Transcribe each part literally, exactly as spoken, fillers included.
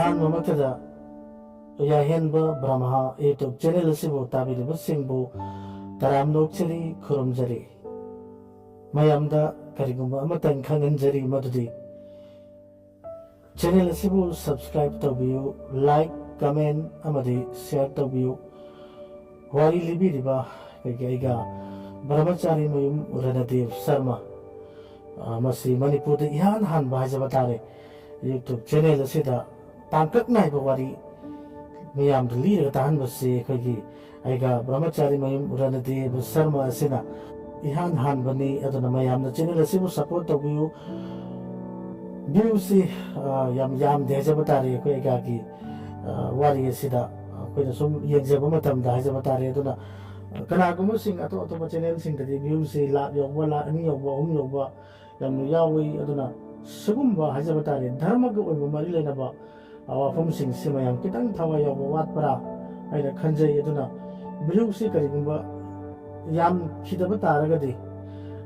ꯑꯍꯥꯟꯕꯃꯛꯇꯗ ꯌꯥꯏꯍꯦꯟꯕ ꯕ꯭ꯔꯍꯃ YouTube channel ꯑꯁꯤꯕꯨ ꯇꯥꯕꯤꯔꯤꯕꯁꯤꯡꯕꯨ ꯇꯔꯥꯝꯅ ꯑꯣꯛꯆꯔꯤ, ꯈꯨꯔꯨꯝꯖꯔꯤ꯫ ꯃꯌꯥꯝꯗ ꯀꯔꯤꯒꯨꯝꯕ ꯑꯃꯇꯪ ꯈꯪꯍꯟꯖꯔꯤ, ꯃꯗꯨꯗꯤ ꯆꯦꯅꯦꯜ ꯑꯁꯤꯕꯨ subscribe ꯇꯧꯕꯤꯌꯨ, like, comment ꯑꯃꯗꯤ share ꯇꯧꯕꯤꯌꯨ꯫ ꯋꯥꯔꯤ ꯂꯤꯕꯤꯔꯤꯕ ꯑꯩꯒꯤ, ꯑꯩꯒ ꯕ꯭ꯔꯍꯃꯆꯥꯔꯤ ꯃꯌꯨꯝ ꯔꯅꯗꯦꯕ ꯁꯔꯃ, ꯑ, ꯃꯁꯤ ꯃꯅꯤꯄꯨꯔꯗ ꯏꯍꯥꯟ ꯍꯥꯟꯕ ꯍꯥꯏꯖꯕ ꯇꯥꯔꯦ, YouTube ꯆꯦꯅꯦꯜ ꯑꯁꯤꯗ ꯇꯥꯡꯀꯛ ꯅꯥꯏꯕ ꯋꯥꯔꯤ ꯃꯤꯌꯥꯝꯗ ꯂꯤꯔꯒ ꯇꯥꯍꯟꯕꯁꯤ ꯑꯩꯈꯣꯏꯒꯤ ꯑꯩꯒ ꯕ꯭ꯔꯍꯃꯆꯥꯔꯤ ꯃꯌꯨꯝ ꯔꯅꯗꯦꯕ ꯁꯔꯃ ꯑꯁꯤꯅ ꯏꯍꯥꯟ ꯍꯥꯟꯕꯅꯤ꯫ ꯑꯗꯨꯅ ꯃꯌꯥꯝꯅ ꯆꯦꯅꯦꯜ ꯑꯁꯤꯕꯨ support ꯇꯧꯕꯤꯌꯨ꯫ Viewꯁꯤ, ꯑ, ꯌꯥꯝ ꯌꯥꯝꯗꯦ ꯍꯥꯏꯖꯕ ꯇꯥꯔꯦ ꯑꯩꯈꯣꯏ ꯑꯩꯒꯥꯒꯤ, ꯑ, ꯋꯥꯔꯤ ꯑꯁꯤꯗ ꯑꯩꯈꯣꯏꯅ ꯁꯨꯝ ꯌꯦꯡꯖꯕ ꯃꯇꯝꯗ ꯍꯥꯏꯖꯕ ꯇꯥꯔꯦ꯫ ꯑꯗꯨꯅ, ꯑ, ꯀꯅꯥꯒꯨꯝꯕꯁꯤꯡ ꯑꯇꯣꯞ ꯑꯇꯣꯞꯄ ꯆꯦꯅꯦꯜꯁꯤꯡꯗꯗꯤ viewꯁꯤ ꯂꯥꯈ ꯌꯧꯕ, ꯂꯥꯈ ꯑꯅꯤ ꯌꯧꯕ, ꯑꯍꯨꯝ ꯌꯧꯕ ꯌꯥꯝꯅ ꯌꯥꯎꯏ꯫ ꯑꯗꯨꯅ ꯁꯤꯒꯨꯝꯕ ꯍꯥꯏꯖꯕ ꯇꯥꯔꯦ, ꯙꯔꯃꯒ ꯑꯣꯏꯕ ꯃꯔꯤ ꯂꯩꯅꯕ, ꯑ, ꯋꯥꯐꯝꯁꯤꯡꯁꯤ ꯃꯌꯥꯝ ꯈꯤꯇꯪ ꯊꯋꯥꯏ ꯌꯥꯎꯕ ꯋꯥꯠꯄ꯭ꯔꯥ ꯍꯥꯏꯅ ꯈꯟꯖꯩ꯫ ꯑꯗꯨꯅ viewꯁꯤ ꯀꯔꯤꯒꯨꯝꯕ ꯌꯥꯝꯈꯤꯗꯕ ꯇꯥꯔꯒꯗꯤ,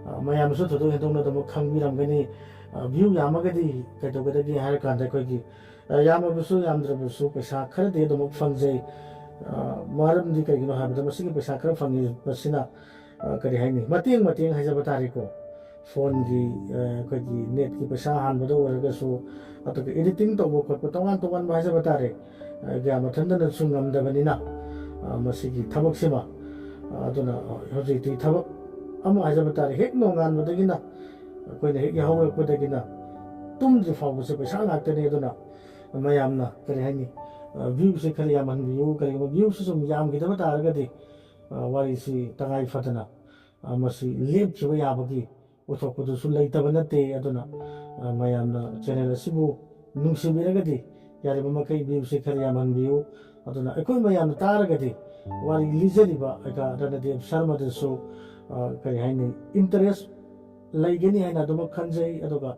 ꯑ, ꯃꯌꯥꯝꯁꯨ ꯊꯣꯏꯗꯣꯛ ꯍꯦꯟꯗꯣꯛꯅ ꯑꯗꯨꯃꯛ ꯈꯪꯕꯤꯔꯝꯒꯅꯤ꯫ ꯑ, view ꯌꯥꯝꯃꯒꯗꯤ ꯀꯩꯗꯧꯒꯗꯒꯦ ꯍꯥꯏꯔ ꯀꯥꯟꯗ ꯑꯩꯈꯣꯏꯒꯤ, ꯑ, ꯌꯥꯝꯃꯕꯁꯨ ꯌꯥꯝꯗ꯭ꯔꯕꯁꯨ ꯄꯩꯁꯥ ꯈꯔꯗꯤ ꯑꯗꯨꯃꯛ ꯐꯪꯖꯩ꯫ ꯑ, ꯃꯔꯝꯗꯤ ꯀꯩꯒꯤꯅꯣ ꯍꯥꯏꯕꯗ ꯃꯁꯤꯒꯤ ꯄꯩꯁꯥ ꯈꯔ ꯐꯪꯉꯤꯕꯁꯤꯅ, ꯑ, ꯀꯔꯤ ꯍꯥꯏꯅꯤ, ꯃꯇꯦꯡ ꯃꯇꯦꯡ ꯍꯥꯏꯖꯕ ꯇꯥꯔꯦꯀꯣ꯫ Phoneꯒꯤ, ꯑ, ꯑꯩꯈꯣꯏꯒꯤ netꯀꯤ ꯄꯩꯁꯥ ꯍꯥꯟꯕꯗ ꯑꯣꯏꯔꯒꯁꯨ, ꯑꯗꯨꯒ editing ꯇꯧꯕ ꯈꯣꯠꯄ ꯇꯣꯉꯥꯟ ꯇꯣꯉꯥꯟꯕ ꯍꯥꯏꯖꯕ ꯇꯥꯔꯦ, ꯑ, ꯀꯌꯥ ꯃꯊꯟꯇꯅꯁꯨ ꯉꯝꯗꯕꯅꯤꯅ, ꯑ, ꯃꯁꯤꯒꯤ ꯊꯕꯛꯁꯤꯃ, ꯑ, ꯑꯗꯨꯅ, ꯑ, ꯍꯧꯖꯤꯛꯇꯤ ꯊꯕꯛ ꯑꯃ ꯍꯥꯏꯖꯕ ꯇꯥꯔꯦ, ꯍꯦꯛ ꯅꯣꯡꯉꯥꯟꯕꯗꯒꯤꯅ ꯑꯩꯈꯣꯏꯅ ꯍꯦꯛ ꯌꯥꯍꯧꯔꯛꯄꯗꯒꯤꯅ ꯇꯨꯝꯗ꯭ꯔꯤ ꯐꯥꯎꯕꯁꯦ ꯄꯩꯁꯥ ꯉꯥꯛꯇꯅꯤ꯫ ꯑꯗꯨꯅ ꯃꯌꯥꯝꯅ ꯀꯔꯤ ꯍꯥꯏꯅꯤ, ꯑ, viewꯁꯦ ꯈꯔ ꯌꯥꯝꯍꯟꯕꯤꯌꯨ꯫ ꯀꯔꯤꯒꯨꯝꯕ viewꯁꯦ ꯁꯨꯝ ꯌꯥꯝꯈꯤꯗꯕ ꯇꯥꯔꯒꯗꯤ, ꯑ, ꯋꯥꯔꯤꯁꯤ ꯇꯉꯥꯏ ꯐꯗꯅ, ꯑ, ꯃꯁꯤ ꯂꯦꯞꯈꯤꯕ ꯌꯥꯕꯒꯤ ꯑꯣꯏꯊꯣꯛꯄꯗꯨꯁꯨ ꯂꯩꯇꯕ ꯅꯠꯇꯦ꯫ ꯑꯗꯨꯅ, ꯑ, ꯃꯌꯥꯝꯅ ꯆꯦꯅꯦꯜ ꯑꯁꯤꯕꯨ ꯅꯨꯡꯁꯤꯕꯤꯔꯒꯗꯤ ꯌꯥꯔꯤꯕ ꯃꯈꯩ viewꯁꯦ ꯈꯔ ꯌꯥꯝꯍꯟꯕꯤꯌꯨ꯫ ꯑꯗꯨꯅ ꯑꯩꯈꯣꯏ ꯃꯌꯥꯝꯅ ꯇꯥꯔꯒꯗꯤ ꯋꯥꯔꯤ ꯂꯤꯖꯔꯤꯕ ꯑꯩꯒ ꯔꯅꯗꯦꯕ ꯁꯔꯃꯗꯁꯨ, ꯑ, ꯀꯔꯤ ꯍꯥꯏꯅꯤ, interest ꯂꯩꯒꯅꯤ ꯍꯥꯏꯅ ꯑꯗꯨꯃꯛ ꯈꯟꯖꯩ꯫ ꯑꯗꯨꯒ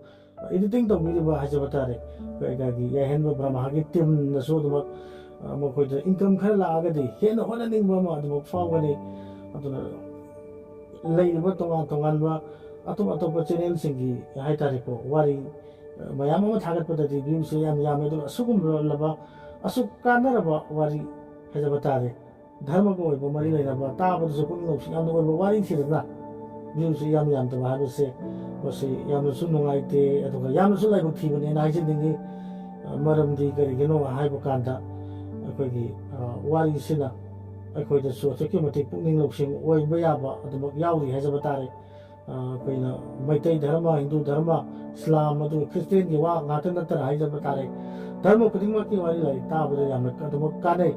editing ꯇꯧꯕꯤꯔꯤꯕ ꯍꯥꯏꯖꯕ ꯇꯥꯔꯦ, ꯑꯩꯈꯣꯏ ꯑꯩꯒꯤ ꯌꯥꯏꯍꯦꯟꯕ ꯕ꯭ꯔꯍꯃꯒꯤ teamꯅꯁꯨ ꯑꯗꯨꯃꯛ, ꯑ, ꯃꯈꯣꯏꯗ income ꯈꯔ ꯂꯥꯛꯑꯒꯗꯤ ꯍꯦꯟꯅ ꯍꯣꯠꯅꯅꯤꯡꯕ ꯑꯃ ꯑꯗꯨꯃꯛ ꯐꯥꯎꯒꯅꯤ꯫ ꯑꯗꯨꯅ ꯂꯩꯔꯤꯕ ꯇꯣꯉꯥꯟ ꯇꯣꯉꯥꯟꯕ ꯑꯇꯣꯞ ꯑꯇꯣꯞꯄ ꯆꯦꯅꯦꯜꯁꯤꯡꯒꯤ ꯍꯥꯏꯇꯥꯔꯦꯀꯣ, ꯋꯥꯔꯤ ꯃꯌꯥꯝ ꯑꯃ ꯊꯥꯒꯠꯄꯗꯗꯤ ꯚ꯭ꯌꯨꯁꯦ ꯌꯥꯝ ꯌꯥꯝꯃꯦ꯫ ꯑꯗꯨꯅ ꯑꯁꯤꯒꯨꯝꯂꯕ ꯑꯁꯨꯛ ꯀꯥꯟꯅꯔꯕ ꯋꯥꯔꯤ ꯍꯥꯏꯖꯕ ꯇꯥꯔꯦ, ꯙꯔꯃꯒ ꯑꯣꯏꯕ ꯃꯔꯤ ꯂꯩꯅꯕ, ꯇꯥꯕꯗꯁꯨ ꯄꯨꯛꯅꯤꯡ ꯂꯧꯁꯤꯡ ꯌꯥꯝꯅ ꯑꯣꯏꯕ ꯋꯥꯔꯤ ꯊꯤꯗꯅ ꯚ꯭ꯌꯨꯁꯦ ꯌꯥꯝ ꯌꯥꯝꯗꯕ ꯍꯥꯏꯕꯁꯦ, ꯃꯁꯤ ꯌꯥꯝꯅꯁꯨ ꯅꯨꯡꯉꯥꯏꯇꯦ, ꯑꯗꯨꯒ ꯌꯥꯝꯅꯁꯨ ꯂꯥꯏꯕꯛ ꯊꯤꯕꯅꯦꯅ ꯍꯥꯏꯖꯅꯤꯡꯉꯤ꯫ ꯃꯔꯝꯗꯤ ꯀꯔꯤꯒꯤꯅꯣ ꯍꯥꯏꯕ ꯀꯥꯟꯗ ꯑꯩꯈꯣꯏꯒꯤ ꯋꯥꯔꯤꯁꯤꯅ ꯑꯩꯈꯣꯏꯗꯁꯨ ꯑꯁꯨꯛꯀꯤ ꯃꯇꯤꯛ ꯄꯨꯛꯅꯤꯡ ꯂꯧꯁꯤꯡ ꯑꯣꯏꯕ ꯌꯥꯕ ꯑꯗꯨꯃꯛ ꯌꯥꯎꯔꯤ ꯍꯥꯏꯖꯕ ꯇꯥꯔꯦ꯫ ꯑꯩꯈꯣꯏꯅ ꯃꯩꯇꯩ ꯙꯔꯃ, ꯍꯤꯟꯗꯨ ꯙꯔꯃ, ꯏꯁꯂꯥꯝ, ꯑꯗꯨꯒ ꯈ꯭ꯔꯤꯁꯇꯦꯟꯒꯤ ꯋꯥ ꯉꯥꯛꯇ ꯅꯠꯇꯅ ꯍꯥꯏꯖꯕ ꯇꯥꯔꯦ, ꯙꯔꯃ ꯈꯨꯗꯤꯡꯃꯛꯀꯤ ꯋꯥꯔꯤ ꯂꯥꯏꯔꯤꯛ ꯇꯥꯕꯗ ꯌꯥꯝꯅ ꯑꯗꯨꯃꯛ ꯀꯥꯟꯅꯩ꯫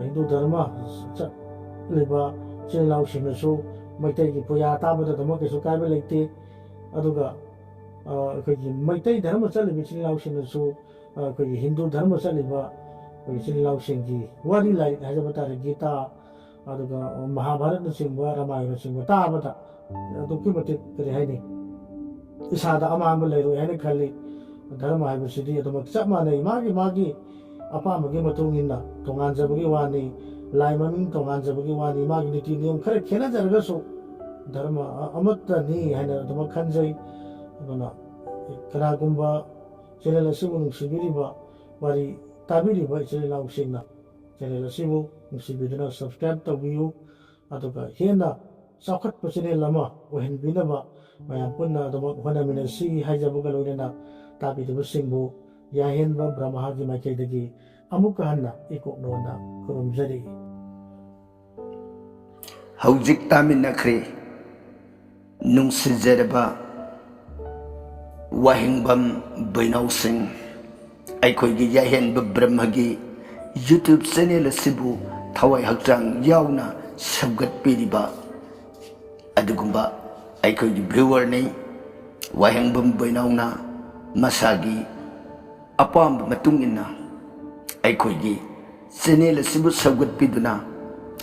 ꯍꯤꯟꯗꯨ ꯙꯔꯃ ꯆꯠꯂꯤꯕ ꯏꯆꯤꯜ ꯏꯅꯥꯎꯁꯤꯡꯅꯁꯨ ꯃꯩꯇꯩꯒꯤ ꯄꯨꯌꯥ ꯇꯥꯕꯗ ꯑꯗꯨꯃꯛ ꯀꯩꯁꯨ ꯀꯥꯏꯕ ꯂꯩꯇꯦ꯫ ꯑꯗꯨꯒ ꯑꯩꯈꯣꯏꯒꯤ ꯃꯩꯇꯩ ꯙꯔꯃ ꯆꯠꯂꯤꯕ ꯏꯆꯤꯜ ꯏꯅꯥꯎꯁꯤꯡꯅꯁꯨ ꯑꯩꯈꯣꯏꯒꯤ ꯍꯤꯟꯗꯨ ꯙꯔꯃ ꯆꯠꯂꯤꯕ ꯑꯩꯈꯣꯏ ꯏꯆꯤꯜ ꯏꯅꯥꯎꯁꯤꯡꯒꯤ ꯋꯥꯔꯤ ꯂꯥꯏꯔꯤꯛ ꯍꯥꯏꯖꯕ ꯇꯥꯔꯦ, ꯒꯤꯇꯥ, ꯑꯗꯨꯒ ꯃꯍꯥꯚꯥꯔꯠꯅꯆꯤꯡꯕ, ꯔꯥꯃꯥꯌꯟꯅꯆꯤꯡꯕ ꯇꯥꯕꯗ ꯑꯗꯨꯛꯀꯤ ꯃꯇꯤꯛ, ꯀꯔꯤ ꯍꯥꯏꯅꯤ, ꯏꯁꯥꯗ ꯑꯃꯥꯡꯕ ꯂꯩꯔꯣꯏ ꯍꯥꯏꯅ ꯈꯜꯂꯤ꯫ ꯙꯔꯃ ꯍꯥꯏꯕꯁꯤꯗꯤ ꯑꯗꯨꯃꯛ ꯆꯞ ꯃꯥꯟꯅꯩ, ꯃꯥꯒꯤ ꯃꯥꯒꯤ ꯑꯄꯥꯝꯕꯒꯤ ꯃꯇꯨꯡ ꯏꯟꯅ ꯇꯣꯉꯥꯟꯖꯕꯒꯤ ꯋꯥꯅꯤ, ꯂꯥꯏ ꯃꯃꯤꯡ ꯇꯣꯉꯥꯟꯖꯕꯒꯤ ꯋꯥꯅꯤ, ꯃꯥꯒꯤ ꯅꯤꯇꯤ ꯅꯤꯌꯣꯝ ꯈꯔ ꯈꯦꯠꯅꯖꯔꯒꯁꯨ ꯙꯔꯃ ꯑ-, ꯑꯃꯠꯇꯅꯤ ꯍꯥꯏꯅ ꯑꯗꯨꯃꯛ ꯈꯟꯖꯩ꯫ ꯑꯗꯨꯅ ꯀꯅꯥꯒꯨꯝꯕ ꯆꯦꯅꯦꯜ ꯑꯁꯤꯕꯨ ꯅꯨꯡꯁꯤꯕꯤꯔꯤꯕ, ꯋꯥꯔꯤ ꯇꯥꯕꯤꯔꯤꯕ ꯏꯆꯤꯜ ꯏꯅꯥꯎꯁꯤꯡꯅ ꯆꯦꯅꯦꯜ ꯑꯁꯤꯕꯨ ꯅꯨꯡꯁꯤꯕꯤꯗꯨꯅ ꯁꯕꯁꯀ꯭ꯔꯥꯏꯕ ꯇꯧꯕꯤꯌꯨ꯫ ꯑꯗꯨꯒ ꯍꯦꯟꯅ ꯆꯥꯎꯈꯠꯄ ꯆꯦꯅꯦꯜ ꯑꯃ ꯑꯣꯏꯍꯟꯕꯤꯅꯕ ꯃꯌꯥꯝ ꯄꯨꯟꯅ ꯑꯗꯨꯃꯛ ꯍꯣꯠꯅꯃꯤꯟꯅꯁꯤ ꯍꯥꯏꯖꯕꯒ ꯂꯣꯏꯅꯅ ꯇꯥꯕꯤꯔꯤꯕꯁꯤꯡꯕꯨ ꯌꯥꯍꯦꯟꯕ ꯕ꯭ꯔꯍꯃꯒꯤ ꯃꯥꯏꯀꯩꯗꯒꯤ ꯑꯃꯨꯛꯀ ꯍꯟꯅ ꯏꯀꯣꯛꯅꯣꯟꯅ ꯈꯨꯔꯨꯝꯖꯔꯤ꯫ ꯍꯧꯖꯤꯛ ꯇꯥꯃꯤꯟꯅꯈ꯭ꯔꯦ ꯅꯨꯡꯁꯤꯖꯔꯕ ꯋꯥꯍꯦꯡꯕꯝ ꯕꯣꯏꯅꯥꯎꯁꯤꯡ, ꯑꯩꯈꯣꯏꯒꯤ ꯌꯥꯍꯦꯟꯕ ꯕ꯭ꯔꯍꯃꯒꯤ YouTube ꯆꯦꯅꯦꯜ ꯑꯁꯤꯕꯨ ꯊꯋꯥꯏ ꯍꯛꯆꯥꯡ ꯌꯥꯎꯅ ꯁꯧꯒꯠꯄꯤꯔꯤꯕ ꯑꯗꯨꯒꯨꯝꯕ ꯑꯩꯈꯣꯏꯒꯤ ꯚ꯭ꯌꯨꯋꯔꯅꯤ꯫ ꯋꯥꯍꯦꯡꯕꯝ ꯕꯣꯏꯅꯥꯎꯅ ꯃꯁꯥꯒꯤ ꯑꯄꯥꯝꯕ ꯃꯇꯨꯡ ꯏꯟꯅ ꯑꯩꯈꯣꯏꯒꯤ ꯆꯦꯅꯦꯜ ꯑꯁꯤꯕꯨ ꯁꯧꯒꯠꯄꯤꯗꯨꯅ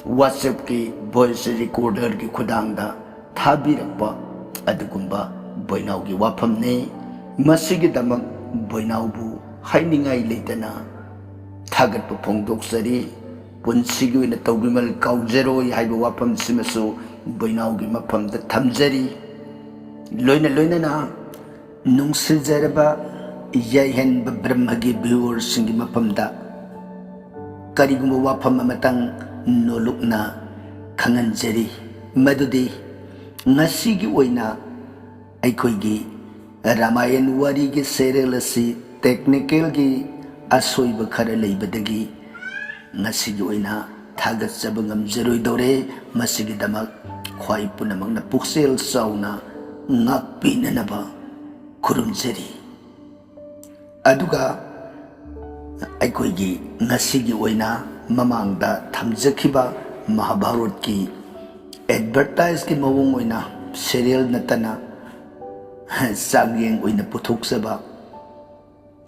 WhatsAppꯀꯤ ꯚꯣꯏꯁ ꯔꯦꯀꯣꯔꯗꯔꯒꯤ ꯈꯨꯠꯊꯥꯡꯗ ꯊꯥꯕꯤꯔꯛꯄ ꯑꯗꯨꯒꯨꯝꯕ ꯕꯣꯏꯅꯥꯎꯒꯤ ꯋꯥꯐꯝꯅꯤ꯫ ꯃꯁꯤꯒꯤꯗꯃꯛ ꯕꯣꯏꯅꯥꯎꯕꯨ ꯍꯥꯏꯅꯤꯡꯉꯥꯏ ꯂꯩꯇꯅ ꯊꯥꯒꯠꯄ ꯐꯣꯡꯗꯣꯛꯆꯔꯤ꯫ ꯄꯨꯟꯁꯤꯒꯤ ꯑꯣꯏꯅ ꯇꯧꯕꯤꯃꯜ ꯀꯥꯎꯖꯔꯣꯏ ꯍꯥꯏꯕ ꯋꯥꯐꯝꯁꯤꯃꯁꯨ ꯕꯣꯏꯅꯥꯎꯒꯤ ꯃꯐꯝꯗ ꯊꯝꯖꯔꯤ꯫ ꯂꯣꯏꯅ ꯂꯣꯏꯅꯅ ꯅꯨꯡꯁꯤꯖꯔꯕ ꯌꯥꯏꯍꯟꯕ ꯕ꯭ꯔꯍ꯭ꯃꯒꯤ viewerꯁꯤꯡꯒꯤ ꯃꯐꯝꯗ ꯀꯔꯤꯒꯨꯝꯕ ꯋꯥꯐꯝ ꯑꯃꯇꯪ ꯅꯣꯂꯨꯛꯅ ꯈꯪꯍꯟꯖꯔꯤ, ꯃꯗꯨꯗꯤ ꯉꯁꯤꯒꯤ ꯑꯣꯏꯅ ꯑꯩꯈꯣꯏꯒꯤ ꯔꯥꯃꯥꯌꯟ ꯋꯥꯔꯤꯒꯤ serial ꯑꯁꯤ technicalꯒꯤ ꯑꯁꯣꯏꯕ ꯈꯔ ꯂꯩꯕꯗꯒꯤ ꯉꯁꯤꯒꯤ ꯑꯣꯏꯅ ꯊꯥꯒꯠꯆꯕ ꯉꯝꯖꯔꯣꯏꯗꯧꯔꯦ꯫ ꯃꯁꯤꯒꯤꯗꯃꯛ ꯈ꯭ꯋꯥꯏ ꯄꯨꯝꯅꯃꯛꯅ ꯄꯨꯛꯆꯦꯜ ꯆꯥꯎꯅ ꯉꯥꯛꯄꯤꯅꯅꯕ ꯈꯨꯔꯨꯝꯖꯔꯤ꯫ ꯑꯗꯨꯒ ꯑꯩꯈꯣꯏꯒꯤ ꯉꯁꯤꯒꯤ ꯑꯣꯏꯅ ꯃꯃꯥꯡꯗ ꯊꯝꯖꯈꯤꯕ ꯃꯍꯥꯚꯥꯔꯠꯀꯤ advertiseꯀꯤ ꯃꯑꯣꯡ ꯑꯣꯏꯅ serial ꯅꯠꯇꯅ ꯆꯥꯡꯌꯦꯡ ꯑꯣꯏꯅ ꯄꯨꯊꯣꯛꯆꯕ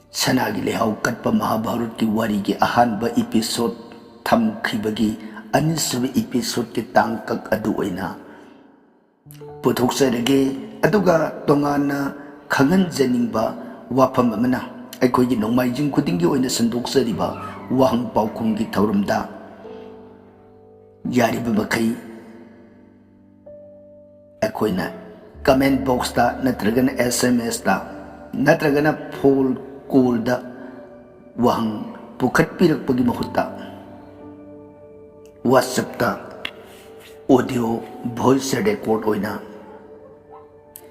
ꯁꯅꯥꯒꯤ ꯂꯩꯍꯥꯎ ꯀꯠꯄ ꯃꯍꯥꯚꯥꯔꯠꯀꯤ ꯋꯥꯔꯤꯒꯤ ꯑꯍꯥꯟꯕ episode ꯊꯝꯈꯤꯕꯒꯤ ꯑꯅꯤꯁꯨꯕ episodeꯀꯤ ꯇꯥꯡꯀꯛ ꯑꯗꯨ ꯑꯣꯏꯅ ꯄꯨꯊꯣꯛꯆꯔꯒꯦ꯫ ꯑꯗꯨꯒ ꯇꯣꯉꯥꯟꯅ ꯈꯪꯍꯟꯖꯅꯤꯡꯕ ꯋꯥꯐꯝ ꯑꯃꯅ, ꯑꯩꯈꯣꯏꯒꯤ ꯅꯣꯡꯃꯥꯏꯖꯤꯡ ꯈꯨꯗꯤꯡꯒꯤ ꯑꯣꯏꯅ ꯁꯟꯗꯣꯛꯆꯔꯤꯕ ꯋꯥꯍꯪ ꯄꯥꯎꯈꯨꯝꯒꯤ ꯊꯧꯔꯝꯗ ꯌꯥꯔꯤꯕ ꯃꯈꯩ ꯑꯩꯈꯣꯏꯅ comment boxꯇ ꯅꯠꯇ꯭ꯔꯒꯅ SMSꯇ ꯅꯠꯇ꯭ꯔꯒꯅ phone callꯗ ꯋꯥꯍꯪ ꯄꯨꯈꯠꯄꯤꯔꯛꯄꯒꯤ ꯃꯍꯨꯠꯇ WhatsAppꯇ audio voice record ꯑꯣꯏꯅ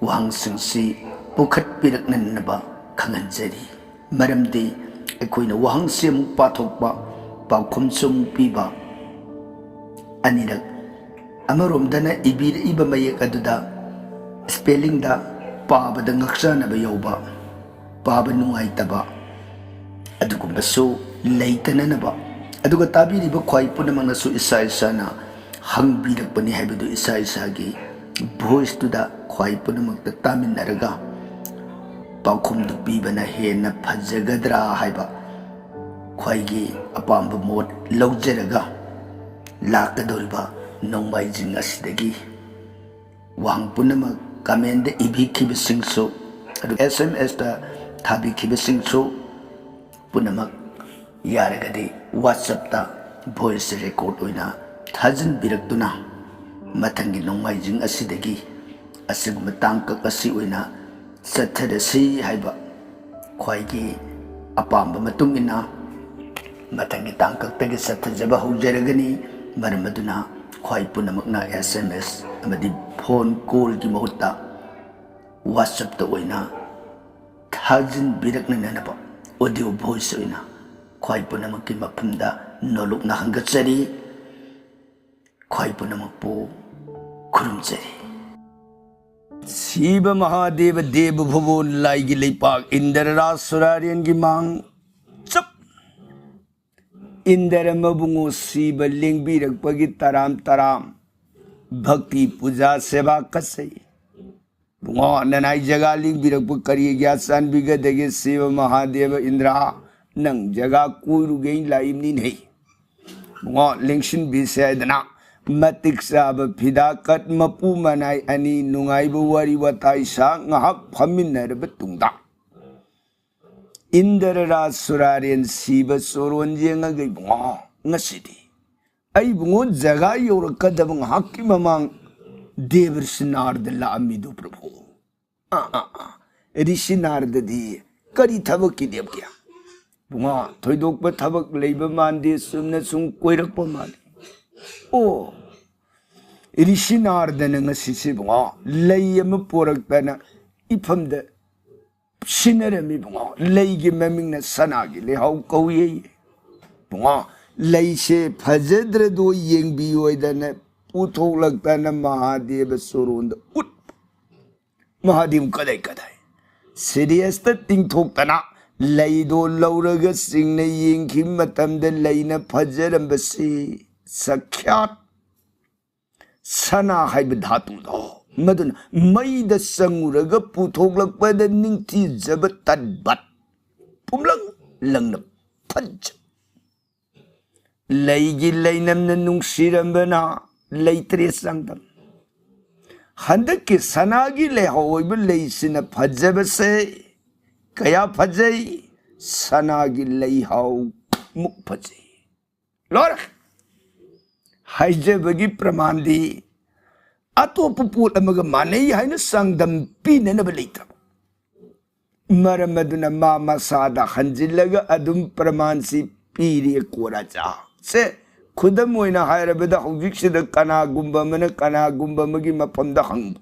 ꯋꯥꯍꯪꯁꯤꯡꯁꯤ ꯄꯨꯈꯠꯄꯤꯔꯛꯅꯅꯕ ꯈꯪꯍꯟꯖꯔꯤ꯫ ꯃꯔꯝꯗꯤ ꯑꯩꯈꯣꯏꯅ ꯋꯥꯍꯪꯁꯤ ꯑꯃꯨꯛ ꯄꯥꯊꯣꯛꯄ, ꯄꯥꯎꯈꯨꯝꯁꯨ ꯑꯃꯨꯛ ꯄꯤꯕ, ꯑꯅꯤꯔꯛ ꯑꯃꯔꯣꯝꯗꯅ ꯏꯕꯤꯔꯛꯏꯕ ꯃꯌꯦꯛ ꯑꯗꯨꯗ spellingꯗ ꯄꯥꯕꯗ ꯉꯛꯆꯥꯟꯅꯕ ꯌꯥꯎꯕ, ꯄꯥꯕ ꯅꯨꯡꯉꯥꯏꯇꯕ ꯑꯗꯨꯒꯨꯝꯕꯁꯨ ꯂꯩꯇꯅꯅꯕ, ꯑꯗꯨꯒ ꯇꯥꯕꯤꯔꯤꯕ ꯈ꯭ꯋꯥꯏ ꯄꯨꯝꯅꯃꯛꯅꯁꯨ ꯏꯁꯥ ꯏꯁꯥꯅ ꯍꯪꯕꯤꯔꯛꯄꯅꯤ ꯍꯥꯏꯕꯗꯨ ꯏꯁꯥ ꯏꯁꯥꯒꯤ voiceꯇꯨꯗ ꯈ꯭ꯋꯥꯏ ꯄꯨꯝꯅꯃꯛꯇ ꯇꯥꯃꯤꯟꯅꯔꯒ ꯄꯥꯎꯈꯨꯝꯗꯨ ꯄꯤꯕꯅ ꯍꯦꯟꯅ ꯐꯖꯒꯗ꯭ꯔꯥ ꯍꯥꯏꯕ ꯈ꯭ꯋꯥꯏꯒꯤ ꯑꯄꯥꯝꯕ ꯃꯣꯠ ꯂꯧꯖꯔꯒ ꯂꯥꯛꯀꯗꯧꯔꯤꯕ ꯅꯣꯡꯃꯥꯏꯖꯤꯡ ꯑꯁꯤꯗꯒꯤ ꯋꯥꯍꯪ ꯄꯨꯝꯅꯃꯛ commentꯗ ꯏꯕꯤꯈꯤꯕꯁꯤꯡꯁꯨ, ꯑꯗꯨꯒ SMSꯇ ꯊꯥꯕꯤꯈꯤꯕꯁꯤꯡꯁꯨ ꯄꯨꯝꯅꯃꯛ ꯌꯥꯔꯒꯗꯤ WhatsAppꯇ voice record ꯑꯣꯏꯅ ꯊꯥꯖꯤꯟꯕꯤꯔꯛꯇꯨꯅ ꯃꯊꯪꯒꯤ ꯅꯣꯡꯃꯥꯏꯖꯤꯡ ꯑꯁꯤꯗꯒꯤ ꯑꯁꯤꯒꯨꯝꯕ ꯇꯥꯡꯀꯛ ꯑꯁꯤ ꯑꯣꯏꯅ ꯆꯠꯊꯔꯁꯤ ꯍꯥꯏꯕ ꯈ꯭ꯋꯥꯏꯒꯤ ꯑꯄꯥꯝꯕ ꯃꯇꯨꯡ ꯏꯟꯅ ꯃꯊꯪꯒꯤ ꯇꯥꯡꯀꯛꯇꯒꯤ ꯆꯠꯊꯖꯕ ꯍꯧꯖꯔꯒꯅꯤ꯫ ꯃꯔꯝ ꯑꯗꯨꯅ ꯈ꯭ꯋꯥꯏ ꯄꯨꯝꯅꯃꯛꯅ S M S ꯑꯃꯗꯤ phone callꯒꯤ ꯃꯍꯨꯠꯇ WhatsAppꯇ ꯑꯣꯏꯅ ꯊꯥꯖꯤꯟꯕꯤꯔꯛꯅꯅꯕ audio voice ꯑꯣꯏꯅ ꯈ꯭ꯋꯥꯏ ꯄꯨꯝꯅꯃꯛꯀꯤ ꯃꯐꯝꯗ ꯅꯣꯂꯨꯛꯅ ꯍꯪꯒꯠꯆꯔꯤ꯫ ꯈ꯭ꯋꯥꯏ ꯄꯨꯝꯅꯃꯛꯄꯨ ꯈꯨꯔꯨꯝꯖꯔꯤ꯫ ꯁꯤꯕ ꯃꯍꯥꯗꯦꯕ ꯗꯦꯕ ꯚꯨꯕꯣꯟ ꯂꯥꯏꯒꯤ ꯂꯩꯄꯥꯛ ꯏꯟꯗ꯭ꯔ ꯔꯥꯖ ꯁꯨꯔꯥꯔꯦꯟꯒꯤ ꯃꯥꯡ ꯆꯞ ꯏꯟꯗ꯭ꯔ ꯃꯕꯨꯡꯉꯣ ꯁꯤꯕ ꯂꯦꯡꯕꯤꯔꯛꯄꯒꯤ ꯇꯔꯥꯝ ꯇꯔꯥꯝ ꯚꯛꯇꯤ ꯄꯨꯖꯥ ꯁꯦꯕꯥ ꯀꯠꯆꯩ꯫ ꯕꯨꯡꯉꯣ, ꯅꯅꯥꯏ ꯖꯒꯥ ꯂꯦꯡꯕꯤꯔꯛꯄ ꯀꯔꯤꯒꯤ ꯆꯥꯟꯕꯤꯒꯗꯒꯦ ꯁꯤꯕ ꯃꯍꯥꯗꯦꯕ ꯏꯟꯗ꯭ꯔ? ꯅꯪ ꯖꯒꯥ ꯀꯣꯏꯔꯨꯒꯦ ꯂꯥꯛꯏꯕꯅꯤꯅꯦ꯫ ꯕꯨꯡꯉꯣ, ꯂꯦꯡꯁꯤꯟꯕꯤꯁꯦ ꯍꯥꯏꯗꯅ ꯃꯇꯤꯛ ꯆꯥꯕ ꯐꯤꯗꯥ ꯀꯠ ꯃꯄꯨ ꯃꯅꯥꯏ ꯑꯅꯤ ꯅꯨꯡꯉꯥꯏꯕ ꯋꯥꯔꯤ ꯋꯥꯇꯥꯏ ꯁꯥ ꯉꯥꯏꯍꯥꯛ ꯐꯝꯃꯤꯟꯅꯔꯕ ꯇꯨꯡꯗ ꯏꯟꯗ꯭ꯔ ꯔꯥꯖ ꯁꯨꯔꯥꯔꯦꯟ ꯁꯤꯕ ꯆꯣꯔꯣꯟ ꯌꯦꯡꯉꯒ ꯏꯕꯨꯡꯉꯣ, ꯉꯁꯤꯗꯤ ꯑꯩ ꯏꯕꯨꯡꯉꯣ ꯖꯒꯥ ꯌꯧꯔꯛꯀꯗꯕ ꯉꯥꯏꯍꯥꯛꯀꯤ ꯃꯃꯥꯡ ꯗꯦꯕ ꯔꯤꯁꯤ ꯅꯥꯔꯗ ꯂꯥꯛꯑꯝꯃꯤꯗꯨ ꯄ꯭ꯔꯚꯨ꯫ ꯑꯥ, ꯑꯥ, ꯑꯥ꯫ ꯔꯤꯁꯤ ꯅꯥꯔꯗꯗꯤ ꯀꯔꯤ ꯊꯕꯛꯀꯤ ꯂꯦꯞꯀꯦ? ꯏꯕꯨꯡꯉꯣ, ꯊꯣꯏꯗꯣꯛꯄ ꯊꯕꯛ ꯂꯩꯕ ꯃꯥꯟꯗꯦ, ꯆꯨꯝꯅ ꯁꯨꯝ ꯀꯣꯏꯔꯛꯄ ꯃꯥꯜꯂꯤ꯫ ꯑꯣ, ꯔꯤꯁꯤ ꯅꯥꯔꯗꯅ ꯉꯁꯤꯁꯦ ꯏꯕꯨꯡꯉꯣ ꯂꯩ ꯑꯃ ꯄꯣꯔꯛꯇꯅ ꯏꯐꯝꯗ ꯁꯤꯟꯅꯔꯝꯃꯤ ꯏꯕꯨꯡꯉꯣ꯫ ꯂꯩꯒꯤ ꯃꯃꯤꯡꯅ ꯁꯅꯥꯒꯤ ꯂꯩꯍꯥꯎ ꯀꯧꯏ꯫ ꯏꯕꯨꯡꯉꯣ, ꯂꯩꯁꯦ ꯐꯖꯗ꯭ꯔꯗꯣ ꯌꯦꯡꯕꯤꯌꯣꯏꯗꯅ ꯄꯨꯊꯣꯛꯂꯛꯇꯅ ꯃꯍꯥꯗꯦꯕ ꯆꯣꯔꯣꯟꯗ ꯎꯠ꯫ ꯃꯍꯥꯗꯦꯕ ꯀꯗꯥꯏ ꯀꯗꯥꯏ ꯁꯤꯔꯤꯌꯁꯇ ꯇꯤꯡꯊꯣꯛꯇꯅ ꯂꯩꯗꯣ ꯂꯧꯔꯒ ꯆꯤꯡꯅ ꯌꯦꯡꯈꯤꯕ ꯃꯇꯝꯗ ꯂꯩꯅ ꯐꯖꯔꯝꯕꯁꯤ ꯁꯈ꯭ꯌꯥꯠ ꯁꯅꯥ ꯍꯥꯏꯕ ꯙꯥꯇꯨꯗꯣ, ꯃꯗꯨꯅ ꯃꯩꯗ ꯆꯪꯉꯨꯔꯒ ꯄꯨꯊꯣꯛꯂꯛꯄꯗ ꯅꯤꯡꯊꯤꯖꯕ ꯇꯠꯕꯠ ꯄꯨꯝꯂꯪ ꯂꯪꯅ ꯐꯖ꯫ ꯂꯩꯒꯤ ꯂꯩꯅꯝꯅ ꯅꯨꯡꯁꯤꯔꯝꯕꯅ ꯂꯩꯇ꯭ꯔꯦ ꯆꯥꯡꯗꯝ꯫ ꯍꯟꯗꯛꯀꯤ ꯁꯅꯥꯒꯤ ꯂꯩꯍꯥꯎ ꯑꯣꯏꯕ ꯂꯩꯁꯤꯅ ꯐꯖꯕꯁꯦ ꯀꯌꯥ ꯐꯖꯩ, ꯁꯅꯥꯒꯤ ꯂꯩꯍꯥꯎ ꯃꯨꯛ ꯐꯖꯩ꯫ ꯂꯣꯏꯔꯦ꯫ ꯍꯥꯏꯖꯕꯒꯤ ꯄ꯭ꯔꯃꯥꯟꯗꯤ ꯑꯇꯣꯞꯄ ꯄꯣꯠ ꯑꯃꯒ ꯃꯥꯟꯅꯩ ꯍꯥꯏꯅ ꯆꯥꯡꯗꯝ ꯄꯤꯅꯅꯕ ꯂꯩꯇ꯭ꯔꯕ꯫ ꯃꯔꯝ ꯑꯗꯨꯅ ꯃꯥ ꯃꯁꯥꯗ ꯍꯟꯖꯤꯜꯂꯒ ꯑꯗꯨꯝ ꯄ꯭ꯔꯃꯥꯟꯁꯤ ꯄꯤꯔꯤ꯫ ꯀꯣꯔꯥꯖꯥ ꯁꯦ, ꯈꯨꯗꯝ ꯑꯣꯏꯅ ꯍꯥꯏꯔꯕꯗ, ꯍꯧꯖꯤꯛꯁꯤꯗ ꯀꯅꯥꯒꯨꯝꯕ ꯑꯃꯅ ꯀꯅꯥꯒꯨꯝꯕ ꯑꯃꯒꯤ ꯃꯐꯝꯗ ꯍꯪꯕ,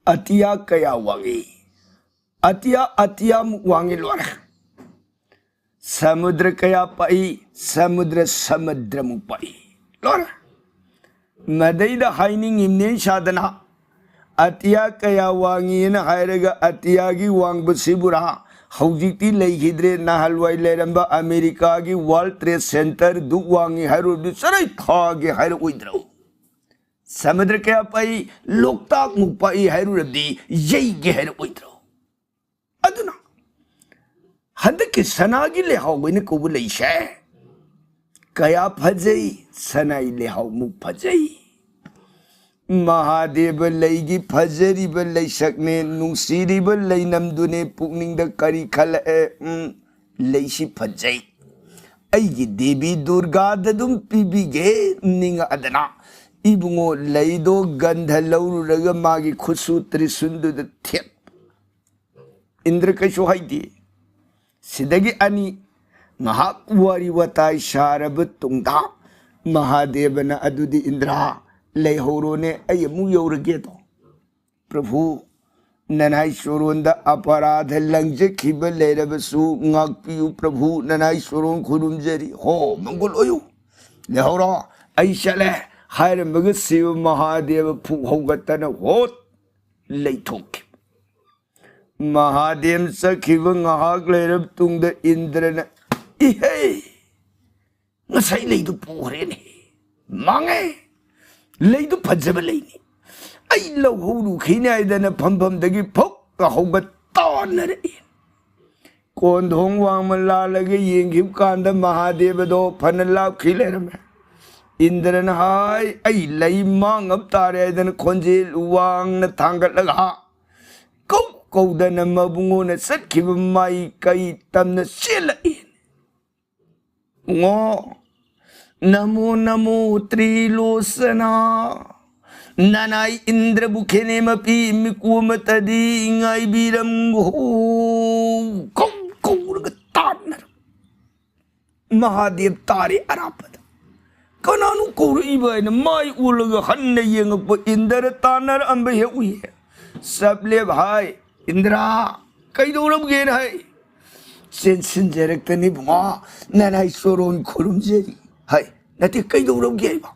"ꯑꯇꯤꯌꯥ ꯀꯌꯥ ꯋꯥꯡꯏ?" "ꯑꯇꯤꯌꯥ, ꯑꯇꯤꯌꯥꯃꯨꯛ ꯋꯥꯡꯏ" ꯂꯣꯏꯔꯦ꯫ "ꯁꯃꯨꯗ꯭ꯔ ꯀꯌꯥ ꯄꯥꯛꯏ?" "ꯁꯃꯨꯗ꯭ꯔ ꯁꯃꯨꯗ꯭ꯔꯃꯨꯛ ꯄꯥꯛꯏ" ꯂꯣꯏꯔꯦ꯫ ꯃꯗꯩꯗ ꯍꯥꯏꯅꯤꯡꯉꯤꯝꯅꯦ ꯁꯥꯗꯅ, "ꯑꯇꯤꯌꯥ ꯀꯌꯥ ꯋꯥꯡꯉꯤꯅ ꯍꯥꯏꯔꯒ ꯑꯇꯤꯌꯥꯒꯤ ꯋꯥꯡꯕꯁꯤꯕꯨꯔꯥ ꯍꯧꯖꯤꯛꯇꯤ ꯂꯩꯈꯤꯗ꯭ꯔꯦ, ꯅꯍꯥꯟꯋꯥꯏ ꯂꯩꯔꯝꯕ ꯑꯃꯦꯔꯤꯀꯥꯒꯤ World Trade Center ꯗꯨ ꯋꯥꯡꯉꯤ ꯍꯥꯏꯔꯨꯔꯗꯤ ꯆꯔꯩ ꯊꯥꯒꯦ ꯍꯥꯏꯔꯛꯑꯣꯏꯗ꯭ꯔꯣ? ꯁꯃꯨꯗ꯭ꯔ ꯀꯌꯥ ꯄꯥꯛꯏ, ꯂꯣꯛꯇꯥꯛꯃꯨꯛ ꯄꯥꯛꯏ ꯍꯥꯏꯔꯨꯔꯗꯤ ꯌꯩꯒꯦ ꯍꯥꯏꯔꯛꯑꯣꯏꯗ꯭ꯔꯣ?" ꯑꯗꯨꯅ ꯍꯟꯗꯛꯀꯤ ꯁꯅꯥꯒꯤ ꯂꯩꯍꯥꯎ ꯍꯥꯏꯅ ꯀꯧꯕ ꯂꯩꯁꯦ, ꯀꯌꯥ ꯐꯖꯩ, ꯁꯅꯥꯏ ꯂꯩꯍꯥꯎꯃꯨꯛ ꯐꯖꯩ꯫ ꯃꯍꯥꯗꯦꯕ ꯂꯩꯒꯤ ꯐꯖꯔꯤꯕ ꯂꯩꯁꯛꯅꯦ, ꯅꯨꯡꯁꯤꯔꯤꯕ ꯂꯩꯅꯝꯗꯨꯅꯦ, ꯄꯨꯛꯅꯤꯡꯗ ꯀꯔꯤ ꯈꯜꯂꯛꯑꯦ? ꯎꯝ, ꯂꯩꯁꯤ ꯐꯖꯩ, ꯑꯩꯒꯤ ꯗꯦꯕꯤ ꯗꯨꯔꯒꯥꯗ ꯑꯗꯨꯝ ꯄꯤꯕꯤꯒꯦ ꯅꯤꯡꯉꯛꯑꯗꯅ, ꯏꯕꯨꯡꯉꯣ, ꯂꯩꯗꯣ ꯒꯟꯙ ꯂꯧꯔꯨꯔꯒ ꯃꯥꯒꯤ ꯈꯨꯠꯁꯨ ꯇ꯭ꯔꯤꯁꯨꯟꯗꯨꯗ ꯊꯦꯠ꯫ ꯏꯟꯗ꯭ꯔ ꯀꯩꯁꯨ ꯍꯥꯏꯗꯦ꯫ ꯁꯤꯗꯒꯤ ꯑꯅꯤ ꯉꯥꯏꯍꯥꯛ ꯋꯥꯔꯤ ꯋꯥꯇꯥꯏ ꯁꯥꯔꯕ ꯇꯨꯡꯗ, ꯃꯍꯥꯗꯦꯕꯅ, "ꯑꯗꯨꯗꯤ ꯏꯟꯗ꯭ꯔ, ꯂꯩꯍꯧꯔꯣꯅꯦ, ꯑꯩ ꯑꯃꯨꯛ ꯌꯧꯔꯒꯦꯗꯣ꯫ ꯄ꯭ꯔꯚꯨ, ꯅꯅꯥꯏ ꯆꯣꯔꯣꯟꯗ ꯑꯄꯔꯥꯙ ꯂꯪꯖꯈꯤꯕ ꯂꯩꯔꯕꯁꯨ ꯉꯥꯛꯄꯤꯌꯨ ꯄ꯭ꯔꯚꯨ, ꯅꯅꯥꯏ ꯆꯣꯔꯣꯟ ꯈꯨꯔꯨꯝꯖꯔꯤ꯫ ꯍꯣ, ꯃꯪꯒꯣꯜ ꯑꯣꯏꯌꯨ꯫ ꯂꯩꯍꯧꯔꯣ, ꯑꯩ ꯆꯠꯂꯦ" ꯍꯥꯏꯔꯝꯃꯒ ꯁꯤꯕ ꯃꯍꯥꯗꯦꯕ ꯐꯨꯛ ꯍꯧꯒꯠꯇꯅ ꯍꯣꯠ ꯂꯩꯊꯣꯛꯈꯤ꯫ ꯃꯍꯥꯗꯦꯕ ꯆꯠꯈꯤꯕ ꯉꯥꯏꯍꯥꯛ ꯂꯩꯔꯕ ꯇꯨꯡꯗ ꯏꯟꯗ꯭ꯔꯅ, "ꯏꯍꯦ! ꯉꯁꯥꯏ ꯂꯩꯗꯨ ꯄꯨꯈ꯭ꯔꯦꯅꯦ꯫ ꯃꯥꯡꯉꯦ꯫ ꯂꯩꯗꯨ ꯐꯖꯕ ꯂꯩꯅꯤ꯫ ꯑꯩ ꯂꯧꯍꯧꯔꯨꯈꯤꯅꯤ" ꯍꯥꯏꯗꯅ ꯐꯝꯐꯝꯗꯒꯤ ꯐꯨꯛ ꯍꯧꯒꯠ ꯇꯥꯟꯅꯔꯛꯏ꯫ ꯀꯣꯟꯊꯣꯡ ꯋꯥꯡꯃ ꯂꯥꯜꯂꯒ ꯌꯦꯡꯈꯤꯕ ꯀꯥꯟꯗ ꯃꯍꯥꯗꯦꯕꯗꯣ ꯐꯅ ꯂꯥꯞꯈꯤ ꯂꯩꯔꯝꯃꯦ꯫ ꯏꯟꯗ꯭ꯔꯅ ꯍꯥꯏ, "ꯑꯩ ꯂꯩ ꯃꯥꯡꯉꯕ ꯇꯥꯔꯦ" ꯍꯥꯏꯗꯅ ꯈꯣꯟꯖꯦꯜ ꯋꯥꯡꯅ ꯊꯥꯡꯒꯠꯂꯒ ꯀꯧ ꯀꯧꯗꯅ ꯃꯕꯨꯡꯉꯣꯅ ꯆꯠꯈꯤꯕ ꯃꯥꯏꯀꯩ ꯇꯝꯅ ꯆꯦꯜꯂꯛꯏ꯫ "ꯉꯣ, ꯅꯃꯣ ꯅꯃꯣ ꯇ꯭ꯔꯤꯂꯣꯆꯅ, ꯅꯅꯥꯏ ꯏꯟꯗ꯭ꯔꯕꯨ ꯈꯦꯅꯦ ꯃꯄꯤ ꯃꯤꯀꯨ ꯑꯃꯠꯇꯗꯤ ꯉꯥꯏꯕꯤꯔꯝꯒꯣ꯫ ꯀꯧ ꯀꯧꯔꯒ ꯇꯥꯟꯅꯔ ꯃꯍꯥꯗꯦꯕ ꯇꯥꯔꯦ ꯑꯔꯥꯞꯄꯗ꯫ ꯀꯅꯥꯅꯣ ꯀꯧꯔꯛꯏꯕ ꯍꯥꯏꯅ ꯃꯥꯏ ꯑꯣꯜꯂꯒ ꯍꯟꯅ ꯌꯦꯡꯉꯛꯄ ꯏꯟꯗ꯭ꯔ ꯇꯥꯟꯅꯔꯛꯑꯝꯕ ꯍꯦꯛ ꯎꯏ꯫ ꯆꯞ ꯂꯦꯞ ꯍꯥꯏ, "ꯏꯟꯗ꯭ꯔ, ꯀꯩꯗꯧꯔꯝꯒꯦꯅ?" ꯍꯥꯏ꯫ "ꯆꯦꯟꯁꯤꯟꯖꯔꯛꯇꯅꯤ ꯏꯕꯨꯡꯉꯣ, ꯅꯅꯥꯏ ꯆꯣꯔꯣꯟ ꯈꯨꯔꯨꯝꯖꯔꯤ" ꯍꯥꯏ꯫ "ꯅꯠꯇꯦ, ꯀꯩꯗꯧꯔꯝꯒꯦ ꯍꯥꯏꯕ?"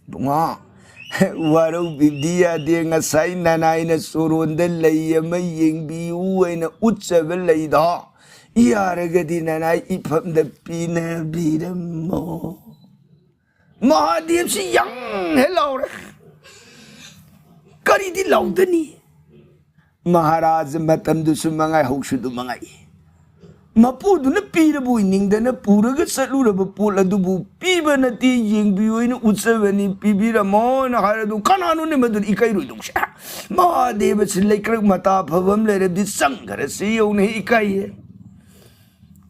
"ꯏꯕꯨꯡꯉꯣ, ꯋꯥꯔꯧꯕꯤꯕꯗꯤ ꯌꯥꯗꯦ, ꯉꯁꯥꯏ ꯅꯅꯥꯏꯅ ꯆꯣꯔꯣꯟꯗ ꯂꯩ ꯑꯃ ꯌꯦꯡꯕꯤꯌꯨ ꯍꯥꯏꯅ ꯎꯠꯆꯕ ꯂꯩꯗꯣ, ꯌꯥꯔꯒꯗꯤ ꯅꯅꯥꯏ ꯏꯐꯝꯗ ꯄꯤꯅꯕꯤꯔꯝꯃꯣ"꯫ ꯃꯍꯥꯗꯦꯕꯁꯤ ꯌꯪ ꯍꯦꯛ ꯂꯥꯎꯔꯦ꯫ ꯀꯔꯤꯗꯤ ꯂꯥꯎꯗꯅꯤ? ꯃꯍꯥꯔꯥꯖ ꯃꯇꯝꯗꯨꯁꯨ ꯃꯉꯥꯏ, ꯍꯧꯁꯨ ꯑꯗꯨꯝ ꯃꯉꯥꯏ꯫ ꯃꯄꯨꯗꯨꯅ ꯄꯤꯔꯕ ꯑꯣꯏꯅꯤꯡꯗꯅ ꯄꯨꯔꯒ ꯆꯠꯂꯨꯔꯕ ꯄꯣꯠ ꯑꯗꯨꯕꯨ ꯄꯤꯕ ꯅꯠꯇꯦ, ꯌꯦꯡꯕꯤꯌꯨ ꯍꯥꯏꯅ ꯎꯠꯆꯕꯅꯤ, ꯄꯤꯕꯤꯔꯝꯃꯣꯅ ꯍꯥꯏꯔꯗꯨ ꯀꯅꯥꯅꯣꯅꯦ ꯃꯗꯨꯅ ꯏꯀꯥꯏꯔꯣꯏꯗꯧꯁꯦ? ꯃꯍꯥꯗꯦꯕꯁꯤ ꯂꯩꯀ꯭ꯔꯛ ꯃꯇꯥ ꯐꯕ ꯑꯃ ꯂꯩꯔꯕꯗꯤ ꯆꯪꯈ꯭ꯔꯁꯤ ꯌꯧꯅ ꯍꯦꯛ ꯏꯀꯥꯏꯌꯦ꯫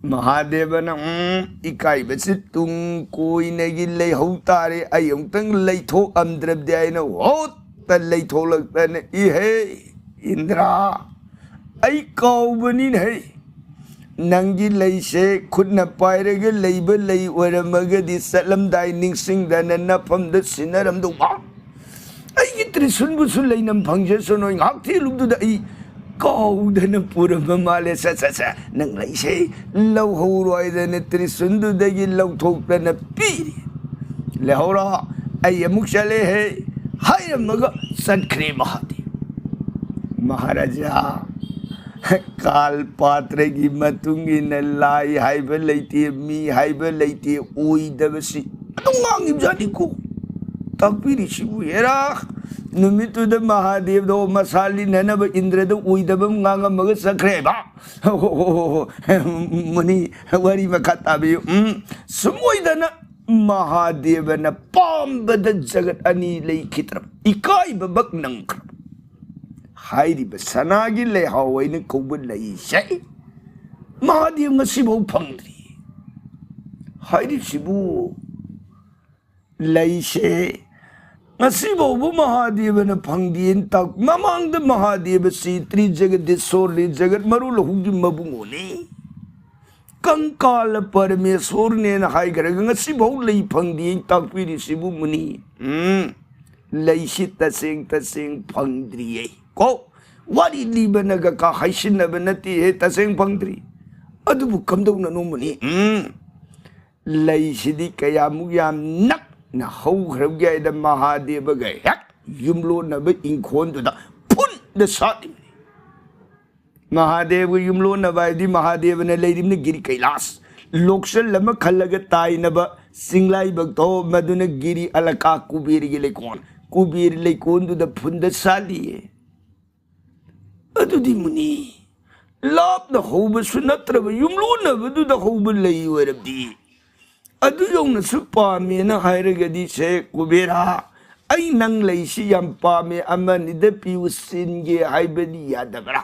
ꯃꯍꯥꯗꯦꯕꯅ, "ꯎꯝ, ꯏꯀꯥꯏꯕꯁꯤ ꯇꯨꯡ ꯀꯣꯏꯅꯒꯤ ꯂꯩꯍꯧ ꯇꯥꯔꯦ, ꯑꯩ ꯑꯃꯨꯛꯇꯪ ꯂꯩꯊꯣꯛꯑꯝꯗ꯭ꯔꯕꯗꯤ" ꯍꯥꯏꯅ ꯍꯣꯠꯇ ꯂꯩꯊꯣꯛꯂꯛꯇꯅ, "ꯏꯍꯦ ꯏꯟꯗ꯭ꯔ, ꯑꯩ ꯀꯥꯎꯕꯅꯤꯅꯦ ꯍꯦ꯫ ꯅꯪꯒꯤ ꯂꯩꯁꯦ ꯈꯨꯠꯅ ꯄꯥꯏꯔꯒ ꯂꯩꯕ ꯂꯩ ꯑꯣꯏꯔꯝꯃꯒꯗꯤ ꯆꯠꯂꯝꯗꯥꯏ ꯅꯤꯡꯁꯤꯡꯗꯅ ꯅꯐꯝꯗ ꯁꯤꯟꯅꯔꯝꯗꯧꯕ꯫ ꯑꯩꯒꯤ ꯇ꯭ꯔꯤꯁꯨꯟꯕꯨꯁꯨ ꯂꯩꯅꯝ ꯐꯪꯖꯁꯅꯨ, ꯉꯥꯏꯍꯥꯛ ꯊꯦꯜꯂꯨꯕꯗꯨꯗ ꯑꯩ ꯀꯥꯎꯗꯅ ꯄꯨꯔꯝꯕ ꯃꯥꯜꯂꯦ꯫ ꯁꯦ, ꯁꯦ, ꯁꯦ, ꯅꯪ ꯂꯩꯁꯦ ꯂꯧꯍꯧꯔꯣ" ꯍꯥꯏꯗꯅ ꯇ꯭ꯔꯤꯁꯨꯟꯗꯨꯗꯒꯤ ꯂꯧꯊꯣꯛꯇꯅ ꯄꯤꯔꯤ꯫ "ꯂꯩꯍꯧꯔꯣ, ꯑꯩ ꯑꯃꯨꯛ ꯆꯠꯂꯦꯍꯦ" ꯍꯥꯏꯔꯝꯃꯒ ꯆꯠꯈ꯭ꯔꯦ ꯃꯍꯥꯗꯦꯕ꯫ ꯃꯍꯥꯔꯥꯖꯥ, ꯀꯥꯜ ꯄꯥꯇ꯭ꯔꯒꯤ ꯃꯇꯨꯡ ꯏꯟꯅ ꯂꯥꯏ ꯍꯥꯏꯕ ꯂꯩꯇꯦ, ꯃꯤ ꯍꯥꯏꯕ ꯂꯩꯇꯦ, ꯑꯣꯏꯗꯕꯁꯤ ꯑꯗꯨꯝ ꯉꯥꯡꯉꯤꯕꯖꯥꯠꯅꯤꯀꯣ꯫ ꯇꯥꯛꯄꯤꯔꯤꯁꯤꯕꯨ ꯍꯦꯔꯥ, ꯅꯨꯃꯤꯠꯇꯨꯗ ꯃꯍꯥꯗꯦꯕꯗꯣ ꯃꯁꯥ ꯂꯤꯟꯅꯅꯕ ꯏꯟꯗ꯭ꯔꯗ ꯑꯣꯏꯗꯕ ꯑꯃ ꯉꯥꯡꯉꯝꯃꯒ ꯆꯠꯈ꯭ꯔꯦ ꯍꯥꯏꯕ꯫ ꯃꯨꯅꯤ, ꯋꯥꯔꯤ ꯃꯈꯥ ꯇꯥꯕꯤꯌꯨ꯫ ꯎꯝ, ꯁꯨꯝ ꯑꯣꯏꯗꯅ ꯃꯍꯥꯗꯦꯕꯅ ꯄꯥꯝꯕꯗ ꯖꯒꯠ ꯑꯅꯤ ꯂꯩꯈꯤꯗ꯭ꯔꯕ, ꯏꯀꯥꯏꯕꯃꯛ ꯅꯪꯈ꯭ꯔꯕ꯫ ꯍꯥꯏꯔꯤꯕ ꯁꯅꯥꯒꯤ ꯂꯩꯍꯥꯎ ꯍꯥꯏꯅ ꯀꯧꯕ ꯂꯩꯁꯦ ꯃꯍꯥꯗꯦꯕ ꯉꯁꯤꯐꯥꯎ ꯐꯪꯗ꯭ꯔꯤ꯫ ꯍꯥꯏꯔꯤꯁꯤꯕꯨ ꯂꯩꯁꯦ ꯉꯁꯤ ꯐꯥꯎꯕ ꯃꯍꯥꯗꯦꯕꯅ ꯐꯪꯗꯦꯅ ꯇꯥꯛ-, ꯃꯃꯥꯡꯗ ꯃꯍꯥꯗꯦꯕꯁꯤ ꯇ꯭ꯔꯤ ꯖꯒꯗꯤꯁꯣꯔꯅꯤ, ꯖꯒꯠ ꯃꯔꯨ ꯂꯧꯍꯨꯝꯒꯤ ꯃꯕꯨꯡꯉꯣꯅꯤ꯫ ꯀꯪꯀꯥꯂ ꯄꯔꯃꯦꯁꯣꯔꯅꯦꯅ ꯍꯥꯏꯈ꯭ꯔꯒ ꯉꯁꯤꯐꯥꯎ ꯂꯩ ꯐꯪꯗꯦ ꯇꯥꯛꯄꯤꯔꯤꯁꯤꯕꯨ ꯃꯨꯅꯤ꯫ ꯎꯝ, ꯂꯩꯁꯤ ꯇꯁꯦꯡ ꯇꯁꯦꯡ ꯐꯪꯗ꯭ꯔꯤꯌꯦ꯫ ꯀꯣ, ꯋꯥꯔꯤ ꯂꯤꯕꯅꯒ ꯀꯥ ꯍꯥꯏꯁꯤꯟꯅꯕ ꯅꯠꯇꯦꯍꯦ, ꯇꯁꯦꯡ ꯐꯪꯗ꯭ꯔꯤ꯫ ꯑꯗꯨꯕꯨ ꯀꯝꯗꯧꯅꯅꯣ ꯃꯨꯅꯤ? ꯎꯝ, ꯂꯩꯁꯤꯗꯤ ꯀꯌꯥꯃꯨꯛ ꯌꯥꯝ ꯅꯛꯅ ꯍꯧꯈ꯭ꯔꯕꯒꯦ ꯍꯥꯏꯗ ꯃꯍꯥꯗꯦꯕꯒ ꯍꯦꯛ ꯌꯨꯝꯂꯣꯟꯅꯕ ꯏꯪꯈꯣꯜꯗꯨꯗ ꯐꯨꯟꯗ ꯁꯥꯠꯂꯤꯕꯅꯤ꯫ ꯃꯍꯥꯗꯦꯕꯒ ꯌꯨꯝꯂꯣꯟꯅꯕ ꯍꯥꯏꯗꯤ ꯃꯍꯥꯗꯦꯕꯅ ꯂꯩꯔꯤꯕꯅ ꯒꯤꯔꯤ ꯀꯩꯂꯥꯁ꯫ ꯂꯣꯛꯁꯜ ꯑꯃ ꯈꯜꯂꯒ ꯇꯥꯏꯅꯕ ꯆꯤꯡꯂꯥꯏꯕꯛꯇꯣ, ꯃꯗꯨꯅ ꯒꯤꯔꯤ ꯑꯂꯀꯥ, ꯀꯨꯕꯦꯔꯒꯤ ꯂꯩꯀꯣꯜ꯫ ꯀꯨꯕꯦꯔ ꯂꯩꯀꯣꯜꯗꯨꯗ ꯐꯨꯟꯗ ꯁꯥꯠꯂꯤꯌꯦ꯫ ꯑꯗꯨꯗꯤ ꯃꯨꯅꯤ, ꯂꯥꯞꯅ ꯍꯧꯕꯁꯨ ꯅꯠꯇ꯭ꯔꯕ ꯌꯨꯝꯂꯣꯟꯅꯕꯗꯨꯗ ꯍꯧꯕ ꯂꯩ ꯑꯣꯏꯔꯕꯗꯤ ꯑꯗꯨ ꯌꯧꯅꯁꯨ ꯄꯥꯝꯃꯦꯅ ꯍꯥꯏꯔꯒꯗꯤ, ꯁꯦ ꯀꯨꯕꯦꯔꯥ, ꯑꯩ ꯅꯪ ꯂꯩꯁꯤ ꯌꯥꯝ ꯄꯥꯝꯃꯦ, ꯑꯃꯅꯤꯗ ꯄꯤꯌꯨ, ꯁꯤꯟꯒꯦ ꯍꯥꯏꯕꯗꯤ ꯌꯥꯗꯕ꯭ꯔꯥ?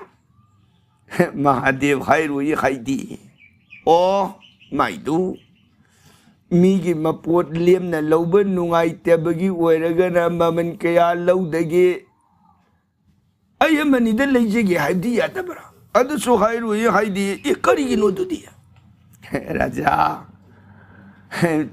ꯃꯍꯥꯗꯦꯕ ꯍꯥꯏꯔꯣꯏ ꯍꯥꯏꯗꯤ, ꯑꯣ, ꯃꯥꯏꯗꯨ, ꯃꯤꯒꯤ ꯃꯄꯣꯠ ꯂꯦꯝꯅ ꯂꯧꯕ ꯅꯨꯡꯉꯥꯏꯇꯕꯒꯤ ꯑꯣꯏꯔꯒꯅ ꯃꯃꯜ ꯀꯌꯥ ꯂꯧꯗꯒꯦ? ꯑꯩ ꯑꯃꯅꯤꯗ ꯂꯩꯖꯒꯦ ꯍꯥꯏꯕꯗꯤ ꯌꯥꯗꯕ꯭ꯔꯥ? ꯑꯗꯨꯁꯨ ꯍꯥꯏꯔꯣꯏ ꯍꯥꯏꯗꯤ, ꯑꯦ, ꯀꯔꯤꯒꯤꯅꯣ ꯑꯗꯨꯗꯤ? ꯔꯥꯖꯥ,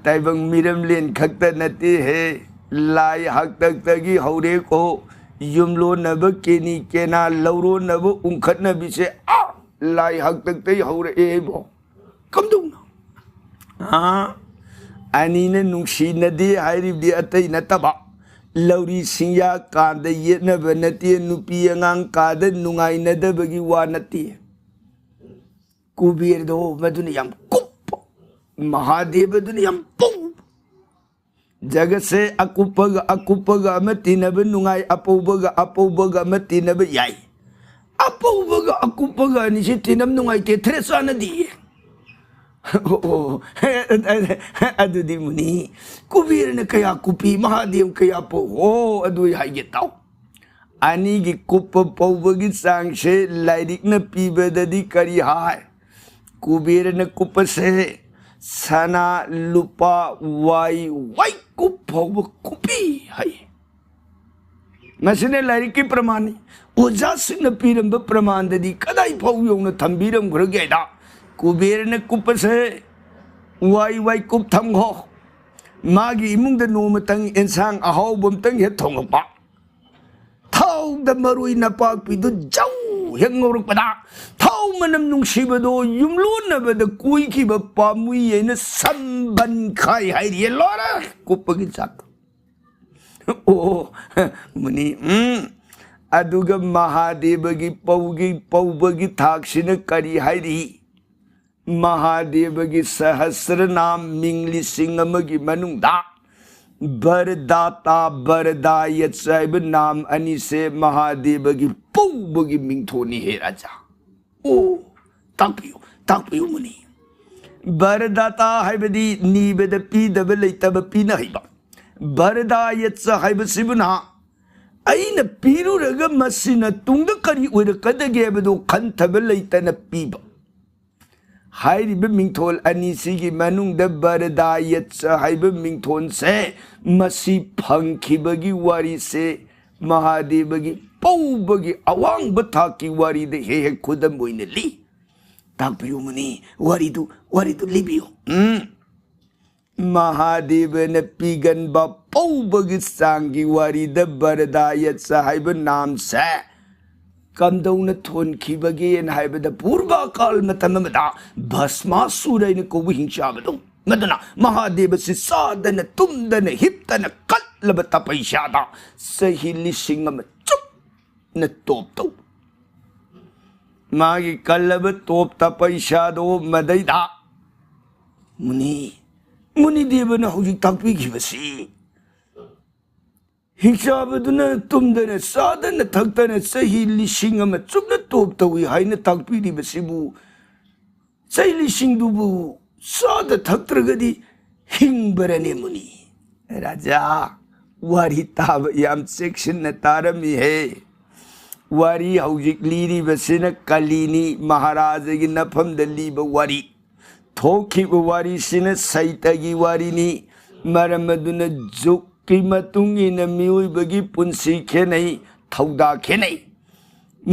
ꯇꯥꯏꯕꯪ ꯃꯤꯔꯝꯂꯦꯟ ꯈꯛꯇ ꯅꯠꯇꯦꯍꯦ, ꯂꯥꯏ ꯍꯥꯛꯇꯛꯇꯒꯤ ꯍꯧꯔꯦꯀꯣ꯫ ꯌꯨꯝꯂꯣꯟꯅꯕ ꯀꯦꯅꯤ ꯀꯦꯅꯥ ꯂꯧꯔꯣꯟꯅꯕ ꯎꯪꯈꯠꯅꯕꯤꯁꯦ, ꯑꯥ, ꯂꯥꯏ ꯍꯥꯛꯇꯛꯇꯒꯤ ꯍꯧꯔꯛꯑꯦ ꯏꯕꯣ꯫ ꯀꯝꯗꯧꯅ? ꯑꯥ, ꯑꯅꯤꯅ ꯅꯨꯡꯁꯤꯅꯗꯦ ꯍꯥꯏꯔꯤꯕꯗꯤ ꯑꯇꯩ ꯅꯠꯇꯕ, ꯂꯧꯔꯤ ꯁꯤꯡꯌꯥ ꯀꯥꯗ ꯌꯦꯠꯅꯕ ꯅꯠꯇꯦ, ꯅꯨꯄꯤ ꯑꯉꯥꯡ ꯀꯥꯗ ꯅꯨꯡꯉꯥꯏꯅꯗꯕꯒꯤ ꯋꯥ ꯅꯠꯇꯦ꯫ ꯀꯨꯕꯦꯔꯗꯣ ꯃꯗꯨꯅ ꯌꯥꯝ ꯀꯨꯞꯄ, ꯃꯍꯥꯗꯦꯕꯗꯨꯅ ꯌꯥꯝ ꯄꯧꯕ꯫ ꯖꯒꯠꯁꯦ ꯑꯀꯨꯞꯄꯒ ꯑꯀꯨꯞꯄꯒ ꯑꯃ ꯇꯤꯟꯅꯕ ꯅꯨꯡꯉꯥꯏ, ꯑꯄꯧꯕꯒ ꯑꯄꯧꯕꯒ ꯑꯃ ꯇꯤꯟꯅꯕ ꯌꯥꯏ꯫ ꯑꯄꯧꯕꯒ ꯑꯀꯨꯞꯄꯒ ꯑꯅꯤꯁꯤ ꯇꯤꯟꯅꯕ ꯅꯨꯡꯉꯥꯏꯇꯦ, ꯊ꯭ꯔꯦ ꯆꯥꯟꯅꯗꯤꯌꯦ꯫ ꯑꯣ, ꯑꯗꯨꯗꯤ ꯃꯨꯅꯤ, ꯀꯨꯕꯦꯔꯅ ꯀꯌꯥ ꯀꯨꯞꯄꯤ, ꯃꯍꯥꯗꯦꯕ ꯀꯌꯥ ꯄꯧ? ꯑꯣ, ꯑꯗꯨ ꯑꯩ ꯍꯥꯏꯒꯦ ꯇꯥꯎ꯫ ꯑꯅꯤꯒꯤ ꯀꯨꯞꯄ ꯄꯧꯕꯒꯤ ꯆꯥꯡꯁꯦ ꯂꯥꯏꯔꯤꯛꯅ ꯄꯤꯕꯗꯗꯤ ꯀꯔꯤ ꯍꯥꯏ? ꯀꯨꯕꯦꯔꯅ ꯀꯨꯞꯄꯁꯦ ꯁꯅꯥ, ꯂꯨꯄꯥ, ꯋꯥꯏ, ꯋꯥꯏ ꯀꯨꯞ ꯐꯥꯎꯕ ꯀꯨꯞꯄꯤ ꯍꯥꯏ꯫ ꯃꯁꯤꯅ ꯂꯥꯏꯔꯤꯛꯀꯤ ꯄ꯭ꯔꯃꯥꯟꯅꯤ꯫ ꯑꯣꯖꯥꯁꯤꯡꯅ ꯄꯤꯔꯝꯕ ꯄ꯭ꯔꯃꯥꯟꯗꯗꯤ ꯀꯗꯥꯏ ꯐꯥꯎ ꯌꯧꯅ ꯊꯝꯕꯤꯔꯝꯈ꯭ꯔꯒꯦ ꯍꯥꯏꯗ, ꯀꯨꯕꯦꯔꯅ ꯀꯨꯞꯄꯁꯦ ꯋꯥꯏ ꯋꯥꯏ ꯀꯨꯞ ꯊꯝꯈꯣ꯫ ꯃꯥꯒꯤ ꯏꯃꯨꯡꯗ ꯅꯣꯡꯃꯇꯪ ꯑꯦꯟꯁꯥꯡ ꯑꯍꯥꯎꯕ ꯑꯝꯇꯪ ꯍꯦꯛ ꯊꯣꯡꯉꯛꯄ, ꯊꯥꯎꯗ ꯃꯔꯣꯏ ꯅꯄꯥꯛꯄꯤꯗꯨ ꯖꯧ ꯍꯦꯛ ꯉꯧꯔꯛꯄꯗ, ꯊꯥꯎ ꯃꯅꯝ ꯅꯨꯡꯁꯤꯕꯗꯣ ꯌꯨꯝꯂꯣꯟꯅꯕꯗ ꯀꯣꯏꯈꯤꯕ ꯄꯥꯝꯃꯨꯏ ꯍꯥꯏꯅ ꯁꯝꯕꯟ ꯈꯥꯏ ꯍꯥꯏꯔꯤꯌꯦ꯫ ꯂꯣꯏꯔꯦ ꯀꯨꯞꯄꯒꯤ ꯖꯥꯠꯇꯣ꯫ ꯑꯣ, ꯃꯨꯅꯤ, ꯎꯝ꯫ ꯑꯗꯨꯒ ꯃꯍꯥꯗꯦꯕꯒꯤ ꯄꯧꯒꯤ ꯄꯧꯕꯒꯤ ꯊꯥꯛꯁꯤꯅ ꯀꯔꯤ ꯍꯥꯏꯔꯤ? ꯃꯍꯥꯗꯦꯕꯒꯤ ꯁꯍꯁ꯭ꯔꯅꯥꯝ, ꯃꯤꯡ ꯂꯤꯁꯤꯡ ꯑꯃꯒꯤ ꯃꯅꯨꯡꯗ ꯕꯔꯗꯥꯇꯥ, ꯕꯔꯗꯥꯌꯠꯁ ꯍꯥꯏꯕ ꯅꯥꯝ ꯑꯅꯤꯁꯦ ꯃꯍꯥꯗꯦꯕꯒꯤ ꯄꯧꯕꯒꯤ ꯃꯤꯡꯊꯣꯟꯅꯤ ꯍꯦ ꯔꯥꯖꯥ꯫ ꯑꯣ, ꯇꯥꯛꯄꯤꯌꯨ, ꯇꯥꯛꯄꯤꯌꯨ ꯃꯨꯅꯤ꯫ ꯕꯔꯗꯥꯇꯥ ꯍꯥꯏꯕꯗꯤ ꯅꯤꯕꯗ ꯄꯤꯗꯕ ꯂꯩꯇꯕ ꯄꯤꯅ ꯍꯩꯕ꯫ ꯕꯔꯗꯥꯌꯠꯁ ꯍꯥꯏꯕꯁꯤꯕꯨꯅ ꯑꯩꯅ ꯄꯤꯔꯨꯔꯒ ꯃꯁꯤꯅ ꯇꯨꯡꯗ ꯀꯔꯤ ꯑꯣꯏꯔꯛꯀꯗꯒꯦ ꯍꯥꯏꯕꯗꯨ ꯈꯟꯊꯕ ꯂꯩꯇꯅ ꯄꯤꯕ꯫ ꯍꯥꯏꯔꯤꯕ ꯃꯤꯡꯊꯣꯜ ꯑꯅꯤꯁꯤꯒꯤ ꯃꯅꯨꯡꯗ ꯕꯔꯗꯥꯌꯠꯁ ꯍꯥꯏꯕ ꯃꯤꯡꯊꯣꯟꯁꯦ, ꯃꯁꯤ ꯐꯪꯈꯤꯕꯒꯤ ꯋꯥꯔꯤꯁꯦ ꯃꯍꯥꯗꯦꯕꯒꯤ ꯄꯧꯕꯒꯤ ꯑꯋꯥꯡꯕ ꯊꯥꯛꯀꯤ ꯋꯥꯔꯤꯗ ꯍꯦꯛ ꯍꯦꯛ ꯈꯨꯗꯝ ꯑꯣꯏꯅ ꯂꯤ꯫ ꯇꯥꯛꯄꯤꯌꯨ ꯃꯨꯅꯤ, ꯋꯥꯔꯤꯗꯨ, ꯋꯥꯔꯤꯗꯨ ꯂꯤꯕꯤꯌꯨ꯫ ꯎꯝ꯫ ꯃꯍꯥꯗꯦꯕꯅ ꯄꯤꯒꯟꯕ ꯄꯧꯕꯒꯤ ꯆꯥꯡꯒꯤ ꯋꯥꯔꯤꯗ ꯕꯔꯗꯥꯌꯠꯁ ꯍꯥꯏꯕ ꯅꯥꯝꯁꯦ ꯀꯝꯗꯧꯅ ꯊꯣꯟꯈꯤꯕꯒꯦꯅ ꯍꯥꯏꯕꯗ, ꯄꯨꯔꯕ ꯀꯥꯜ ꯃꯇꯝ ꯑꯃꯗ ꯚꯁꯃꯥꯁꯨꯔ ꯍꯥꯏꯅ ꯀꯧꯕ ꯍꯤꯡꯆꯥꯕꯗꯣ, ꯃꯗꯨꯅ ꯃꯍꯥꯗꯦꯕꯁꯤ ꯆꯥꯗꯅ ꯇꯨꯝꯗꯅ ꯍꯤꯞꯇꯅ ꯀꯠꯂꯕ ꯇꯄꯩꯁꯥꯗ ꯆꯍꯤ ꯂꯤꯁꯤꯡ ꯑꯃ ꯆꯨꯞꯅ ꯇꯣꯞ ꯇꯧꯕ꯫ ꯃꯥꯒꯤ ꯀꯜꯂꯕ ꯇꯣꯞ ꯇꯄꯩꯁꯥꯗꯣ ꯃꯗꯩꯗ ꯃꯨꯅꯤ, ꯃꯨꯅꯤꯗꯦꯕꯅ ꯍꯧꯖꯤꯛ ꯇꯥꯛꯄꯤꯈꯤꯕꯁꯤ, ꯍꯤꯡꯆꯥꯕꯗꯨꯅ ꯇꯨꯝꯗꯅ ꯆꯥꯗꯅ ꯊꯛꯇꯅ ꯆꯍꯤ ꯂꯤꯁꯤꯡ ꯑꯃ ꯆꯨꯞꯅ ꯇꯣꯞ ꯇꯧꯏ ꯍꯥꯏꯅ ꯇꯥꯛꯄꯤꯔꯤꯕꯁꯤꯕꯨ, ꯆꯍꯤ ꯂꯤꯁꯤꯡꯗꯨꯕꯨ ꯆꯥꯗ ꯊꯛꯇ꯭ꯔꯒꯗꯤ ꯍꯤꯡꯕꯔꯅꯦ ꯃꯨꯅꯤ? ꯔꯥꯖꯥ, ꯋꯥꯔꯤ ꯇꯥꯕ ꯌꯥꯝ ꯆꯦꯛꯁꯤꯟꯅ ꯇꯥꯔꯝꯃꯤꯍꯦ꯫ ꯋꯥꯔꯤ ꯍꯧꯖꯤꯛ ꯂꯤꯔꯤꯕꯁꯤꯅ ꯀꯂꯤꯅꯤ ꯃꯍꯥꯔꯥꯖꯒꯤ ꯅꯐꯝꯗ ꯂꯤꯕ ꯋꯥꯔꯤ꯫ ꯊꯣꯛꯈꯤꯕ ꯋꯥꯔꯤꯁꯤꯅ ꯁꯩꯇꯒꯤ ꯋꯥꯔꯤꯅꯤ꯫ ꯃꯔꯝ ꯑꯗꯨꯅ ꯖꯨꯛ ꯀꯤ ꯃꯇꯨꯡ ꯏꯟꯅ ꯃꯤꯑꯣꯏꯕꯒꯤ ꯄꯨꯟꯁꯤ ꯈꯦꯠꯅꯩ, ꯊꯧꯗꯥ ꯈꯦꯠꯅꯩ꯫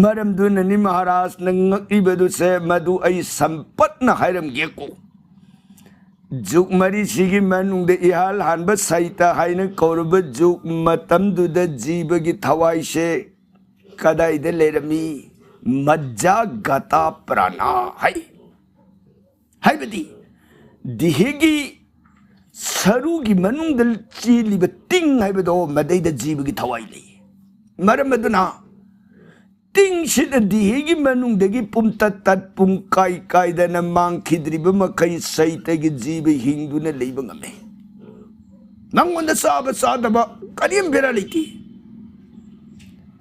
ꯃꯔꯝꯗꯨꯅꯅꯤ ꯃꯍꯥꯔꯥꯖꯅ ꯉꯛꯂꯤꯕꯗꯨꯁꯦ, ꯃꯗꯨ ꯑꯩ ꯁꯝꯄꯠꯅ ꯍꯥꯏꯔꯝꯒꯦꯀꯣ꯫ ꯖꯨꯒ ꯃꯔꯤꯁꯤꯒꯤ ꯃꯅꯨꯡꯗ ꯏꯍꯥꯟ ꯍꯥꯟꯕ ꯁꯩꯇ ꯍꯥꯏꯅ ꯀꯧꯔꯕ ꯖꯨꯒ ꯃꯇꯝꯗꯨꯗ ꯖꯤꯕꯒꯤ ꯊꯋꯥꯏꯁꯦ ꯀꯗꯥꯏꯗ ꯂꯩꯔꯝꯃꯤ? ꯃꯖ꯭ꯖꯥ ꯒꯇꯥ ꯄ꯭ꯔꯥꯅꯥ ꯍꯥꯏ꯫ ꯍꯥꯏꯕꯗꯤ ꯗꯤꯍꯦꯒꯤ ꯁꯔꯨꯒꯤ ꯃꯅꯨꯡꯗ ꯆꯦꯜꯂꯤꯕ ꯇꯤꯡ ꯍꯥꯏꯕꯗꯣ, ꯃꯗꯩꯗ ꯖꯤꯕꯒꯤ ꯊꯋꯥꯏ ꯂꯩ꯫ ꯃꯔꯝ ꯑꯗꯨꯅ ꯇꯤꯡꯁꯤꯗ ꯗꯤꯍꯦꯒꯤ ꯃꯅꯨꯡꯗꯒꯤ ꯄꯨꯝꯇꯠ ꯇꯠ, ꯄꯨꯡ ꯀꯥꯏ ꯀꯥꯏꯗꯅ ꯃꯥꯡꯈꯤꯗ꯭ꯔꯤꯕ ꯃꯈꯩ ꯁꯩꯇꯒꯤ ꯖꯤꯕ ꯍꯤꯡꯗꯨꯅ ꯂꯩꯕ ꯉꯝꯃꯤ꯫ ꯃꯉꯣꯟꯗ ꯆꯥꯕ ꯆꯥꯗꯕ ꯀꯔꯤꯝ ꯕꯦꯔꯥ ꯂꯩꯇꯦ꯫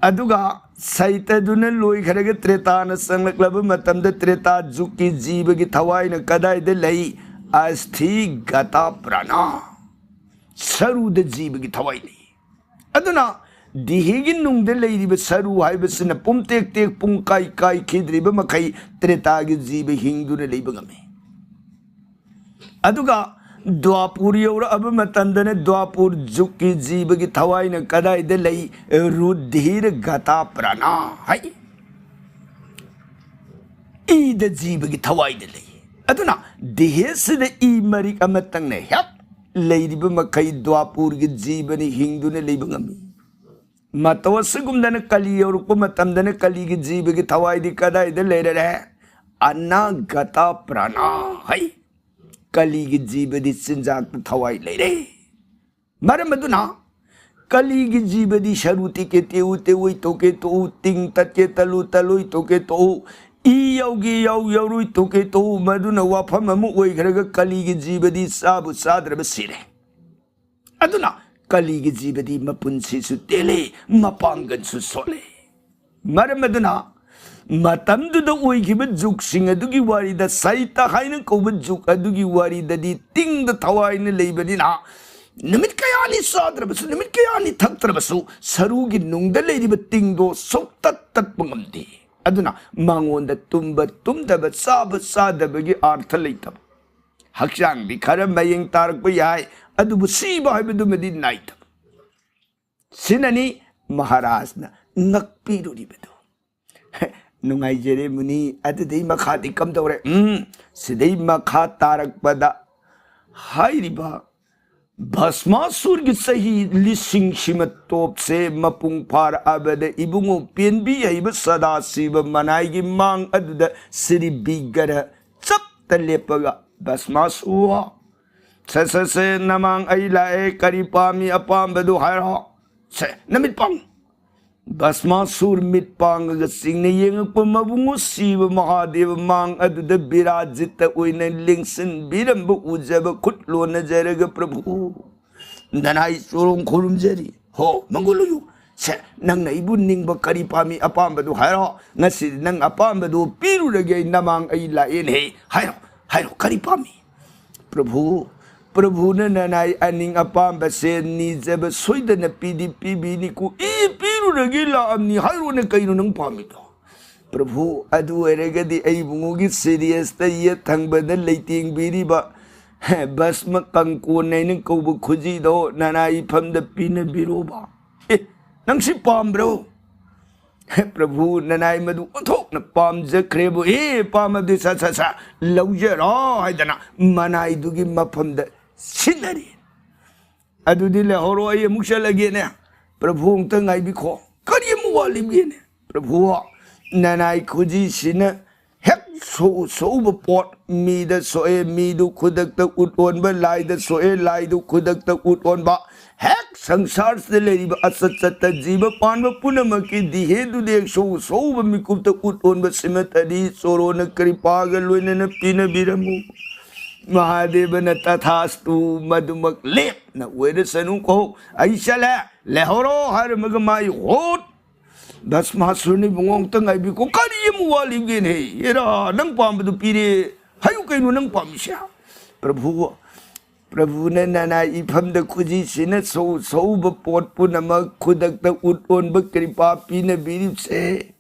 ꯑꯗꯨꯒ ꯁꯩꯇꯗꯨꯅ ꯂꯣꯏꯈ꯭ꯔꯒ ꯇ꯭ꯔꯦꯇꯥꯅ ꯆꯪꯂꯛꯂꯕ ꯃꯇꯝꯗ ꯇ꯭ꯔꯦꯇꯥ ꯖꯨꯒꯀꯤ ꯖꯤꯕꯒꯤ ꯊꯋꯥꯏꯅ ꯀꯗꯥꯏꯗ ꯂꯩ? ꯑꯁꯊꯤ ꯒꯇꯥ ꯄ꯭ꯔꯥꯅꯥ, ꯁꯔꯨꯗ ꯖꯤꯕꯒꯤ ꯊꯋꯥꯏ ꯂꯩ꯫ ꯑꯗꯨꯅ ꯗꯤꯍꯦꯒꯤ ꯅꯨꯡꯗ ꯂꯩꯔꯤꯕ ꯁꯔꯨ ꯍꯥꯏꯕꯁꯤꯅ ꯄꯨꯝꯇꯦꯛ ꯇꯦꯛ, ꯄꯨꯡ ꯀꯥꯏ ꯀꯥꯏꯈꯤꯗ꯭ꯔꯤꯕ ꯃꯈꯩ ꯇ꯭ꯔꯦꯇꯥꯒꯤ ꯖꯤꯕ ꯍꯤꯡꯗꯨꯅ ꯂꯩꯕ ꯉꯝꯃꯤ꯫ ꯑꯗꯨꯒ ꯗ꯭ꯋꯥꯄꯨꯔ ꯌꯧꯔꯛꯑꯕ ꯃꯇꯝꯗꯅ ꯗ꯭ꯋꯥꯄꯨꯔ ꯖꯨꯒꯀꯤ ꯖꯤꯕꯒꯤ ꯊꯋꯥꯏꯅ ꯀꯗꯥꯏꯗ ꯂꯩ? ꯔꯨꯙꯤꯔ ꯒꯇꯥ ꯄ꯭ꯔꯥꯅꯥ ꯍꯥꯏ꯫ ꯏꯗ ꯖꯤꯕꯒꯤ ꯊꯋꯥꯏꯗ ꯂꯩ꯫ ꯑꯗꯨꯅ ꯗꯤꯍꯦꯁꯤꯗ ꯏ ꯃꯔꯤꯛ ꯑꯃꯇꯪꯅ ꯍꯦꯛ ꯂꯩꯔꯤꯕ ꯃꯈꯩ ꯗ꯭ꯋꯥꯄꯨꯔꯒꯤ ꯖꯤꯕꯅꯤ ꯍꯤꯡꯗꯨꯅ ꯂꯩꯕ ꯉꯝꯃꯤ꯫ ꯃꯇꯧ ꯑꯁꯤꯒꯨꯝꯗꯅ ꯀꯂꯤ ꯌꯧꯔꯛꯄ ꯃꯇꯝꯗꯅ ꯀꯂꯤꯒꯤ ꯖꯤꯕꯒꯤ ꯊꯋꯥꯏꯗꯤ ꯀꯗꯥꯏꯗ ꯂꯩꯔꯔꯦ? ꯑꯅꯥꯒꯇꯥ ꯄ꯭ꯔꯥꯅꯥ ꯍꯥꯏ꯫ ꯀꯂꯤꯒꯤ ꯖꯤꯕꯗꯤ ꯆꯤꯟꯖꯥꯛꯇ ꯊꯋꯥꯏ ꯂꯩꯔꯦ꯫ ꯃꯔꯝ ꯑꯗꯨꯅ ꯀꯂꯤꯒꯤ ꯖꯤꯕꯗꯤ ꯁꯔꯨ ꯇꯦꯛꯀꯦ ꯇꯦꯛꯎ, ꯇꯦꯛꯑꯣꯏ ꯇꯣꯛꯀꯦ ꯇꯣꯛꯎ, ꯇꯤꯡ ꯇꯠꯀꯦ ꯇꯠꯂꯨ, ꯇꯠꯂꯣꯏ ꯇꯣꯛꯀꯦ ꯇꯣꯛꯎ, ꯏ ꯌꯥꯎꯒꯦ ꯌꯥꯎ, ꯌꯥꯎꯔꯣꯏ ꯇꯣꯛꯀꯦ ꯇꯣꯛꯎ, ꯃꯗꯨꯅ ꯋꯥꯐꯝ ꯑꯃ ꯑꯣꯏꯈ꯭ꯔꯒ ꯀꯂꯤꯒꯤ ꯖꯤꯕꯗꯤ ꯆꯥꯕꯨ ꯆꯥꯗ꯭ꯔꯕ ꯁꯤꯔꯦ꯫ ꯑꯗꯨꯅ ꯀꯂꯤꯒꯤ ꯖꯤꯕꯗꯤ ꯃꯄꯨꯟꯁꯤꯁꯨ ꯇꯦꯜꯂꯤ, ꯃꯄꯥꯡꯒꯜꯁꯨ ꯁꯣꯜꯂꯤ꯫ ꯃꯔꯝ ꯑꯗꯨꯅ ꯃꯇꯝꯗꯨꯗ ꯑꯣꯏꯈꯤꯕ ꯖꯨꯒꯁꯤꯡ ꯑꯗꯨꯒꯤ ꯋꯥꯔꯤꯗ, ꯁꯩꯇ ꯍꯥꯏꯅ ꯀꯧꯕ ꯖꯨꯒ ꯑꯗꯨꯒꯤ ꯋꯥꯔꯤꯗꯗꯤ ꯇꯤꯡꯗ ꯊꯋꯥꯏꯅ ꯂꯩꯕꯅꯤꯅ, ꯅꯨꯃꯤꯠ ꯀꯌꯥꯅꯤ ꯆꯥꯗ꯭ꯔꯕꯁꯨ, ꯅꯨꯃꯤꯠ ꯀꯌꯥꯅꯤ ꯊꯛꯇ꯭ꯔꯕꯁꯨ, ꯁꯔꯨꯒꯤ ꯅꯨꯡꯗ ꯂꯩꯔꯤꯕ ꯇꯤꯡꯗꯣ ꯁꯨꯛꯇꯠ ꯇꯠꯄ ꯉꯝꯗꯦ꯫ ꯑꯗꯨꯅ ꯃꯉꯣꯟꯗ ꯇꯨꯝꯕ ꯇꯨꯝꯗꯕ, ꯆꯥꯕ ꯆꯥꯗꯕꯒꯤ ꯑꯥꯔꯊ ꯂꯩꯇꯕ꯫ ꯍꯛꯆꯥꯡꯗꯤ ꯈꯔ ꯃꯌꯦꯡ ꯇꯥꯔꯛꯄ ꯌꯥꯏ, ꯑꯗꯨꯕꯨ ꯁꯤꯕ ꯍꯥꯏꯕꯗꯨꯃꯗꯤ ꯅꯥꯏꯗꯕ꯫ ꯁꯤꯅꯅꯤ ꯃꯍꯥꯔꯥꯖꯅ ꯉꯛꯄꯤꯔꯨꯔꯤꯕꯗꯨ꯫ ꯅꯨꯡꯉꯥꯏꯖꯔꯦ ꯃꯨꯅꯤ꯫ ꯑꯗꯨꯗꯩ ꯃꯈꯥꯗꯤ ꯀꯝꯗꯧꯔꯦ? ꯎꯝ, ꯁꯤꯗꯩ ꯃꯈꯥ ꯇꯥꯔꯛꯄꯗ ꯍꯥꯏꯔꯤꯕ ꯚꯁꯃꯥꯁꯨꯔꯒꯤ ꯆꯍꯤ ꯂꯤꯁꯤꯡꯁꯤꯃ ꯇꯣꯞꯁꯦ ꯃꯄꯨꯡ ꯐꯥꯔꯛꯑꯕꯗ ꯏꯕꯨꯡꯉꯣ ꯄꯦꯟꯕꯤ ꯍꯩꯕ ꯁꯗꯥꯁꯤꯕ ꯃꯅꯥꯏꯒꯤ ꯃꯥꯡ ꯑꯗꯨꯗ ꯁ꯭ꯔꯤ ꯕꯤꯒꯔ ꯆꯞꯇ ꯂꯦꯞꯄꯒ, "ꯚꯁꯃꯥꯁꯨꯔ, ꯁꯦ, ꯁꯦ, ꯁꯦ, ꯅꯃꯥꯡ ꯑꯩ ꯂꯥꯛꯑꯦ, ꯀꯔꯤ ꯄꯥꯝꯃꯤ ꯑꯄꯥꯝꯕꯗꯨ ꯍꯥꯏꯔꯣ"꯫ ꯁꯦ, ꯅꯃꯤꯠ ꯄꯥꯡ꯫ ꯚꯁꯃꯥꯁꯨꯔ ꯃꯤꯠ ꯄꯥꯡꯉꯒ ꯆꯤꯡꯅ ꯌꯦꯡꯉꯛꯄ ꯃꯕꯨꯡ ꯁꯤꯕ ꯃꯍꯥꯗꯦꯕ ꯃꯥꯡ ꯑꯗꯨꯗ ꯕꯤꯔꯥꯖꯤꯠꯇ ꯑꯣꯏꯅ ꯂꯦꯡꯁꯤꯟꯕꯤꯔꯝꯕ ꯎꯖꯕ ꯈꯨꯠ ꯂꯣꯟꯅꯖꯔꯒ, "ꯄ꯭ꯔꯚꯨ, ꯅꯅꯥꯏ ꯆꯣꯔꯣꯡ ꯈꯨꯔꯨꯝꯖꯔꯤ꯫ ꯍꯣ, ꯃꯪꯒꯣꯜ ꯑꯣꯏꯌꯨ꯫ ꯁꯦ, ꯅꯪꯅ ꯑꯩꯕꯨ ꯅꯤꯡꯕ ꯀꯔꯤ ꯄꯥꯝꯃꯤ ꯑꯄꯥꯝꯕꯗꯨ ꯍꯥꯏꯔꯣ꯫ ꯉꯁꯤꯗꯤ ꯅꯪ ꯑꯄꯥꯝꯕꯗꯨ ꯄꯤꯔꯨꯔꯒꯦ, ꯑꯩ ꯅꯃꯥꯡ ꯑꯩ ꯂꯥꯛꯑꯦꯅꯦ꯫ ꯍꯥꯏꯔꯣ, ꯍꯥꯏꯔꯣ, ꯀꯔꯤ ꯄꯥꯝꯃꯤ?" "ꯄ꯭ꯔꯚꯨ, ꯄ꯭ꯔꯚꯨꯅ ꯅꯅꯥꯏ ꯑꯅꯤꯡ ꯑꯄꯥꯝꯕꯁꯦ ꯅꯤꯖꯕ ꯁꯣꯏꯗꯅ ꯄꯤꯗꯤ ꯄꯤꯕꯤꯅꯤꯀꯣ꯫" "ꯏ, ꯄꯤꯔꯨꯔꯒꯦ ꯂꯥꯛꯑꯝꯅꯤ, ꯍꯥꯏꯔꯣꯅꯦ, ꯀꯩꯅꯣ ꯅꯪ ꯄꯥꯝꯃꯤꯗꯣ?" "ꯄ꯭ꯔꯚꯨ, ꯑꯗꯨ ꯑꯣꯏꯔꯒꯗꯤ ꯑꯩ ꯏꯕꯨꯡꯉꯣꯒꯤ ꯁꯤꯔꯤꯌꯁꯇ ꯌꯦꯠ ꯊꯪꯕꯗ ꯂꯩꯇꯦꯡꯕꯤꯔꯤꯕ ꯚꯁꯃ ꯀꯪꯀꯣꯟ ꯍꯥꯏꯅ ꯀꯧꯕ ꯈꯨꯖꯤꯗꯣ ꯅꯅꯥꯏ ꯏꯐꯝꯗ ꯄꯤꯅꯕꯤꯔꯣꯕ꯫" "ꯑꯦ, ꯅꯪ ꯁꯤ ꯄꯥꯝꯕ꯭ꯔꯣ?" "ꯍꯦ ꯄ꯭ꯔꯚꯨ, ꯅꯅꯥꯏ ꯃꯗꯨ ꯑꯣꯟꯊꯣꯛꯅ ꯄꯥꯝꯖꯈ꯭ꯔꯦꯕꯨ, ꯑꯦ, ꯄꯥꯝꯃꯗꯤ ꯁꯥ, ꯁꯥ, ꯁꯥ, ꯂꯧꯖꯔꯣ" ꯍꯥꯏꯗꯅ ꯃꯅꯥꯏꯗꯨꯒꯤ ꯃꯐꯝꯗ ꯁꯤꯟꯅꯔꯤ꯫ "ꯑꯗꯨꯗꯤ ꯂꯩꯍꯧꯔꯣ, ꯑꯩ ꯑꯃꯨꯛ ꯆꯠꯂꯒꯦꯅꯦ꯫ ꯄ꯭ꯔꯚꯨ, ꯑꯃꯨꯛꯇ ꯉꯥꯏꯕꯤꯈꯣ꯫ ꯀꯔꯤ ꯑꯃꯨꯛ ꯋꯥꯠꯂꯤꯕꯒꯦꯅꯦ?" "ꯄ꯭ꯔꯚꯨ, ꯅꯅꯥꯏ ꯈꯨꯖꯤꯁꯤꯅ ꯍꯦꯛ ꯁꯣꯛꯎ ꯁꯣꯛꯎꯕ ꯄꯣꯠ ꯃꯤꯗ ꯁꯣꯛꯑꯦ, ꯃꯤꯗꯨ ꯈꯨꯗꯛꯇ ꯎꯠ ꯑꯣꯟꯕ, ꯂꯥꯏꯗ ꯁꯣꯛꯑꯦ, ꯂꯥꯏꯗꯨ ꯈꯨꯗꯛꯇ ꯎꯠ ꯑꯣꯟꯕ, ꯍꯦꯛ ꯁꯪꯁꯥꯔꯁꯤꯗ ꯂꯩꯔꯤꯕ ꯑꯆꯠ ꯆꯠꯇ ꯖꯤꯕ ꯄꯥꯟꯕ ꯄꯨꯝꯅꯃꯛꯀꯤ ꯗꯤꯍꯦꯗꯨꯗ ꯍꯦꯛ ꯁꯣꯛꯎ ꯁꯣꯛꯎꯕ ꯃꯤꯀꯨꯞꯇ ꯎꯠ ꯑꯣꯟꯕ ꯁꯤꯃꯇꯗꯤ ꯆꯣꯔꯣꯅ ꯀ꯭ꯔꯤꯄꯥꯒ ꯂꯣꯏꯅꯅ ꯄꯤꯅꯕꯤꯔꯝꯃꯨ꯫" ꯃꯍꯥꯗꯦꯕꯅ, "ꯇꯊꯥꯁꯇꯨ, ꯃꯗꯨꯃꯛ ꯂꯦꯞꯅ ꯑꯣꯏꯔꯁꯅꯨ ꯀꯣ꯫ ꯑꯩ ꯆꯠꯂꯦ, ꯂꯩꯍꯧꯔꯣ" ꯍꯥꯏꯔꯝꯃꯒ ꯃꯥꯏ ꯍꯣꯠ ꯚꯁꯃꯥꯁꯨꯔꯅ, "ꯏꯕꯨꯡꯉꯣ, ꯑꯝꯇ ꯉꯥꯏꯕꯤꯀꯣ, ꯀꯔꯤ ꯑꯃꯨꯛ ꯋꯥꯠꯂꯤꯕꯒꯦꯅꯦ? ꯑꯦꯔꯥ, ꯅꯪ ꯄꯥꯝꯕꯗꯨ ꯄꯤꯔꯦ, ꯍꯥꯏꯌꯨ ꯀꯩꯅꯣ ꯅꯪ ꯄꯥꯝꯃꯤꯁꯦ?" "ꯄ꯭ꯔꯚꯨ, ꯄ꯭ꯔꯚꯨꯅ ꯅꯅꯥꯏ ꯏꯐꯝꯗ ꯈꯨꯖꯤꯁꯤꯅ ꯁꯧ ꯁꯧꯕ ꯄꯣꯠ ꯄꯨꯝꯅꯃꯛ ꯈꯨꯗꯛꯇ ꯎꯠ ꯑꯣꯟꯕ ꯀ꯭ꯔꯤꯄꯥ ꯄꯤꯅꯕꯤꯔꯤꯕꯁꯦ,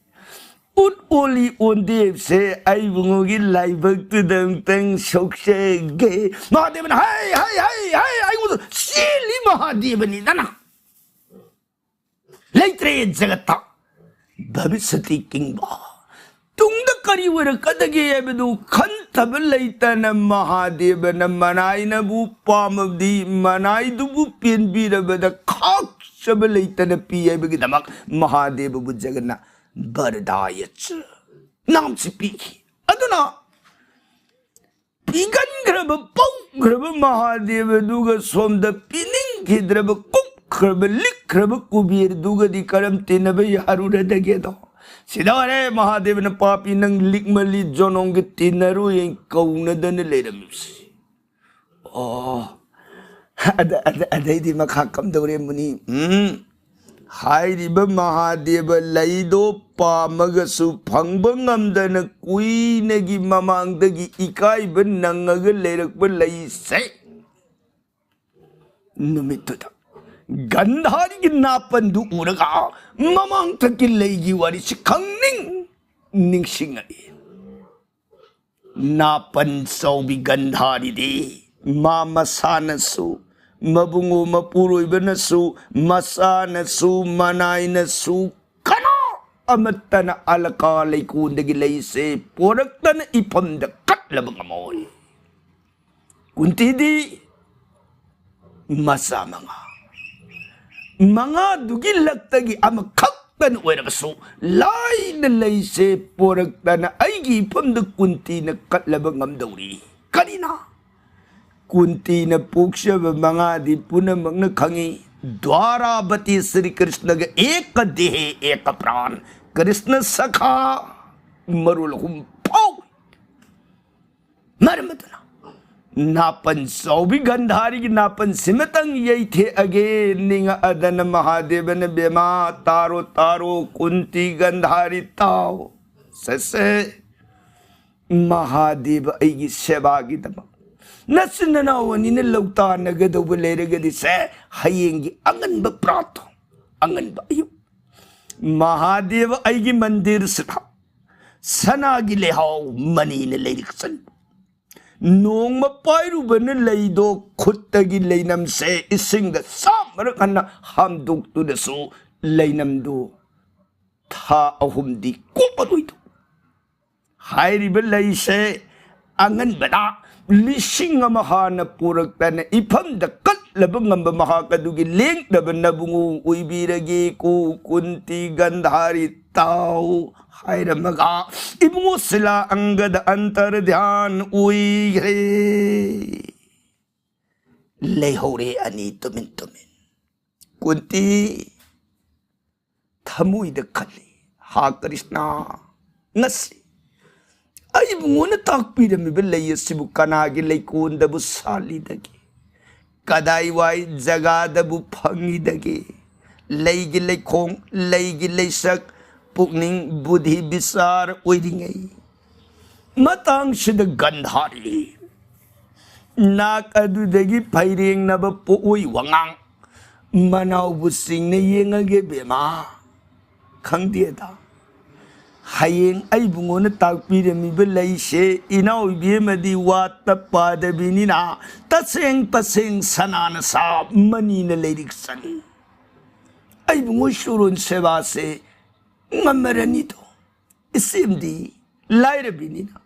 ꯎꯠ ꯑꯣꯜꯂꯤ ꯑꯣꯟꯗꯦꯕꯁꯦ ꯑꯩ ꯏꯕꯨꯡꯉꯣꯒꯤ ꯂꯥꯏꯕꯛꯇꯨꯗ ꯑꯝꯇꯪ ꯁꯣꯛꯆꯒꯦ꯫" ꯃꯍꯥꯗꯦꯕꯅ, "ꯍꯥꯏ, ꯍꯥꯏ, ꯍꯥꯏ, ꯍꯥꯏ, ꯑꯩꯉꯣꯟꯗ ꯆꯦꯜꯂꯤ ꯃꯍꯥꯗꯦꯕꯅꯤꯗꯅ꯫ ꯂꯩꯇ꯭ꯔꯦ ꯖꯒꯠꯇ꯫ ꯚꯕꯤꯁꯇꯤ ꯀꯤꯡꯕ꯫ ꯇꯨꯡꯗ ꯀꯔꯤ ꯑꯣꯏꯔꯛꯀꯗꯒꯦ ꯍꯥꯏꯕꯗꯨ ꯈꯟꯊꯕ ꯂꯩꯇꯅ ꯃꯍꯥꯗꯦꯕꯅ ꯃꯅꯥꯏꯅꯕꯨ ꯄꯥꯝꯃꯕꯗꯤ ꯃꯅꯥꯏꯗꯨꯕꯨ ꯄꯦꯟꯕꯤꯔꯕꯗ ꯈꯥꯛꯆꯕ ꯂꯩꯇꯅ ꯄꯤ ꯍꯥꯏꯕꯒꯤꯗꯃꯛ ꯃꯍꯥꯗꯦꯕꯕꯨ ꯖꯒꯟꯅ ꯕꯔꯗꯥꯌꯠꯁ ꯅꯥꯝꯁꯤ ꯄꯤꯈꯤ꯫ ꯑꯗꯨꯅ ꯄꯤꯒꯟꯈ꯭ꯔꯕ ꯄꯧꯈ꯭ꯔꯕ ꯃꯍꯥꯗꯦꯕꯗꯨꯒ ꯁꯣꯝꯗ ꯄꯤꯅꯤꯡꯈꯤꯗ꯭ꯔꯕ ꯀꯨꯞꯈ꯭ꯔꯕ ꯂꯤꯛꯈ꯭ꯔꯕ ꯀꯨꯕꯦꯔꯗꯨꯒꯗꯤ ꯀꯔꯝ ꯇꯤꯟꯅꯕ ꯌꯥꯔꯨꯔꯗꯒꯦꯗꯣ? ꯁꯤꯗ ꯍꯣꯔꯦ ꯃꯍꯥꯗꯦꯕꯅ ꯄꯥꯄꯤ ꯅꯪ ꯂꯤꯛꯃꯜꯂꯤ ꯖꯣꯅꯣꯡꯒ ꯇꯤꯟꯅꯔꯣꯏ ꯍꯥꯏꯅ ꯀꯧꯅꯗꯅ ꯂꯩꯔꯝꯃꯤꯕꯁꯤ꯫ ꯑꯣ, ꯑꯗ-, ꯑꯗ-, ꯑꯗꯩꯗꯤ ꯃꯈꯥ ꯀꯝꯗꯧꯔꯦ ꯃꯨꯅꯤ? ꯎꯝ, ꯍꯥꯏꯔꯤꯕ ꯃꯍꯥꯗꯦꯕ ꯂꯩꯗꯣ ꯄꯥꯝꯃꯒꯁꯨ ꯐꯪꯕ ꯉꯝꯗꯅ ꯀꯨꯏꯅꯒꯤ ꯃꯃꯥꯡꯗꯒꯤ ꯏꯀꯥꯏꯕ ꯅꯪꯉꯒ ꯂꯩꯔꯛꯄ ꯂꯩꯁꯦ꯫ ꯅꯨꯃꯤꯠꯇꯨꯗ ꯒꯟꯙꯥꯔꯤꯒꯤ ꯅꯥꯄꯟꯗꯨ ꯎꯔꯒ ꯃꯃꯥꯡꯊꯛꯀꯤ ꯂꯩꯒꯤ ꯋꯥꯔꯤꯁꯤ ꯈꯪꯅꯤꯡ ꯅꯤꯡꯁꯤꯡꯉꯛꯏ꯫ ꯅꯥꯄꯟ ꯆꯥꯎꯕꯤ ꯒꯟꯙꯥꯔꯤꯗꯤ ꯃꯥ ꯃꯁꯥꯅꯁꯨ, ꯃꯕꯨꯡꯉꯣ ꯃꯄꯨꯔꯣꯏꯕꯅꯁꯨ, ꯃꯆꯥꯅꯁꯨ, ꯃꯅꯥꯏꯅꯁꯨ, ꯀꯅꯥ ꯑꯃꯠꯇꯅ ꯑꯂꯀꯥ ꯂꯩꯀꯣꯟꯗꯒꯤ ꯂꯩꯁꯦ ꯄꯣꯔꯛꯇꯅ ꯏꯐꯝꯗ ꯀꯠꯂꯕ ꯉꯝꯃꯣꯏ꯫ ꯀꯨꯟꯇꯤꯗꯤ ꯃꯆꯥ ꯃꯉꯥ, ꯃꯉꯥꯗꯨꯒꯤ ꯂꯛꯇꯒꯤ ꯑꯃꯈꯛꯇꯅ ꯑꯣꯏꯔꯕꯁꯨ ꯂꯥꯏꯅ ꯂꯩꯁꯦ ꯄꯣꯔꯛꯇꯅ ꯑꯩꯒꯤ ꯏꯐꯝꯗ ꯀꯨꯟꯇꯤꯅ ꯀꯠꯂꯕ ꯉꯝꯗꯧꯔꯤ꯫ ꯀꯔꯤꯅ? ꯀꯨꯟꯇꯤꯅ ꯄꯣꯛꯆꯕ ꯃꯉꯥꯗꯤ ꯄꯨꯝꯅꯃꯛꯅ ꯈꯪꯉꯤ꯫ ꯗ꯭ꯋꯥꯔꯥꯕꯇꯤ ꯁ꯭ꯔꯤ ꯀ꯭ꯔꯤꯁꯅꯒ ꯑꯦꯀ ꯗꯦꯍꯦ ꯑꯦꯀ ꯄ꯭ꯔꯥꯟ, ꯀ꯭ꯔꯤꯁꯅ ꯁꯈꯥ ꯃꯔꯣꯜ ꯑꯍꯨꯝ ꯐꯥꯎꯏ꯫ ꯃꯔꯝ ꯑꯗꯨꯅ ꯅꯥꯄꯟ ꯆꯥꯎꯕꯤ ꯒꯟꯙꯥꯔꯤꯒꯤ ꯅꯥꯄꯟꯁꯤꯃꯇꯪ ꯌꯩꯊꯦꯛꯑꯒꯦ ꯅꯤꯡꯉꯛꯑꯗꯅ ꯃꯍꯥꯗꯦꯕꯅ ꯕꯦꯃꯥ ꯇꯥꯔꯣ ꯇꯥꯔꯣ ꯀꯨꯟꯇꯤ ꯒꯟꯙꯥꯔꯤ ꯇꯥꯎ꯫ ꯁꯦꯁꯦ ꯃꯍꯥꯗꯦꯕ ꯑꯩꯒꯤ ꯁꯦꯕꯥꯒꯤꯗꯃꯛ ꯅꯆꯤꯟ ꯅꯅꯥꯎ ꯑꯅꯤꯅ ꯂꯧꯇꯥꯟꯅꯒꯗꯧꯕ ꯂꯩꯔꯒꯗꯤ ꯁꯦ ꯍꯌꯦꯡꯒꯤ ꯑꯉꯟꯕ ꯄ꯭ꯔꯥꯇꯣ, ꯑꯉꯟꯕ ꯑꯌꯨꯛ ꯃꯍꯥꯗꯦꯕ ꯑꯩꯒꯤ ꯃꯟꯗꯤꯔꯁꯤꯗ ꯁꯅꯥꯒꯤ ꯂꯩꯍꯥꯎ ꯃꯅꯤꯅ ꯂꯩꯔꯤꯛꯁꯟ ꯅꯣꯡꯃ ꯄꯥꯏꯔꯨꯕꯅ ꯂꯩꯗꯣ ꯈꯨꯠꯇꯒꯤ ꯂꯩꯅꯝꯁꯦ ꯏꯁꯤꯡꯗ ꯆꯥꯝꯃꯔꯛ ꯍꯟꯅ ꯍꯥꯝꯗꯣꯛꯇꯨꯅꯁꯨ ꯂꯩꯅꯝꯗꯨ ꯊꯥ ꯑꯍꯨꯝꯗꯤ ꯀꯣꯛꯑꯔꯣꯏꯗꯧ꯫ ꯍꯥꯏꯔꯤꯕ ꯂꯩꯁꯦ ꯑꯉꯟꯕꯗ ꯂꯤꯁꯤꯡ ꯑꯃ ꯍꯥꯟꯅ ꯄꯨꯔꯛꯇꯅ ꯏꯐꯝꯗ ꯀꯠꯂꯕ ꯉꯝꯕ ꯃꯍꯥꯛ ꯑꯗꯨꯒꯤ ꯂꯦꯡꯗꯕ ꯅꯕꯨꯡꯉꯣ ꯑꯣꯏꯕꯤꯔꯒꯦ ꯀꯣ ꯀꯨꯟꯇꯤ ꯒꯟꯙꯥꯔꯤ ꯇꯥꯎ ꯍꯥꯏꯔꯝꯃꯒ ꯏꯕꯨꯡꯉꯣ ꯁꯤꯂꯥ ꯑꯪꯒꯗ ꯑꯟꯇꯔ ꯙ꯭ꯌꯥꯟ ꯑꯣꯏꯈ꯭ꯔꯦ꯫ ꯂꯩꯍꯧꯔꯦ ꯑꯅꯤ ꯇꯨꯃꯤꯟ ꯇꯨꯃꯤꯟ꯫ ꯀꯨꯟꯇꯤ ꯊꯃꯣꯏꯗ ꯈꯜꯂꯤ, "ꯍꯥ ꯀ꯭ꯔꯤꯁꯅ, ꯉꯁꯤ ꯑꯩꯕꯨꯉꯣꯅ ꯇꯥꯛꯄꯤꯔꯝꯃꯤꯕ ꯂꯩ ꯑꯁꯤꯕꯨ ꯀꯅꯥꯒꯤ ꯂꯩꯀꯣꯟꯗꯕꯨ ꯁꯥꯠꯂꯤꯗꯒꯦ? ꯀꯗꯥꯏꯋꯥꯏ ꯖꯒꯥꯗꯕꯨ ꯐꯪꯉꯤꯗꯒꯦ? ꯂꯩꯒꯤ ꯂꯩꯈꯣꯡ, ꯂꯩꯒꯤ ꯂꯩꯁꯛ, ꯄꯨꯛꯅꯤꯡ ꯕꯨꯙꯤ ꯕꯤꯆꯥꯔ ꯑꯣꯏꯔꯤꯉꯩ ꯃꯇꯥꯡꯁꯤꯗ ꯒꯟꯙꯥꯔꯤ ꯅꯥꯛ ꯑꯗꯨꯗꯒꯤ ꯐꯩꯔꯦꯡꯅꯕ ꯄꯣꯛꯑꯣꯏ ꯋꯥꯉꯥꯡ ꯃꯅꯥꯎꯕꯨ ꯆꯤꯡꯅ ꯌꯦꯡꯉꯒꯦ ꯕꯦꯃꯥ꯫ ꯈꯪꯗꯦꯗ, ꯍꯌꯦꯡ ꯑꯩꯕꯨꯉꯣꯅ ꯇꯥꯛꯄꯤꯔꯝꯃꯤꯕ ꯂꯩꯁꯦ ꯏꯅꯥꯎ ꯏꯕꯦꯝꯃꯗꯤ ꯋꯥꯠꯇ ꯄꯥꯗꯕꯤꯅꯤꯅ ꯇꯁꯦꯡ ꯇꯁꯦꯡ ꯁꯅꯥꯅ ꯁꯥ ꯃꯅꯤꯅ ꯂꯩꯔꯤꯛ ꯆꯅꯤ꯫ ꯑꯩꯕꯨꯉꯣ ꯁꯨꯔꯣꯟ ꯁꯦꯕꯥꯁꯦ ꯉꯝꯃꯔꯅꯤꯗꯣ꯫ ꯏꯆꯦꯝꯗꯤ ꯂꯥꯏꯔꯕꯤꯅꯤꯅ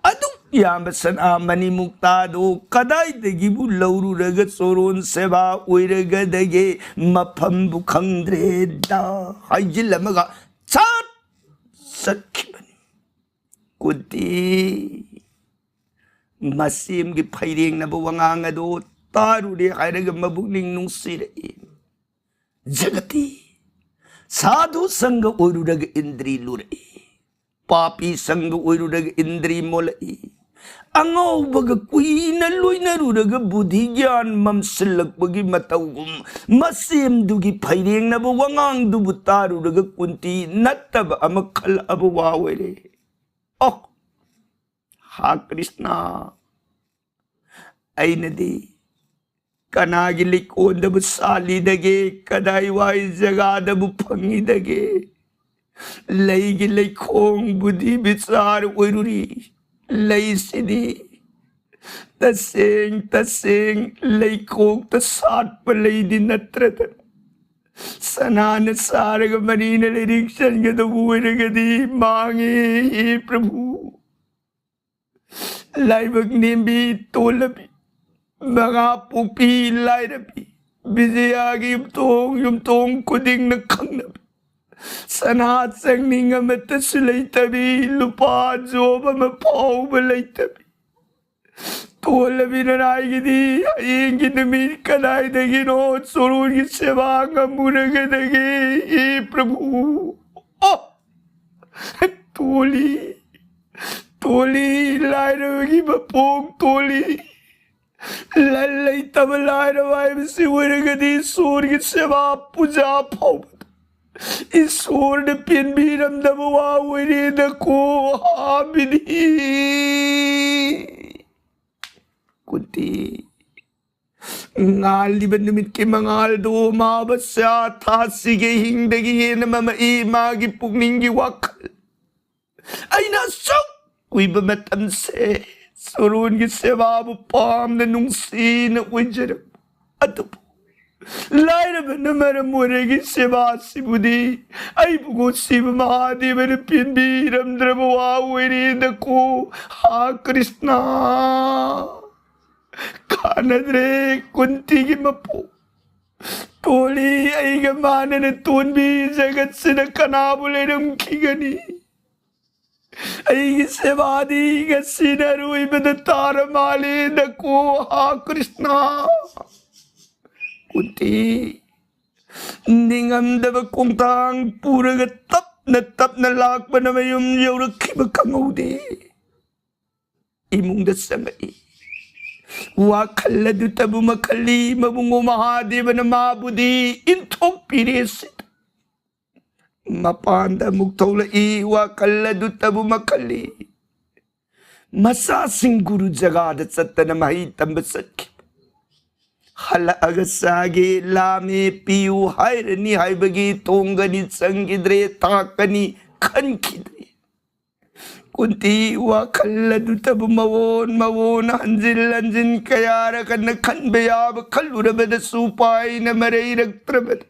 ꯑꯗꯨꯛ ꯌꯥꯝꯕ ꯁꯅꯥ ꯃꯅꯤ ꯃꯨꯛꯇꯥꯗꯣ ꯀꯗꯥꯏꯗꯒꯤꯕꯨ ꯂꯧꯔꯨꯔꯒ ꯆꯣꯔꯣꯟ ꯁꯦꯕꯥ ꯑꯣꯏꯔꯒꯗꯒꯦ? ꯃꯐꯝꯕꯨ ꯈꯪꯗ꯭ꯔꯦꯗ ꯍꯥꯏꯖꯤꯜꯂꯝꯃꯒ ꯆꯠ ꯆꯠꯈꯤꯕꯅꯤ꯫ ꯀꯨꯟꯇꯤ ꯃꯁꯦꯝꯒꯤ ꯐꯩꯔꯦꯡꯅꯕ ꯋꯥꯉꯥꯡ ꯑꯗꯣ ꯇꯥꯔꯨꯔꯦ ꯍꯥꯏꯔꯒ ꯃꯕꯨꯛꯅꯤꯡ ꯅꯨꯡꯁꯤꯔꯛꯏ꯫ ꯖꯒꯇꯤ ꯁꯥꯙꯨ ꯁꯪꯒ ꯑꯣꯏꯔꯨꯔꯒ ꯏꯟꯗ꯭ꯔꯤ ꯂꯨꯔꯛꯏ, ꯄꯥꯄꯤ ꯁꯪꯒ ꯑꯣꯏꯔꯨꯔꯒ ꯏꯟꯗ꯭ꯔꯤ ꯃꯣꯜꯂꯛꯏ꯫ ꯑꯉꯥꯎꯕꯒ ꯀꯨꯏꯅ ꯂꯣꯏꯅꯔꯨꯔꯒ ꯕꯨꯙꯤ ꯒ꯭ꯌꯥꯟ ꯃꯝꯁꯤꯜꯂꯛꯄꯒꯤ ꯃꯇꯧꯒꯨꯝ ꯃꯁꯦꯝꯗꯨꯒꯤ ꯐꯩꯔꯦꯡꯅꯕ ꯋꯥꯉꯥꯡꯗꯨꯕꯨ ꯇꯥꯔꯨꯔꯒ ꯀꯨꯟꯇꯤ ꯅꯠꯇꯕ ꯑꯃ ꯈꯜꯂꯛꯑꯕ ꯋꯥ ꯑꯣꯏꯔꯦ꯫ ꯑꯣ, ꯍꯥ ꯀ꯭ꯔꯤꯁꯅ, ꯑꯩꯅꯗꯤ ꯀꯅꯥꯒꯤ ꯂꯩꯀꯣꯟꯗꯕꯨ ꯁꯥꯠꯂꯤꯗꯒꯦ? ꯀꯗꯥꯏꯋꯥꯏ ꯖꯒꯥꯗꯕꯨ ꯐꯪꯉꯤꯗꯒꯦ? ꯂꯩꯒꯤ ꯂꯩꯈꯣꯡ ꯕꯨꯙꯤ ꯕꯤꯆꯥꯔ ꯑꯣꯏꯔꯨꯔꯤ꯫ ꯂꯩꯁꯤꯗꯤ ꯇꯁꯦꯡ ꯇꯁꯦꯡ ꯂꯩꯈꯣꯡꯗ ꯁꯥꯠꯄ ꯂꯩꯗꯤ ꯅꯠꯇ꯭ꯔꯗꯅ ꯁꯅꯥꯅ ꯁꯥꯔꯒ ꯃꯅꯤꯅ ꯂꯩꯔꯤꯛ ꯆꯟꯒꯗꯕ ꯑꯣꯏꯔꯒꯗꯤ ꯃꯥꯡꯉꯤ꯫ ꯍꯦ ꯄ꯭ꯔꯚꯨ, ꯂꯥꯏꯕꯛ ꯅꯦꯝꯕꯤ ꯇꯣꯜꯂꯕꯤ, ꯃꯉꯥ ꯄꯣꯛꯄꯤ ꯂꯥꯏꯔꯕꯤ, ꯕꯤꯖꯌꯥꯒꯤ ꯌꯨꯝꯊꯣꯡ ꯌꯨꯝꯊꯣꯡ ꯈꯨꯗꯤꯡꯅ ꯈꯪꯅꯕꯤ, ꯁꯅꯥ ꯆꯪꯅꯤꯡ ꯑꯃꯠꯇꯁꯨ ꯂꯩꯇꯕꯤ, ꯂꯨꯄꯥ ꯖꯣꯕ ꯑꯃ ꯐꯥꯎꯕ ꯂꯩꯇꯕꯤ, ꯇꯣꯜꯂꯕꯤ ꯅꯅꯥꯏꯒꯤꯗꯤ ꯍꯌꯦꯡꯒꯤ ꯅꯨꯃꯤꯠ ꯀꯗꯥꯏꯗꯒꯤꯅꯣ ꯆꯣꯔꯣꯟꯒꯤ ꯁꯦꯕꯥ ꯉꯝꯃꯨꯔꯒꯗꯒꯦ? ꯍꯦ ꯄ꯭ꯔꯚꯨ, ꯑꯣ! ꯇꯣꯜꯂꯤ, ꯇꯣꯜꯂꯤ, ꯂꯥꯏꯔꯕꯒꯤ ꯃꯄꯣꯛ ꯇꯣꯜꯂꯤ꯫ ꯂꯟ ꯂꯩꯇꯕ ꯂꯥꯏꯔꯕ ꯍꯥꯏꯕꯁꯤ ꯑꯣꯏꯔꯒꯗꯤ ꯏꯁꯣꯔꯒꯤ ꯁꯦꯕꯥ ꯄꯨꯖꯥ ꯐꯥꯎꯕꯗ ꯏꯁꯣꯔꯅ ꯄꯦꯟꯕꯤꯔꯝꯗꯕ ꯋꯥ ꯑꯣꯏꯔꯦꯗꯀꯣ꯫ ꯍꯥ ꯕꯤꯙꯤ꯫ ꯀꯨꯟꯇꯤ, ꯉꯥꯜꯂꯤꯕ ꯅꯨꯃꯤꯠꯀꯤ ꯃꯉꯥꯜꯗꯨ ꯃꯍꯥꯕꯁ꯭ꯌꯥ ꯊꯥꯁꯤꯒꯤ ꯑꯍꯤꯡꯗꯒꯤ ꯍꯦꯟꯅ ꯃꯃꯛꯏ꯫ ꯃꯥꯒꯤ ꯄꯨꯛꯅꯤꯡꯒꯤ ꯋꯥꯈꯜ, ꯑꯩꯅ ꯑꯁꯨꯛ ꯀꯨꯏꯕ ꯃꯇꯝꯁꯦ ꯆꯣꯔꯣꯟꯒꯤ ꯁꯦꯕꯥꯕꯨ ꯄꯥꯝꯅ ꯅꯨꯡꯁꯤꯅ ꯑꯣꯏꯖꯔꯛꯄ ꯑꯗꯨꯕꯨ ꯂꯥꯏꯔꯕꯅ ꯃꯔꯝ ꯑꯣꯏꯔꯒ ꯁꯦꯕꯥꯁꯤꯕꯨꯗꯤ ꯑꯩꯕꯨ ꯉꯣꯁꯤꯕ ꯃꯍꯥꯗꯦꯕꯅ ꯄꯦꯟꯕꯤꯔꯝꯗ꯭ꯔꯕ ꯋꯥ ꯑꯣꯏꯔꯦꯗꯀꯣ꯫ ꯍꯥ ꯀ꯭ꯔꯤꯁꯅ, ꯀꯥꯟꯅꯗ꯭ꯔꯦ ꯀꯨꯟꯇꯤꯒꯤ ꯃꯄꯣꯛ꯫ ꯇꯣꯜꯂꯤ, ꯑꯩꯒ ꯃꯥꯟꯅꯅ ꯇꯣꯟꯕꯤ ꯖꯒꯠꯁꯤꯗ ꯀꯅꯥꯕꯨ ꯂꯩꯔꯝꯈꯤꯒꯅꯤ? ꯑꯩꯒꯤ ꯁꯦꯕꯥꯗꯤ ꯉꯁꯤꯅ ꯑꯔꯣꯏꯕꯗ ꯇꯥꯔ ꯃꯥꯜꯂꯦꯗꯀꯣ꯫ ꯍꯥ ꯀ꯭ꯔꯤꯁꯅ꯫ ꯀꯨꯟꯇꯤ ꯅꯤꯡꯉꯝꯗꯕ ꯈꯣꯡꯊꯥꯡ ꯄꯨꯔꯒ ꯇꯞꯅ ꯇꯞꯅ ꯂꯥꯛꯄꯅ ꯃꯌꯨꯝ ꯌꯧꯔꯛꯈꯤꯕ ꯈꯪꯍꯧꯗꯦ꯫ ꯏꯃꯨꯡꯗ ꯆꯪꯉꯛꯏ꯫ ꯋꯥꯈꯜ ꯑꯗꯨꯇꯕꯨ ꯃꯈꯜꯂꯤ꯫ ꯃꯕꯨꯡꯉꯣ ꯃꯍꯥꯗꯦꯕꯅ ꯃꯥꯕꯨꯗꯤ ꯏꯟꯊꯣꯛꯄꯤꯔꯦ ꯁꯤꯗ꯫ ꯃꯄꯥꯟꯗ ꯑꯃꯨꯛ ꯊꯣꯛꯂꯛꯏ꯫ ꯋꯥꯈꯜ ꯑꯗꯨꯇꯕꯨ ꯃꯈꯜꯂꯤ꯫ ꯃꯆꯥꯁꯤꯡ ꯒꯨꯔꯨ ꯖꯒꯥꯗ ꯆꯠꯇꯅ ꯃꯍꯩ ꯇꯝꯕ ꯆꯠꯈꯤꯕ꯫ ꯍꯜꯂꯛꯑꯒ ꯆꯥꯒꯦ ꯂꯥꯝꯃꯦ ꯄꯤꯌꯨ ꯍꯥꯏꯔꯅꯤ ꯍꯥꯏꯕꯒꯤ ꯊꯣꯡꯒꯅꯤ ꯆꯪꯈꯤꯗ꯭ꯔꯦ, ꯊꯥꯛꯀꯅꯤ ꯈꯟꯈꯤꯗ꯭ꯔꯦ꯫ ꯀꯨꯟꯇꯤ ꯋꯥꯈꯜ ꯑꯗꯨꯇꯕꯨ ꯃꯑꯣꯟ ꯃꯑꯣꯟ ꯍꯟꯖꯤꯟ ꯍꯟꯖꯤꯟ ꯀꯌꯥꯔꯛ ꯍꯟꯅ ꯈꯟꯕ ꯌꯥꯕ ꯈꯜꯂꯨꯔꯕꯗꯁꯨ ꯄꯥꯏꯅ ꯃꯔꯩꯔꯛꯇ꯭ꯔꯕꯗ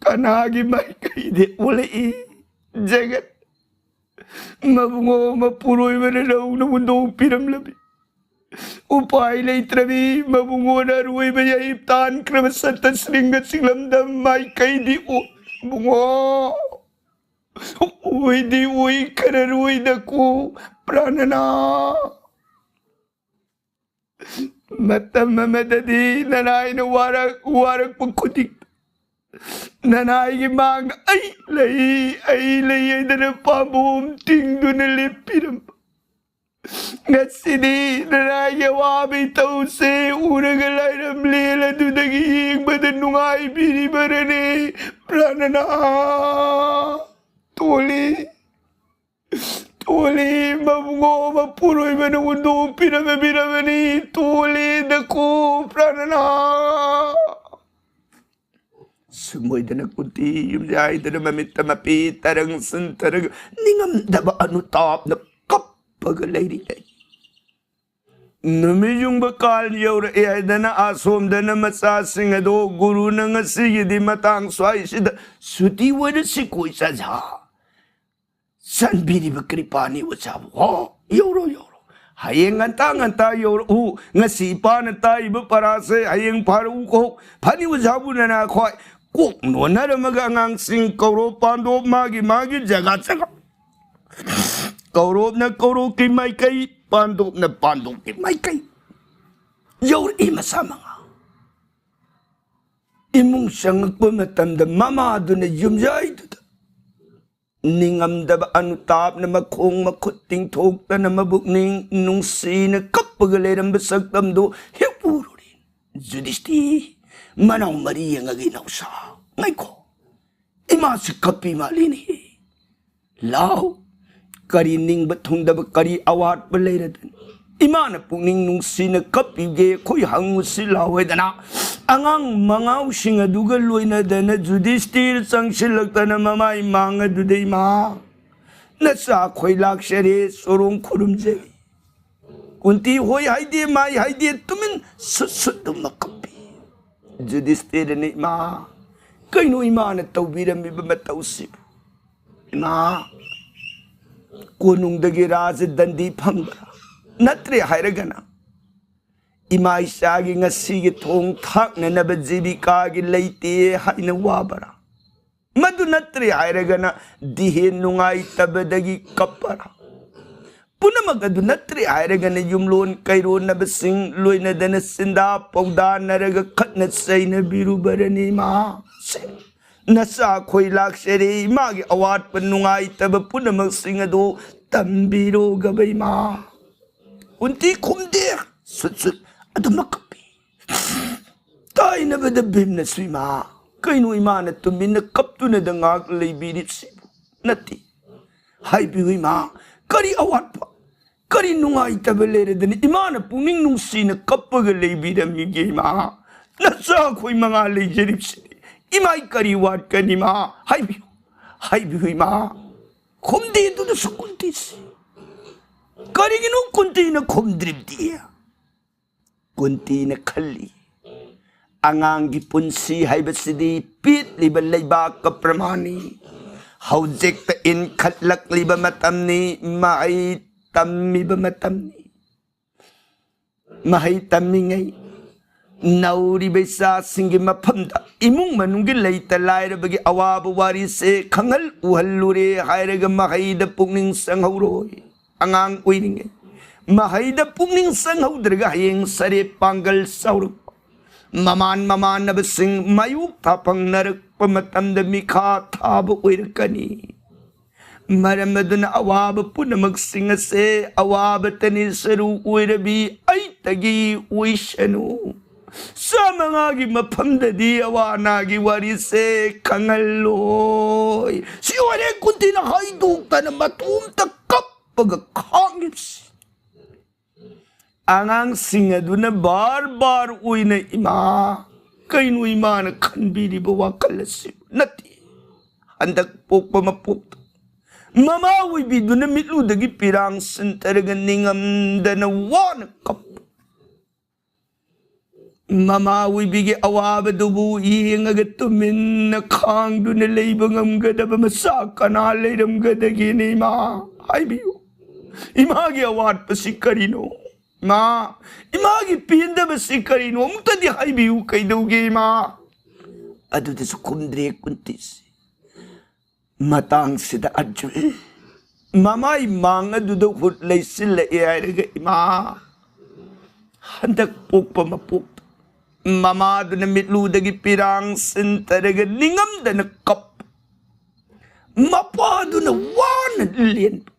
ꯀꯅꯥꯒꯤ ꯃꯥꯏꯀꯩꯗꯤ ꯑꯣꯜꯂꯛꯏ? ꯖꯒꯠ ꯃꯕꯨꯡꯉꯣ, ꯃꯄꯨꯔꯣꯏꯕꯅ ꯅꯧꯅ ꯍꯨꯟꯗꯣꯛꯄꯤꯔꯝꯂꯕꯤ꯫ ꯎꯄꯥꯏ ꯂꯩꯇ꯭ꯔꯕꯤ ꯃꯕꯨꯡꯉꯣꯅ ꯑꯔꯣꯏꯕ ꯌꯥꯏ ꯇꯥꯟꯈ꯭ꯔꯕ ꯁꯠꯇ ꯁ꯭ꯔꯤꯡꯒ ꯆꯤꯡꯂꯝꯗ ꯃꯥꯏꯀꯩꯗꯤ ꯑꯣ-, ꯏꯕꯨꯡꯉꯣ, ꯑꯣꯏꯗꯤ ꯑꯣꯏꯈ꯭ꯔꯔꯣꯏꯗꯀꯣ ꯄ꯭ꯔꯥꯅꯅꯥ꯫ ꯃꯇꯝ ꯑꯃꯗꯗꯤ ꯅꯅꯥꯏꯅ ꯋꯥꯔꯛ-, ꯋꯥꯔꯛꯄ ꯈꯨꯗꯤꯡ ꯅꯅꯥꯏꯒꯤ ꯃꯥꯡꯗ "ꯑꯩ ꯂꯩ, ꯑꯩ ꯂꯩ" ꯍꯥꯏꯗꯅ ꯄꯥꯝꯕꯣꯝ ꯇꯤꯡꯗꯨꯅ ꯂꯦꯞꯄꯤꯔꯝꯕ꯫ ꯉꯁꯤꯗꯤ ꯅꯅꯥꯏꯒꯤ ꯑꯋꯥꯕ ꯏꯊꯧꯁꯦ ꯎꯔꯒ ꯂꯥꯏꯔꯝꯂꯦꯟ ꯑꯗꯨꯗꯒꯤ ꯌꯦꯡꯕꯗ ꯅꯨꯡꯉꯥꯏꯕꯤꯔꯤꯕꯔꯅꯦ ꯄ꯭ꯔꯥꯅꯅꯥ꯫ ꯇꯣꯜꯂꯤ, ꯇꯣꯜꯂꯤ, ꯃꯕꯨꯡꯉꯣ, ꯃꯄꯨꯔꯣꯏꯕꯅ ꯍꯨꯟꯗꯣꯛꯄꯤꯔꯝꯃꯕꯤꯔꯕꯅꯤ꯫ ꯇꯣꯜꯂꯤ ꯗꯀꯣ ꯄ꯭ꯔꯥꯅꯅꯥ꯫ ꯁꯨꯝ ꯑꯣꯏꯗꯅ ꯀꯨꯟꯇꯤ ꯌꯨꯝꯖꯥꯏꯗꯨꯅ ꯃꯃꯤꯠꯇ ꯃꯄꯤ ꯇꯔꯪ ꯁꯤꯟꯊꯔꯒ ꯅꯤꯡꯉꯝꯗꯕ ꯑꯅꯨꯇꯥꯞꯅ ꯀꯞꯄꯒ ꯂꯩꯔꯤꯉꯩ, ꯅꯨꯃꯤꯠ ꯌꯨꯡꯕ ꯀꯥꯜ ꯌꯧꯔꯛꯑꯦ ꯍꯥꯏꯗꯅ ꯑꯁꯣꯝꯗꯅ ꯃꯆꯥꯁꯤꯡ ꯑꯗꯣ ꯒꯨꯔꯨꯅ ꯉꯁꯤꯒꯤꯗꯤ ꯃꯇꯥꯡ ꯁ꯭ꯋꯥꯏꯁꯤꯗ ꯁꯨꯇꯤ ꯑꯣꯏꯅ ꯁꯤꯀꯣꯏ ꯆꯠꯁꯤ ꯆꯟꯕꯤꯔꯤꯕ ꯀ꯭ꯔꯤꯄꯥꯅꯤ ꯑꯣꯖꯥꯕꯨ꯫ ꯍꯣ, ꯌꯧꯔꯣ, ꯌꯧꯔꯣ꯫ ꯍꯌꯦꯡ ꯉꯟꯇꯥ ꯉꯟꯇꯥ ꯌꯧꯔꯛꯎ꯫ ꯉꯁꯤ ꯏꯄꯥꯅ ꯇꯥꯛꯏꯕ ꯄꯔꯥꯁꯦ ꯍꯌꯦꯡ ꯐꯥꯔꯛꯎ ꯀꯣ꯫ ꯐꯅꯤ ꯑꯣꯖꯥꯕꯨ ꯅꯅꯥꯈꯣꯏ꯫ ꯀꯣꯛ ꯅꯣꯟꯅꯔꯝꯃꯒ ꯑꯉꯥꯡꯁꯤꯡ ꯀꯧꯔꯣ ꯄꯥꯟꯗꯣꯞ ꯃꯥꯒꯤ ꯃꯥꯒꯤ ꯖꯒꯥ ꯖꯒꯥ꯫ ꯀꯧꯔꯣꯞꯅ ꯀꯧꯔꯣꯞꯀꯤ ꯃꯥꯏꯀꯩ, ꯄꯥꯟꯗꯣꯞꯅ ꯄꯥꯟꯗꯣꯞꯀꯤ ꯃꯥꯏꯀꯩ꯫ ꯌꯧꯔꯛꯏ ꯃꯁꯥ ꯃꯉꯥ꯫ ꯏꯃꯨꯡ ꯆꯪꯉꯛꯄ ꯃꯇꯝꯗ ꯃꯃꯥꯗꯨꯅ ꯌꯨꯝꯖꯥꯏꯗꯨꯗ ꯅꯤꯡꯉꯝꯗꯕ ꯑꯅꯨꯇꯥꯞꯅ ꯃꯈꯣꯡ ꯃꯈꯨꯠ ꯇꯤꯡꯊꯣꯛꯇꯅ ꯃꯕꯨꯛꯅꯤꯡ ꯅꯨꯡꯁꯤꯅ ꯀꯞꯄꯒ ꯂꯩꯔꯝꯕ ꯁꯛꯇꯝꯗꯨ ꯍꯦꯛ ꯎꯔꯨꯔꯦ꯫ ꯖꯨꯗꯤꯁꯇꯤ, ꯃꯅꯥꯎ ꯃꯔꯤ ꯌꯦꯡꯉꯒ ꯏꯅꯥꯎꯁꯥ, ꯉꯥꯏꯈꯣ, ꯏꯃꯥꯁꯤ ꯀꯞꯄꯤ ꯃꯥꯜꯂꯤꯅꯦ꯫ ꯂꯥꯎ, ꯀꯔꯤ ꯅꯤꯡꯕ ꯊꯨꯡꯗꯕ, ꯀꯔꯤ ꯑꯋꯥꯠꯄ ꯂꯩꯔꯗꯅ ꯏꯃꯥꯅ ꯄꯨꯛꯅꯤꯡ ꯅꯨꯡꯁꯤꯅ ꯀꯞꯄꯤꯒꯦ? ꯑꯩꯈꯣꯏ ꯍꯪꯉꯨꯁꯤ ꯂꯥꯎ ꯍꯥꯏꯗꯅ ꯑꯉꯥꯡ ꯃꯉꯥꯎꯁꯤꯡ ꯑꯗꯨꯒ ꯂꯣꯏꯅꯗꯅ ꯖꯨꯗꯤꯁꯇꯤꯔ ꯆꯪꯁꯤꯜꯂꯛꯇꯅ ꯃꯃꯥꯏ ꯃꯥꯡ ꯑꯗꯨꯗ, "ꯏꯃꯥ, ꯅꯆꯥ ꯑꯩꯈꯣꯏ ꯂꯥꯛꯆꯔꯦ, ꯆꯣꯔꯣꯡ ꯈꯨꯔꯨꯝꯖꯔꯤ"꯫ ꯀꯨꯟꯇꯤ ꯍꯣꯏ ꯍꯥꯏꯗꯦ, ꯃꯥꯏ ꯍꯥꯏꯗꯦ, ꯇꯨꯃꯤꯟ ꯁꯨꯠ ꯁꯨꯠ ꯑꯗꯨꯝ ꯀꯞꯄꯤ꯫ ꯖꯨꯗꯤꯁꯇꯤꯔꯅ, "ꯏꯃꯥ, ꯀꯩꯅꯣ ꯏꯃꯥꯅ ꯇꯧꯕꯤꯔꯝꯃꯤꯕ ꯃꯇꯧꯁꯤꯕꯨ? ꯏꯃꯥ, ꯀꯣꯅꯨꯡꯗꯒꯤ ꯔꯥꯖ ꯗꯟꯗꯤ ꯐꯪꯕ꯭ꯔꯥ? ꯅꯠꯇ꯭ꯔꯦ ꯍꯥꯏꯔꯒꯅ ꯏꯃꯥ ꯏꯆꯥꯒꯤ ꯉꯁꯤꯒꯤ ꯊꯣꯡ ꯊꯥꯛꯅꯅꯕ ꯖꯤꯕꯤꯀꯥꯒꯤ ꯂꯩꯇꯦ ꯍꯥꯏꯅ ꯋꯥꯕ꯭ꯔꯥ? ꯃꯗꯨ ꯅꯠꯇ꯭ꯔꯦ ꯍꯥꯏꯔꯒꯅ ꯗꯤꯍꯦꯟ ꯅꯨꯡꯉꯥꯏꯇꯕꯗꯒꯤ ꯀꯞꯄꯔꯥ? ꯄꯨꯝꯅꯃꯛ ꯑꯗꯨ ꯅꯠꯇ꯭ꯔꯦ ꯍꯥꯏꯔꯒꯅ ꯌꯨꯝꯂꯣꯟ ꯀꯩꯔꯣꯟꯅꯕꯁꯤꯡ ꯂꯣꯏꯅꯗꯅ ꯆꯤꯟꯗꯥ ꯄꯧꯗꯥꯅꯔꯒ ꯈꯠꯅ ꯆꯩꯅꯕꯤꯔꯨꯕꯔꯅꯤ ꯏꯃꯥ꯫ ꯁꯦ, ꯅꯆꯥ ꯑꯩꯈꯣꯏ ꯂꯥꯛꯆꯔꯦ, ꯏꯃꯥꯒꯤ ꯑꯋꯥꯠꯄ ꯅꯨꯡꯉꯥꯏꯇꯕ ꯄꯨꯝꯅꯃꯛꯁꯤꯡ ꯑꯗꯨ ꯇꯝꯕꯤꯔꯣꯒꯕ ꯏꯃꯥ꯫ ꯀꯨꯟꯇꯤ ꯈꯨꯝꯗꯦ꯫ ꯁꯨꯠ ꯁꯨꯠ ꯑꯗꯨꯃꯛ ꯀꯞꯄꯤ꯫ ꯇꯥꯏꯅꯕꯗ ꯚꯤꯝꯅꯁꯨ, ꯏꯃꯥ, ꯀꯩꯅꯣ ꯏꯃꯥꯅ ꯇꯨꯃꯤꯟꯅ ꯀꯞꯇꯨꯅꯗ ꯉꯥꯏꯍꯥꯛ ꯂꯩꯕꯤꯔꯤꯕꯁꯤꯕꯨ? ꯅꯠꯇꯦ, ꯍꯥꯏꯕꯤꯌꯨ ꯏꯃꯥ, ꯀꯔꯤ ꯑꯋꯥꯠꯄ, ꯀꯔꯤ ꯅꯨꯡꯉꯥꯏꯇꯕ ꯂꯩꯔꯗꯅ ꯏꯃꯥꯅ ꯄꯨꯛꯅꯤꯡ ꯅꯨꯡꯁꯤꯅ ꯀꯞꯄꯒ ꯂꯩꯕꯤꯔꯝꯃꯤꯒꯦ ꯏꯃꯥ? ꯅꯆꯥ ꯑꯩꯈꯣꯏ ꯃꯉꯥ ꯂꯩꯖꯔꯤꯕꯁꯤꯗꯤ ꯏꯃꯥ ꯀꯔꯤ ꯋꯥꯠꯀꯅꯤ ꯏꯃꯥ? ꯍꯥꯏꯕꯤꯌꯨ, ꯍꯥꯏꯕꯤꯌꯨ ꯏꯃꯥ꯫ ꯈꯨꯝꯗꯦ ꯑꯗꯨꯗꯁꯨ ꯀꯨꯟꯇꯤꯁꯤ꯫ ꯀꯔꯤꯒꯤꯅꯣ ꯀꯨꯟꯇꯤꯅ ꯈꯨꯝꯗ꯭ꯔꯤꯕꯗꯤ? ꯀꯨꯟꯇꯤꯅ ꯈꯜꯂꯤ, ꯑꯉꯥꯡꯒꯤ ꯄꯨꯟꯁꯤ ꯍꯥꯏꯕꯁꯤꯗꯤ ꯄꯤꯛꯂꯤꯕ ꯂꯩꯕꯥꯛꯀ ꯄ꯭ꯔꯃꯥꯟꯅꯤ꯫ ꯍꯧꯖꯤꯛꯇ ꯏꯟꯈꯠꯂꯛꯂꯤꯕ ꯃꯇꯝꯅꯤ, ꯃꯍꯩ ꯇꯝꯃꯤꯕ ꯃꯇꯝꯅꯤ꯫ ꯃꯍꯩ ꯇꯝꯃꯤꯉꯩ ꯅꯧꯔꯤꯕ ꯏꯆꯥꯁꯤꯡꯒꯤ ꯃꯐꯝꯗ ꯏꯃꯨꯡ ꯃꯅꯨꯡꯒꯤ ꯂꯩꯇ ꯂꯥꯏꯔꯕꯒꯤ ꯑꯋꯥꯕ ꯋꯥꯔꯤꯁꯦ ꯈꯪꯍꯜ ꯎꯍꯜꯂꯨꯔꯦ ꯍꯥꯏꯔꯒ ꯃꯍꯩꯗ ꯄꯨꯛꯅꯤꯡ ꯆꯪꯍꯧꯔꯣꯏ꯫ ꯑꯉꯥꯡ ꯑꯣꯏꯔꯤꯉꯩ ꯃꯍꯩꯗ ꯄꯨꯛꯅꯤꯡ ꯆꯪꯍꯧꯗ꯭ꯔꯒ ꯍꯌꯦꯡ ꯁꯔꯦ ꯄꯥꯡꯒꯜ ꯆꯥꯎꯔꯛꯄ, ꯃꯃꯥꯟ ꯃꯃꯥꯟꯅꯕꯁꯤꯡ ꯃꯥꯌꯣꯛ ꯊꯥꯐꯪꯅꯔꯛꯄ ꯃꯇꯝꯗ ꯃꯤꯈꯥ ꯊꯥꯕ ꯑꯣꯏꯔꯛꯀꯅꯤ꯫ ꯃꯔꯝ ꯑꯗꯨꯅ ꯑꯋꯥꯕ ꯄꯨꯝꯅꯃꯛꯁꯤꯡ ꯑꯁꯦ ꯑꯋꯥꯕꯇꯅꯤ ꯁꯔꯨ ꯑꯣꯏꯔꯕꯤ ꯑꯩꯇꯒꯤ ꯑꯣꯏꯁꯅꯨ꯫ ꯆꯥꯃꯉꯥꯒꯤ ꯃꯐꯝꯗꯗꯤ ꯑꯋꯥ ꯑꯅꯥꯒꯤ ꯋꯥꯔꯤꯁꯦ ꯈꯪꯍꯜꯂꯣꯏ꯫ ꯁꯤ ꯑꯣꯏꯔꯦ ꯀꯨꯟꯇꯤꯅ ꯍꯥꯏꯗꯣꯛꯇꯅ ꯃꯇꯣꯝꯇ ꯀꯞꯄꯒ ꯈꯥꯡꯉꯤꯕꯁꯤ꯫ ꯑꯉꯥꯡꯁꯤꯡ ꯑꯗꯨꯅ ꯕꯥꯔ ꯕꯥꯔ ꯑꯣꯏꯅ, "ꯏꯃꯥ, ꯀꯩꯅꯣ ꯏꯃꯥꯅ ꯈꯟꯕꯤꯔꯤꯕ ꯋꯥꯈꯜ ꯑꯁꯤꯕꯨ?" ꯅꯠꯇꯦ, ꯍꯟꯗꯛ ꯄꯣꯛꯄ ꯃꯄꯣꯛꯇ ꯃꯃꯥ ꯑꯣꯏꯕꯤꯗꯨꯅ ꯃꯤꯠꯂꯨꯗꯒꯤ ꯄꯤꯔꯥꯡ ꯁꯤꯟꯊꯔꯒ ꯅꯤꯡꯉꯝꯗꯅ ꯋꯥꯅ ꯀꯞꯄ꯫ ꯃꯃꯥ ꯑꯣꯏꯕꯤꯒꯤ ꯑꯋꯥꯕꯗꯨꯕꯨ ꯌꯦꯡꯉꯒ ꯇꯨꯃꯤꯟꯅ ꯈꯥꯡꯗꯨꯅ ꯂꯩꯕ ꯉꯝꯒꯗꯕ ꯃꯆꯥ ꯀꯅꯥ ꯂꯩꯔꯝꯒꯗꯒꯦꯅꯦ, ꯏꯃꯥ? ꯍꯥꯏꯕꯤꯌꯨ꯫ ꯏꯃꯥꯒꯤ ꯑꯋꯥꯠꯄꯁꯤ ꯀꯔꯤꯅꯣ? ꯏꯃꯥ, ꯏꯃꯥꯒꯤ ꯄꯦꯟꯗꯕꯁꯤ ꯀꯔꯤꯅꯣ? ꯑꯃꯨꯛꯇꯗꯤ ꯍꯥꯏꯕꯤꯌꯨ, ꯀꯩꯗꯧꯒꯦ, ꯏꯃꯥ? ꯑꯗꯨꯗꯁꯨ ꯈꯨꯝꯗ꯭ꯔꯦ ꯀꯨꯟꯇꯤꯁꯤ꯫ ꯃꯇꯥꯡꯁꯤꯗ ꯑꯔꯖꯨꯟ ꯃꯃꯥꯏ ꯃꯥꯡ ꯑꯗꯨꯗ ꯍꯨꯠ ꯂꯩꯁꯤꯜꯂꯛꯑꯦ ꯍꯥꯏꯔꯒ, ꯏꯃꯥ, ꯍꯟꯗꯛ ꯄꯣꯛꯄ ꯃꯄꯣꯛꯇ ꯃꯃꯥꯗꯨꯅ ꯃꯤꯠꯂꯨꯗꯒꯤ ꯄꯤꯔꯥꯡ ꯁꯤꯟꯊꯔꯒ ꯅꯤꯡꯉꯝꯗꯅ ꯀꯞ, ꯃꯄꯥꯗꯨꯅ ꯋꯥꯅ ꯂꯦꯟꯕ,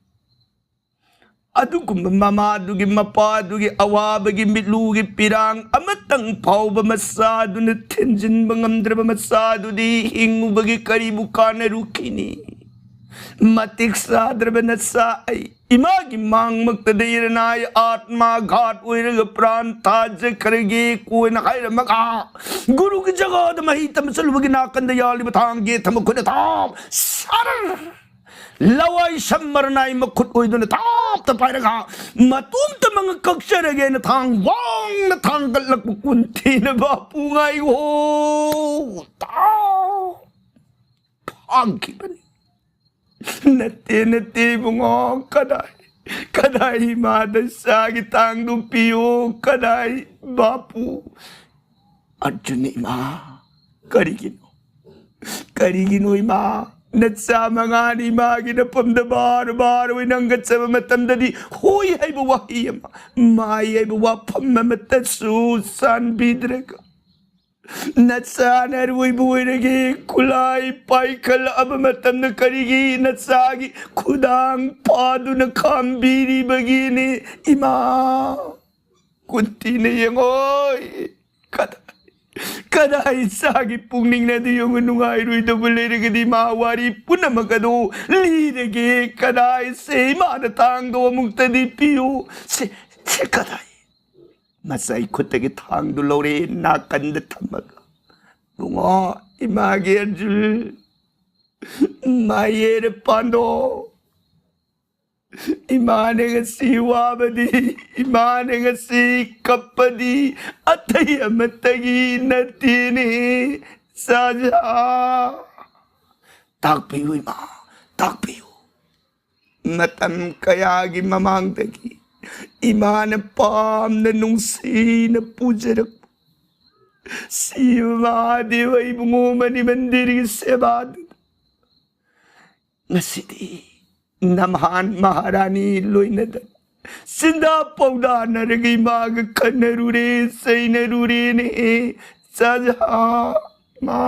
ꯑꯗꯨꯒꯨꯝꯕ ꯃꯃꯥꯗꯨꯒꯤ, ꯃꯄꯥꯗꯨꯒꯤ ꯑꯋꯥꯕꯒꯤ ꯃꯤꯠꯂꯨꯒꯤ ꯄꯤꯔꯥꯡ ꯑꯃꯇꯪ ꯐꯥꯎꯕ ꯃꯆꯥꯗꯨꯅ ꯊꯦꯟꯖꯤꯟꯕ ꯉꯝꯗ꯭ꯔꯕ ꯃꯆꯥꯗꯨꯗꯤ ꯍꯤꯡꯉꯨꯕꯒꯤ ꯀꯔꯤꯕꯨ ꯀꯥꯟꯅꯔꯨꯈꯤꯅꯤ? ꯃꯇꯤꯛ ꯆꯥꯗ꯭ꯔꯕ ꯅꯆꯥ ꯑꯩ, ꯏꯃꯥꯒꯤ ꯃꯥꯡꯃꯛꯇꯗ ꯏꯔꯅꯥꯏ ꯑꯥꯠꯃꯥ ꯘꯥꯠ ꯑꯣꯏꯔꯒ ꯄ꯭ꯔꯥꯟ ꯊꯥꯖꯈ꯭ꯔꯒꯦ ꯀꯣꯏꯅ ꯍꯥꯏꯔꯝꯃꯒ, ꯒꯨꯔꯨꯒꯤ ꯖꯒꯥꯗ ꯃꯍꯩ ꯇꯝꯕ ꯆꯠꯂꯨꯕꯒꯤ ꯅꯥꯀꯟꯗ ꯌꯥꯜꯂꯤꯕ ꯊꯥꯡꯒꯤ ꯊꯝꯕ ꯈꯨꯠꯅ ꯊꯥꯡ ꯁꯔ ꯂꯋꯥꯏ ꯁꯝꯃꯔꯅꯥꯏ ꯃꯈꯨꯠ ꯑꯣꯏꯗꯨꯅ ꯊꯥꯞꯇ ꯄꯥꯏꯔꯒ ꯃꯇꯣꯝꯇ ꯃꯉꯛ ꯀꯛꯆꯔꯒꯦꯅ ꯊꯥꯡ ꯋꯥꯡꯅ ꯊꯥꯡꯒꯠꯂꯛꯄ ꯀꯨꯟꯇꯤꯅ ꯕꯥꯄꯨ ꯉꯥꯏꯈꯣ ꯇꯥꯎ ꯐꯥꯈꯤꯕꯅꯤ꯫ ꯅꯠꯇꯦ, ꯅꯠꯇꯦ ꯏꯕꯨꯡꯉꯣ, ꯀꯗꯥꯏ, ꯀꯗꯥꯏ ꯏꯃꯥꯗ ꯆꯥꯒꯤ ꯊꯥꯡꯗꯨ ꯄꯤꯌꯨ, ꯀꯗꯥꯏ ꯕꯥꯄꯨ? ꯑꯔꯖꯨꯟ ꯏꯃꯥ, ꯀꯔꯤꯒꯤꯅꯣ? ꯀꯔꯤꯒꯤꯅꯣ ꯏꯃꯥ? ꯅꯆꯥ ꯃꯉꯥꯅꯤ ꯏꯃꯥꯒꯤ ꯅꯐꯝꯗ ꯕꯥꯔ ꯕꯥꯔ ꯑꯣꯏꯅ ꯍꯪꯒꯠꯆꯕ ꯃꯇꯝꯗꯗꯤ ꯍꯣꯏ ꯍꯥꯏꯕ ꯋꯥꯍꯩ ꯑꯃ, ꯃꯥꯏ ꯍꯥꯏꯕ ꯋꯥꯐꯝ ꯑꯃꯠꯇꯁꯨ ꯆꯥꯟꯕꯤꯗ꯭ꯔꯒ, ꯅꯆꯥꯅ ꯑꯔꯣꯏꯕ ꯑꯣꯏꯔꯒꯦ ꯈꯨꯠꯂꯥꯏ ꯄꯥꯏꯈꯠꯂꯛꯑꯕ ꯃꯇꯝꯗ ꯀꯔꯤꯒꯤ ꯅꯆꯥꯒꯤ ꯈꯨꯗꯥꯡ ꯐꯥꯗꯨꯅ ꯈꯥꯝꯕꯤꯔꯤꯕꯒꯤꯅꯤ ꯏꯃꯥ? ꯀꯨꯟꯇꯤꯅ ꯌꯦꯡꯉꯣꯏ꯫ ꯀꯗꯥꯏ, ꯀꯗꯥꯏ ꯏꯆꯥꯒꯤ ꯄꯨꯛꯅꯤꯡꯅ ꯑꯗꯨ ꯌꯦꯡꯉꯨ, ꯅꯨꯡꯉꯥꯏꯔꯣꯏꯗꯧꯕ ꯂꯩꯔꯒꯗꯤ ꯃꯥ ꯋꯥꯔꯤ ꯄꯨꯝꯅꯃꯛ ꯑꯗꯨ ꯂꯤꯔꯒꯦ꯫ ꯀꯗꯥꯏ ꯁꯦ ꯏꯃꯥꯅ ꯊꯥꯡꯗꯣ ꯑꯃꯨꯛꯇꯗꯤ ꯄꯤꯌꯨ꯫ ꯁꯦ, ꯁꯦ ꯀꯗꯥꯏ? ꯃꯆꯥꯏ ꯈꯨꯠꯇꯒꯤ ꯊꯥꯡꯗꯨ ꯂꯧꯔꯦ, ꯅꯥꯀꯟꯗ ꯊꯝꯃꯒ, ꯏꯕꯨꯡꯉꯣ, ꯏꯃꯥꯒꯤ ꯑꯔꯖꯨꯟ, ꯃꯥꯌꯦꯔ ꯄꯥꯟꯗꯣ, ꯏꯃꯥꯅ ꯉꯁꯤ ꯋꯥꯕꯗꯤ, ꯏꯃꯥꯅ ꯉꯁꯤ ꯀꯞꯄꯗꯤ ꯑꯇꯩ ꯑꯃꯠꯇꯒꯤ ꯅꯠꯇꯦꯅꯦ, ꯆꯥꯖꯥ꯫ ꯇꯥꯛꯄꯤꯌꯨ ꯏꯃꯥ, ꯇꯥꯛꯄꯤꯌꯨ꯫ ꯃꯇꯝ ꯀꯌꯥꯒꯤ ꯃꯃꯥꯡꯗꯒꯤ ꯏꯃꯥꯅ ꯄꯥꯝꯅ ꯅꯨꯡꯁꯤꯅ ꯄꯨꯖꯔꯛꯄ ꯁꯤꯕ ꯃꯍꯥꯗꯦꯕ ꯏꯕꯨꯡꯉꯣ ꯃꯅꯤ ꯃꯟꯗꯤꯔꯒꯤ ꯁꯦꯕꯥꯗꯨꯗ ꯉꯁꯤꯗꯤ ꯅꯝꯍꯥꯟ ꯃꯍꯥꯔꯥꯅꯤ ꯂꯣꯏꯅꯗꯅ ꯆꯤꯟꯗꯥ ꯄꯥꯎꯗꯥꯅꯔꯒ ꯏꯃꯥꯒ ꯈꯠꯅꯔꯨꯔꯦ, ꯆꯩꯅꯔꯨꯔꯦꯅꯦ꯫ ꯆꯥꯖꯥ, ꯃꯥ,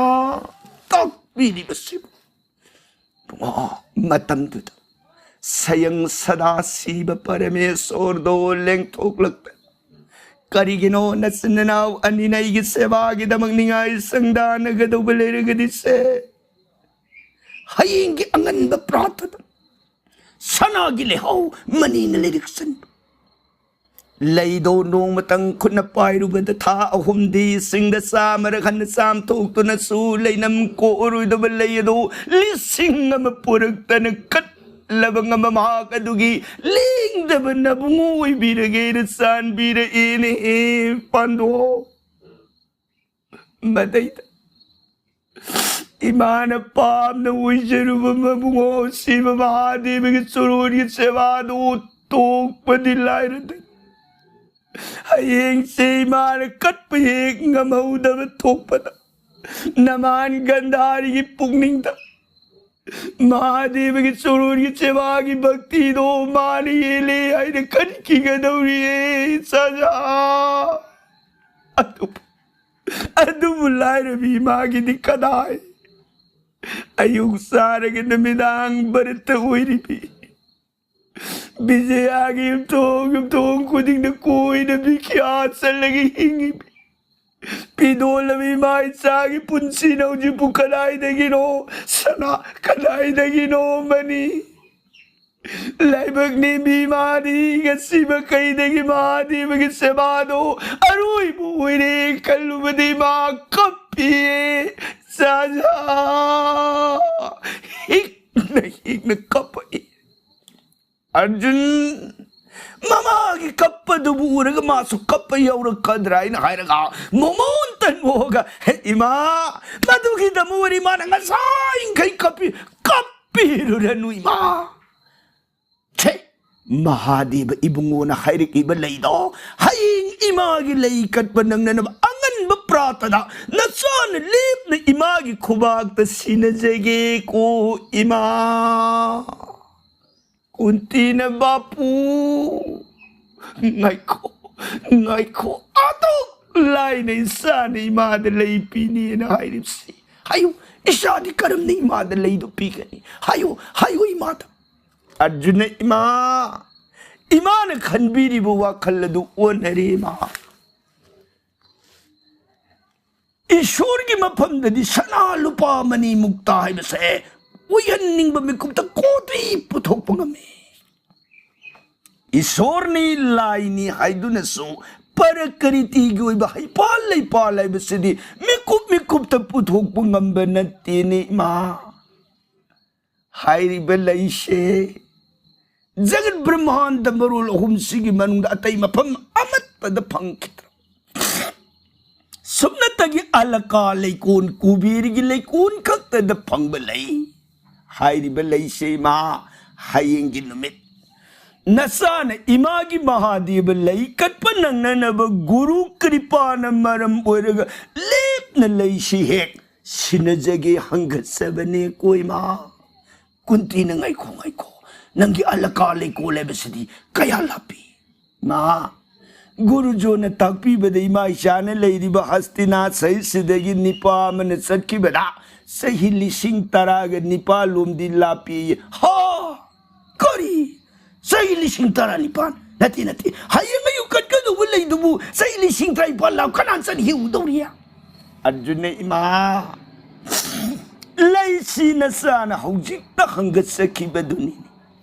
ꯇꯥꯛꯄꯤꯔꯤꯕꯁꯤꯕꯨ꯫ ꯄꯨꯡꯉꯣ ꯃꯇꯝꯗꯨꯗ ꯁꯌꯪ ꯁꯗꯥ ꯁꯤꯕ ꯄꯔꯃꯦꯁꯣꯔꯗꯣ ꯂꯦꯡꯊꯣꯛꯂꯛꯇꯅ, "ꯀꯔꯤꯒꯤꯅꯣ ꯅꯆꯤꯟ ꯅꯅꯥꯎ ꯑꯅꯤꯅ ꯑꯩꯒꯤ ꯁꯦꯕꯥꯒꯤꯗꯃꯛ ꯅꯤꯡꯉꯥꯏ ꯁꯪꯗꯥꯅꯒꯗꯧꯕ ꯂꯩꯔꯒꯗꯤ ꯁꯦ, ꯍꯌꯦꯡꯒꯤ ꯑꯉꯟꯕ ꯄ꯭ꯔꯥꯇꯗ ꯁꯅꯥꯒꯤ ꯂꯩꯍꯥꯎ ꯃꯅꯤꯅ ꯂꯩꯔꯛꯁꯟꯕ ꯂꯩꯗꯣ ꯅꯣꯡꯃꯇꯪ ꯈꯨꯠꯅ ꯄꯥꯏꯔꯨꯕꯗ ꯊꯥ ꯑꯍꯨꯝꯗꯤ ꯁꯤꯡꯗ ꯆꯥꯝꯃꯔꯛ ꯍꯟꯅ ꯆꯥꯝꯊꯣꯛꯇꯨꯅꯁꯨ ꯂꯩꯅꯝ ꯀꯣꯛꯑꯔꯣꯏꯗꯕ ꯂꯩ ꯑꯗꯣ ꯂꯤꯁꯤꯡ ꯑꯃ ꯄꯨꯔꯛꯇꯅ ꯀꯠꯂꯕ ꯉꯝꯕ ꯃꯍꯥꯛ ꯑꯗꯨꯒꯤ ꯂꯦꯡꯗꯕ ꯅꯕꯨꯡꯉꯣ ꯑꯣꯏꯕꯤꯔꯒꯦꯅ ꯆꯥꯟꯕꯤꯔꯛꯏꯅꯦ ꯄꯥꯟꯗꯣ"꯫ ꯃꯗꯩꯗ ꯏꯃꯥꯅ ꯄꯥꯝꯅ ꯑꯣꯏꯖꯔꯨꯕ ꯃꯕꯨꯡꯉꯣ ꯁꯤꯕ ꯃꯍꯥꯗꯦꯕꯒꯤ ꯆꯣꯔꯣꯟꯒꯤ ꯁꯦꯕꯥꯗꯨ ꯇꯣꯛꯄꯗꯤ ꯂꯥꯏꯔꯗ, ꯍꯌꯦꯡꯁꯦ ꯏꯃꯥꯅ ꯀꯠꯄ ꯍꯦꯛ ꯉꯝꯍꯧꯗꯕ ꯊꯣꯛꯄꯗ, ꯅꯃꯥꯟ ꯒꯟꯙꯥꯔꯤꯒꯤ ꯄꯨꯛꯅꯤꯡꯗ ꯃꯍꯥꯗꯦꯕꯒꯤ ꯆꯣꯔꯣꯟꯒꯤ ꯁꯦꯕꯥꯒꯤ ꯚꯛꯇꯤꯗꯣ ꯃꯥꯅ ꯍꯦꯜꯂꯦ ꯍꯥꯏꯅ ꯈꯟꯈꯤꯒꯗꯧꯔꯤꯌꯦ ꯆꯥꯖꯥ꯫ ꯑꯗꯨꯕꯨ, ꯑꯗꯨꯕꯨ ꯂꯥꯏꯔꯕꯤ ꯏꯃꯥꯒꯤꯗꯤ ꯀꯗꯥꯏ? ꯑꯌꯨꯛ ꯆꯥꯔꯒ ꯅꯨꯃꯤꯗꯥꯡ ꯚꯔꯠꯇ ꯑꯣꯏꯔꯤꯕꯤ, ꯕꯤꯖꯌꯥꯒꯤ ꯌꯨꯝꯊꯣꯡ ꯌꯨꯝꯊꯣꯡ ꯈꯨꯗꯤꯡꯗ ꯀꯣꯏꯅ ꯕꯤꯈ꯭ꯌꯥ ꯆꯠꯂꯒ ꯍꯤꯡꯉꯤꯕꯤ, ꯄꯤꯗꯣꯜꯂꯕ ꯏꯃꯥ ꯏꯆꯥꯒꯤ ꯄꯨꯟꯁꯤꯅ ꯍꯧꯖꯤꯛꯄꯨ ꯀꯗꯥꯏꯗꯒꯤꯅꯣ? ꯁꯅꯥ ꯀꯗꯥꯏꯗꯒꯤꯅꯣ ꯃꯅꯤ? ꯂꯥꯏꯕꯛ ꯅꯦꯝꯕꯤ ꯏꯃꯥꯗꯤ ꯉꯁꯤ ꯃꯈꯩꯗꯒꯤ ꯃꯍꯥꯗꯦꯕꯒꯤ ꯁꯦꯕꯥꯗꯣ ꯑꯔꯣꯏꯕ ꯑꯣꯏꯔꯦ ꯈꯜꯂꯨꯕꯗꯤ ꯏꯃꯥ ꯀꯞꯄꯤꯌꯦ꯫ ꯆꯥꯖꯥ ꯍꯤꯛꯅ ꯍꯤꯛꯅ ꯀꯞꯄꯛꯏ꯫ ꯑꯔꯖꯨꯟ ꯃꯃꯥꯒꯤ ꯀꯞꯄꯗꯨꯕꯨ ꯎꯔꯒ ꯃꯥꯁꯨ ꯀꯞꯄ ꯌꯧꯔꯛꯀꯗ꯭ꯔꯥ ꯍꯥꯏꯅ ꯍꯥꯏꯔꯒ ꯃꯣꯃꯣꯟꯇ ꯅꯣꯛꯑꯒ, "ꯍꯦ ꯏꯃꯥ, ꯃꯗꯨꯒꯤꯗꯃꯛ ꯑꯣꯏꯔꯦ ꯏꯃꯥꯅ ꯉꯁꯥꯏꯈꯩ ꯀꯞꯄꯤ, ꯀꯞꯄꯤꯔꯨꯔꯅꯨ ꯏꯃꯥ꯫ ꯁꯦ, ꯃꯍꯥꯗꯦꯕ ꯏꯕꯨꯡꯉꯣꯅ ꯍꯥꯏꯔꯛꯏꯕ ꯂꯩꯗꯣ, ꯍꯌꯦꯡ ꯏꯃꯥꯒꯤ ꯂꯩ ꯀꯠꯄ ꯅꯪꯅꯅꯕ ꯑꯉꯟꯕ ꯄ꯭ꯔꯥꯇꯗ ꯅꯆꯥꯅ ꯂꯦꯞꯅ ꯏꯃꯥꯒꯤ ꯈꯨꯕꯥꯛꯇ ꯁꯤꯟꯅꯖꯒꯦꯀꯣ ꯏꯃꯥ꯫" ꯀꯨꯟꯇꯤꯅ, "ꯕꯥꯄꯨ, ꯉꯥꯏꯈꯣ, ꯉꯥꯏꯈꯣ, ꯑꯗꯨꯛ ꯂꯥꯏꯅ ꯏꯆꯥꯅ ꯏꯃꯥꯗ ꯂꯩ ꯄꯤꯅꯤꯅ ꯍꯥꯏꯔꯤꯕꯁꯤ? ꯍꯥꯏꯌꯨ, ꯏꯆꯥꯗꯤ ꯀꯔꯝꯅ ꯏꯃꯥꯗ ꯂꯩꯗꯨ ꯄꯤꯒꯅꯤ? ꯍꯥꯏꯌꯨ, ꯍꯥꯏꯌꯨ ꯏꯃꯥꯗ꯫" ꯑꯔꯖꯨꯟꯅ, "ꯏꯃꯥ, ꯏꯃꯥꯅ ꯈꯟꯕꯤꯔꯤꯕ ꯋꯥꯈꯜ ꯑꯗꯨ ꯑꯣꯟꯅꯔꯦ ꯏꯃꯥ꯫ ꯏꯁꯣꯔꯒꯤ ꯃꯐꯝꯗꯗꯤ ꯁꯅꯥ ꯂꯨꯄꯥ ꯃꯅꯤ ꯃꯨꯛꯇ ꯍꯥꯏꯕꯁꯦ ꯑꯣꯏꯍꯟꯅꯤꯡꯕ ꯃꯤꯀꯨꯞꯇ ꯀꯣꯇꯤ ꯄꯨꯊꯣꯛꯄ ꯉꯝꯃꯤ꯫ ꯏꯁꯣꯔꯅꯤ, ꯂꯥꯏꯅꯤ ꯍꯥꯏꯗꯨꯅꯁꯨ ꯄ꯭ꯔꯀ꯭ꯔꯤꯇꯤꯒꯤ ꯑꯣꯏꯕ ꯍꯩꯄꯥꯜ ꯂꯩꯄꯥꯜ ꯍꯥꯏꯕꯁꯤꯗꯤ ꯃꯤꯀꯨꯞ ꯃꯤꯀꯨꯞꯇ ꯄꯨꯊꯣꯛꯄ ꯉꯝꯕ ꯅꯠꯇꯦꯅꯦ ꯏꯃꯥ꯫ ꯍꯥꯏꯔꯤꯕ ꯂꯩꯁꯦ ꯖꯒꯠ ꯕ꯭ꯔꯍ꯭ꯃꯥꯟꯗ ꯃꯔꯣꯜ ꯑꯍꯨꯝꯁꯤꯒꯤ ꯃꯅꯨꯡꯗ ꯑꯇꯩ ꯃꯐꯝ ꯑꯃꯠꯇꯗ ꯐꯪꯈꯤꯗ꯭ꯔꯦ꯫ ꯁꯨꯞꯅꯇꯒꯤ ꯑꯂꯀꯥ ꯂꯩꯀꯣꯜ, ꯀꯨꯕꯦꯔꯒꯤ ꯂꯩꯀꯣꯜ ꯈꯛꯇꯗ ꯐꯪꯕ ꯂꯩ꯫ ꯍꯥꯏꯔꯤꯕ ꯂꯩꯁꯦ ꯏꯃꯥ, ꯍꯌꯦꯡꯒꯤ ꯅꯨꯃꯤꯠ ꯅꯆꯥꯅ ꯏꯃꯥꯒꯤ ꯃꯍꯥꯗꯦꯕ ꯂꯩ ꯀꯠꯄ ꯅꯪꯅꯅꯕ ꯒꯨꯔꯨ ꯀ꯭ꯔꯤꯄꯥꯅ ꯃꯔꯝ ꯑꯣꯏꯔꯒ ꯂꯦꯞꯅ ꯂꯩꯁꯤ ꯍꯦꯛ ꯁꯤꯟꯅꯖꯒꯦ ꯍꯪꯒꯠꯆꯕꯅꯦ ꯀꯣ ꯏꯃꯥ꯫" ꯀꯨꯟꯇꯤꯅ, "ꯉꯥꯏꯈꯣ, ꯉꯥꯏꯈꯣ, ꯅꯪꯒꯤ ꯑꯂꯀꯥ ꯂꯩꯀꯣꯜ ꯍꯥꯏꯕꯁꯤꯗꯤ ꯀꯌꯥ ꯂꯥꯞꯄꯤ?" "ꯏꯃꯥ, ꯒꯨꯔꯨꯖꯣꯅ ꯇꯥꯛꯄꯤꯕꯗ ꯏꯃꯥ ꯏꯆꯥꯅ ꯂꯩꯔꯤꯕ ꯍꯁꯇꯤꯅꯥ ꯁꯍꯤꯁꯤꯗꯒꯤ ꯅꯤꯄꯥ ꯑꯃꯅ ꯆꯠꯈꯤꯕꯗ ꯆꯍꯤ ꯂꯤꯁꯤꯡ ꯇꯔꯥꯒ ꯅꯤꯄꯥꯜ ꯂꯣꯝꯗꯤ ꯂꯥꯞꯄꯤ꯫" "ꯍꯥ? ꯀꯔꯤ? ꯆꯍꯤ ꯂꯤꯁꯤꯡ ꯇꯔꯥ ꯅꯤꯄꯥꯜ? ꯅꯠꯇꯦ, ꯅꯠꯇꯦ, ꯍꯌꯦꯡ ꯑꯌꯨꯛ ꯀꯠꯀꯗꯧꯕ ꯂꯩꯗꯨꯕꯨ ꯆꯍꯤ ꯂꯤꯁꯤꯡ ꯇꯔꯥ ꯅꯤꯄꯥꯜ ꯂꯥꯞ ꯀꯅꯥ ꯆꯠ ꯍꯦꯛꯎꯗꯧꯔꯤ?" ꯑꯔꯖꯨꯟꯅ, "ꯏꯃꯥ, ꯂꯩꯁꯤ ꯅꯆꯥꯅ ꯍꯧꯖꯤꯛꯇ ꯍꯪꯒꯠꯆꯈꯤꯕꯗꯨꯅꯤ꯫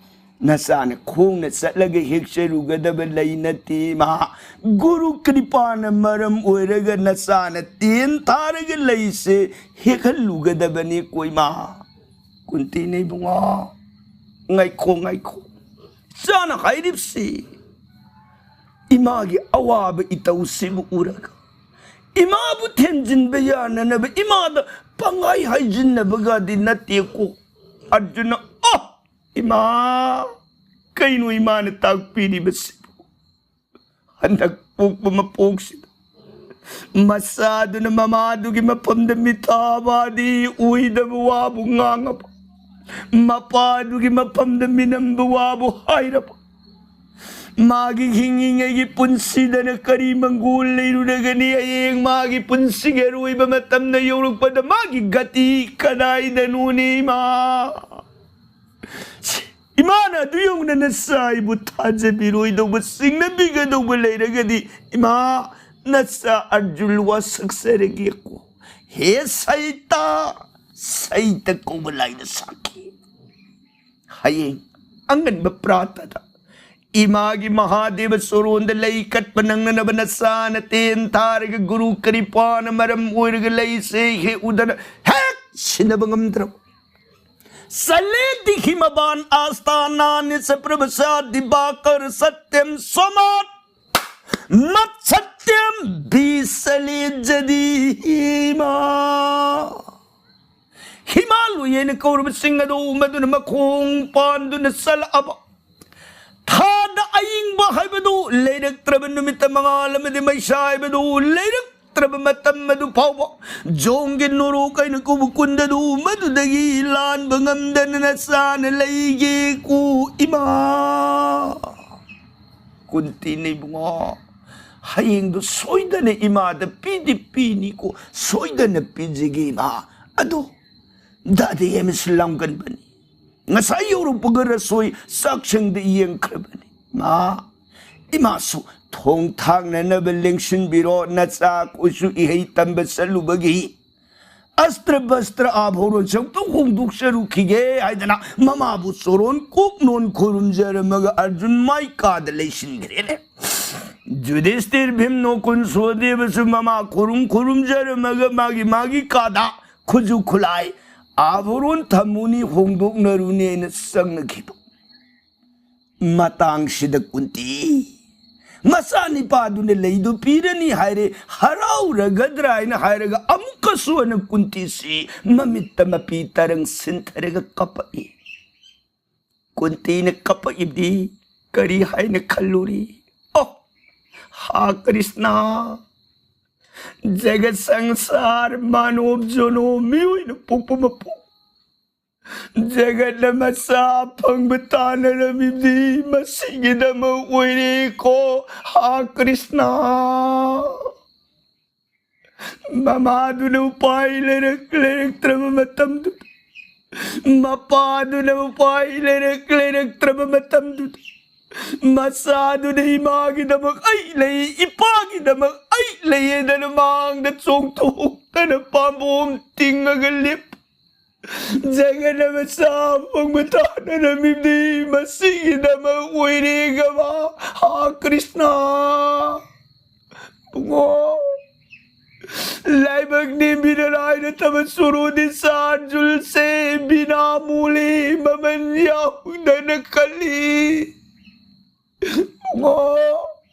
ꯅꯆꯥꯅ ꯈꯣꯡꯅ ꯆꯠꯂꯒ ꯍꯦꯛꯆꯔꯨꯒꯗꯕ ꯂꯩ ꯅꯠꯇꯦ ꯏꯃꯥ꯫ ꯒꯨꯔꯨ ꯀ꯭ꯔꯤꯄꯥꯅ ꯃꯔꯝ ꯑꯣꯏꯔꯒ ꯅꯆꯥꯅ ꯇꯦꯟ ꯊꯥꯔꯒ ꯂꯩꯁꯦ ꯍꯦꯛꯍꯜꯂꯨꯒꯗꯕꯅꯤ ꯀꯣ ꯏꯃꯥ꯫" ꯀꯨꯟꯇꯤꯅ, "ꯏꯕꯨꯡꯉꯣ, ꯉꯥꯏꯈꯣ, ꯉꯥꯏꯈꯣ꯫ ꯅꯆꯥꯅ ꯍꯥꯏꯔꯤꯕꯁꯤ ꯏꯃꯥꯒꯤ ꯑꯋꯥꯕ ꯏꯇꯧꯁꯤꯕꯨ ꯎꯔꯒ, ꯏꯃꯥꯕꯨ ꯊꯦꯝꯖꯤꯟꯕ ꯌꯥꯅꯅꯕ, ꯏꯃꯥꯗ ꯄꯪꯍꯥꯏ ꯍꯥꯏꯖꯤꯟꯅꯕꯒꯗꯤ ꯅꯠꯇꯦꯀꯣ꯫ ꯑꯔꯖꯨꯅ, ꯑꯣ ꯏꯃꯥ, ꯀꯩꯅꯣ ꯏꯃꯥꯅ ꯇꯥꯛꯄꯤꯔꯤꯕꯁꯤꯕꯨ? ꯍꯟꯗꯛ ꯄꯣꯛꯄ ꯃꯄꯣꯛꯁꯤꯗ ꯃꯆꯥꯗꯨꯅ ꯃꯃꯥꯗꯨꯒꯤ ꯃꯐꯝꯗ ꯃꯤꯊꯥꯕꯥꯗꯤ ꯎꯏꯗꯕ ꯋꯥꯕꯨ ꯉꯥꯡꯉꯕ, ꯃꯄꯥꯗꯨꯒꯤ ꯃꯐꯝꯗ ꯃꯤꯅꯝꯕ ꯋꯥꯕꯨ ꯍꯥꯏꯔꯕ, ꯃꯥꯒꯤ ꯍꯤꯡꯉꯤꯉꯩꯒꯤ ꯄꯨꯟꯁꯤꯗꯅ ꯀꯔꯤ ꯃꯪꯒꯣꯜ ꯂꯩꯔꯨꯔꯒꯅꯤ? ꯍꯌꯦꯡ ꯃꯥꯒꯤ ꯄꯨꯟꯁꯤꯒꯤ ꯑꯔꯣꯏꯕ ꯃꯇꯝꯗ ꯌꯧꯔꯛꯄꯗ ꯃꯥꯒꯤ ꯒꯇꯤ ꯀꯗꯥꯏꯗꯅꯣꯅꯦ ꯏꯃꯥ? ꯏꯃꯥꯅ ꯑꯗꯨ ꯌꯧꯅ ꯅꯆꯥ ꯑꯩꯕꯨ ꯊꯥꯖꯕꯤꯔꯣꯏꯗꯧꯕ, ꯆꯤꯡꯅꯕꯤꯒꯗꯧꯕ ꯂꯩꯔꯒꯗꯤ, ꯏꯃꯥ, ꯅꯆꯥ ꯑꯔꯖꯨꯟ ꯋꯥꯁꯛꯆꯔꯒꯦꯀꯣ꯫ ꯍꯦ ꯁꯩꯇ, ꯁꯩꯇ ꯀꯧꯕ ꯂꯥꯏꯅ ꯁꯥꯈꯤ꯫ ꯍꯌꯦꯡ ꯑꯉꯟꯕ ꯄ꯭ꯔꯥꯇꯗ ꯏꯃꯥꯒꯤ ꯃꯍꯥꯗꯦꯕ ꯁꯣꯔꯣꯟꯗ ꯂꯩ ꯀꯠꯄ ꯅꯪꯅꯅꯕ ꯅꯆꯥꯅ ꯇꯦꯟ ꯊꯥꯔꯒ ꯒꯨꯔꯨ ꯀ꯭ꯔꯤꯄꯥꯅ ꯃꯔꯝ ꯑꯣꯏꯔꯒ ꯂꯩꯁꯦ ꯍꯦꯛ ꯎꯗꯅ ꯍꯦꯛ ꯁꯤꯟꯅꯕ ꯉꯝꯗ꯭ꯔꯕ ꯆꯂꯦꯗꯤ ꯍꯤꯃꯕꯥꯟ ꯑꯥꯁꯊꯥꯅꯥꯅꯤ ꯁ ꯄ꯭ꯔꯚꯁꯥ ꯗꯤꯕꯥꯀꯔ ꯁꯇ꯭ꯌꯝ ꯁꯣꯃꯥꯠ ꯃꯠ ꯁꯇ꯭ꯌꯝ ꯕꯤꯁꯂꯦꯖꯗꯤ ꯍꯤꯃꯥ꯫ ꯍꯤꯃꯥꯂꯣꯏ ꯍꯥꯏꯅ ꯀꯧꯔꯕꯁꯤꯡ ꯑꯗꯨ ꯃꯗꯨꯅ ꯃꯈꯣꯡ ꯄꯥꯟꯗꯨꯅ ꯆꯠꯂꯛꯑꯕ ꯊꯥꯗ ꯑꯏꯪꯕ ꯍꯥꯏꯕꯗꯨ ꯂꯩꯔꯛꯇ꯭ꯔꯕ, ꯅꯨꯃꯤꯠꯇ ꯃꯉꯥꯜ ꯑꯃꯗꯤ ꯃꯩꯁꯥ ꯍꯥꯏꯕꯗꯨ ꯂꯩꯔꯛꯇ꯭ꯔꯕ ꯃꯇꯝ ꯑꯗꯨ ꯐꯥꯎꯕ ꯖꯣꯡꯒꯤ ꯅꯣꯔꯣꯛ ꯍꯥꯏꯅ ꯀꯧꯕ ꯀꯨꯟꯗꯗꯨ ꯃꯗꯨꯗꯒꯤ ꯂꯥꯟꯕ ꯉꯝꯗꯅ ꯅꯆꯥꯅ ꯂꯩꯒꯦꯀꯣ ꯏꯃꯥ꯫ ꯀꯨꯟꯇꯤꯅ, ꯏꯕꯨꯡꯉꯣ, ꯍꯌꯦꯡꯗꯨ ꯁꯣꯏꯗꯅ ꯏꯃꯥꯗ ꯄꯤꯗꯤ ꯄꯤꯅꯤꯀꯣ, ꯁꯣꯏꯗꯅ ꯄꯤꯖꯒꯦ ꯏꯃꯥ꯫ ꯑꯗꯣ ꯗꯥꯗꯤ ꯑꯃꯁꯨ ꯂꯝꯒꯟꯕꯅꯤ꯫ ꯉꯁꯥꯏ ꯌꯧꯔꯛꯄꯒ ꯔꯁꯣꯏ ꯆꯥꯛꯁꯪꯗ ꯌꯦꯡꯈ꯭ꯔꯕꯅꯤ꯫ ꯏꯃꯥ, ꯏꯃꯥꯁꯨ ꯊꯣꯡ ꯊꯥꯛꯅꯅꯕ ꯂꯦꯡꯁꯤꯟꯕꯤꯔꯣ, ꯅꯆꯥ ꯀꯣꯏꯁꯨ ꯏꯍꯩ ꯇꯝꯕ ꯆꯠꯂꯨꯕꯒꯤ ꯑꯁꯇ꯭ꯔ ꯕꯁꯇ꯭ꯔ ꯑꯥꯚꯣꯔꯣꯟꯁꯦ ꯑꯃꯨꯛꯇꯪ ꯍꯣꯡꯗꯣꯛꯆꯔꯨꯈꯤꯒꯦ ꯍꯥꯏꯗꯅ ꯃꯃꯥꯕꯨ ꯆꯣꯔꯣꯟ ꯀꯣꯛꯅꯣꯟ ꯈꯨꯔꯨꯝꯖꯔꯝꯃꯒ ꯑꯔꯖꯨꯟ ꯃꯥꯏ ꯀꯥꯗ ꯂꯩꯁꯤꯟꯈ꯭ꯔꯦꯅꯦ꯫ ꯖꯨꯙꯤꯁꯇꯤꯔ, ꯚꯤꯝ, ꯅꯣꯀꯨꯟ, ꯁꯣꯗꯦꯕꯁꯨ ꯃꯃꯥ ꯈꯨꯔꯨꯝ ꯈꯨꯔꯨꯝꯖꯔꯝꯃꯒ ꯃꯥꯒꯤ ꯃꯥꯒꯤ ꯀꯥꯗ ꯈꯨꯠꯁꯨ ꯈꯨꯠꯂꯥꯏ ꯑꯥꯚꯣꯔꯣꯟ ꯊꯝꯃꯨꯅꯤ, ꯍꯣꯡꯗꯣꯛꯅꯔꯨꯅꯦꯅ ꯆꯪꯅꯈꯤꯕ꯫ ꯃꯇꯥꯡꯁꯤꯗ ꯀꯨꯟꯇꯤ ꯃꯆꯥꯅꯤꯄꯥꯗꯨꯅ ꯂꯩꯗꯨ ꯄꯤꯔꯅꯤ ꯍꯥꯏꯔꯦ, ꯍꯔꯥꯎꯔꯒꯗ꯭ꯔꯥ ꯍꯥꯏꯅ ꯍꯥꯏꯔꯒ ꯑꯃꯨꯛꯀꯁꯨ ꯑꯅ ꯀꯨꯟꯇꯤꯁꯤ ꯃꯃꯤꯠꯇ ꯃꯄꯤ ꯇꯔꯪ ꯁꯤꯟꯊꯔꯒ ꯀꯞꯄꯛꯏ꯫ ꯀꯨꯟꯇꯤꯅ ꯀꯞꯄꯛꯏꯕꯗꯤ ꯀꯔꯤ ꯍꯥꯏꯅ ꯈꯜꯂꯨꯔꯤ? ꯑꯣ, ꯍꯥ ꯀ꯭ꯔꯤꯁꯅ, ꯖꯒꯠ ꯁꯪꯁꯥꯔ ꯃꯥꯅꯣꯕ ꯖꯣꯅꯣ ꯃꯤꯑꯣꯏꯅ ꯄꯣꯛꯄ ꯃꯄꯣꯛ, ꯖꯒꯠꯅ ꯃꯆꯥ ꯐꯪꯕ ꯇꯥꯟꯅꯔꯝꯃꯤꯕꯗꯤ ꯃꯁꯤꯒꯤꯗꯃꯛ ꯑꯣꯏꯔꯦꯀꯣ, ꯍꯥ ꯀ꯭ꯔꯤꯁꯅ꯫ ꯃꯃꯥꯗꯨꯅ ꯎꯄꯥꯏ ꯂꯩꯔꯛ ꯂꯩꯔꯛꯇ꯭ꯔꯕ ꯃꯇꯝꯗꯨꯗ, ꯃꯄꯥꯗꯨꯅ ꯎꯄꯥꯏ ꯂꯩꯔꯛ ꯂꯩꯔꯛꯇ꯭ꯔꯕ ꯃꯇꯝꯗꯨꯗ, ꯃꯆꯥꯗꯨꯅ ꯏꯃꯥꯒꯤꯗꯃꯛ ꯑꯩ ꯂꯩ, ꯏꯄꯥꯒꯤꯗꯃꯛ ꯑꯩ ꯂꯩ ꯍꯥꯏꯗꯅ ꯃꯥꯡꯗ ꯆꯣꯡꯊꯣꯛꯇꯅ ꯄꯥꯝꯕꯣꯝ ꯇꯤꯡꯉꯒ ꯂꯦꯞ꯫ ꯖꯒꯠ ꯑꯃ ꯆꯥ ꯐꯪꯕ ꯇꯥꯅꯔꯝꯃꯤꯕꯗꯤ ꯃꯁꯤꯒꯤꯗꯃꯛ ꯑꯣꯏꯔꯦꯒꯕ, ꯍꯥ ꯀ꯭ꯔꯤꯁꯅ꯫ ꯄꯨꯡꯉꯣ, ꯂꯥꯏꯕꯛ ꯅꯦꯝꯕꯤꯔ ꯂꯥꯏꯔ ꯇꯕ ꯁꯨꯔꯨꯗꯤ ꯆꯥꯟꯖꯨꯜꯁꯦ ꯕꯤꯅꯥ ꯃꯨꯂꯤ ꯃꯃꯜ ꯌꯥꯎꯗꯅ ꯈꯜꯂꯤ꯫ ꯄꯨꯡꯉꯣ,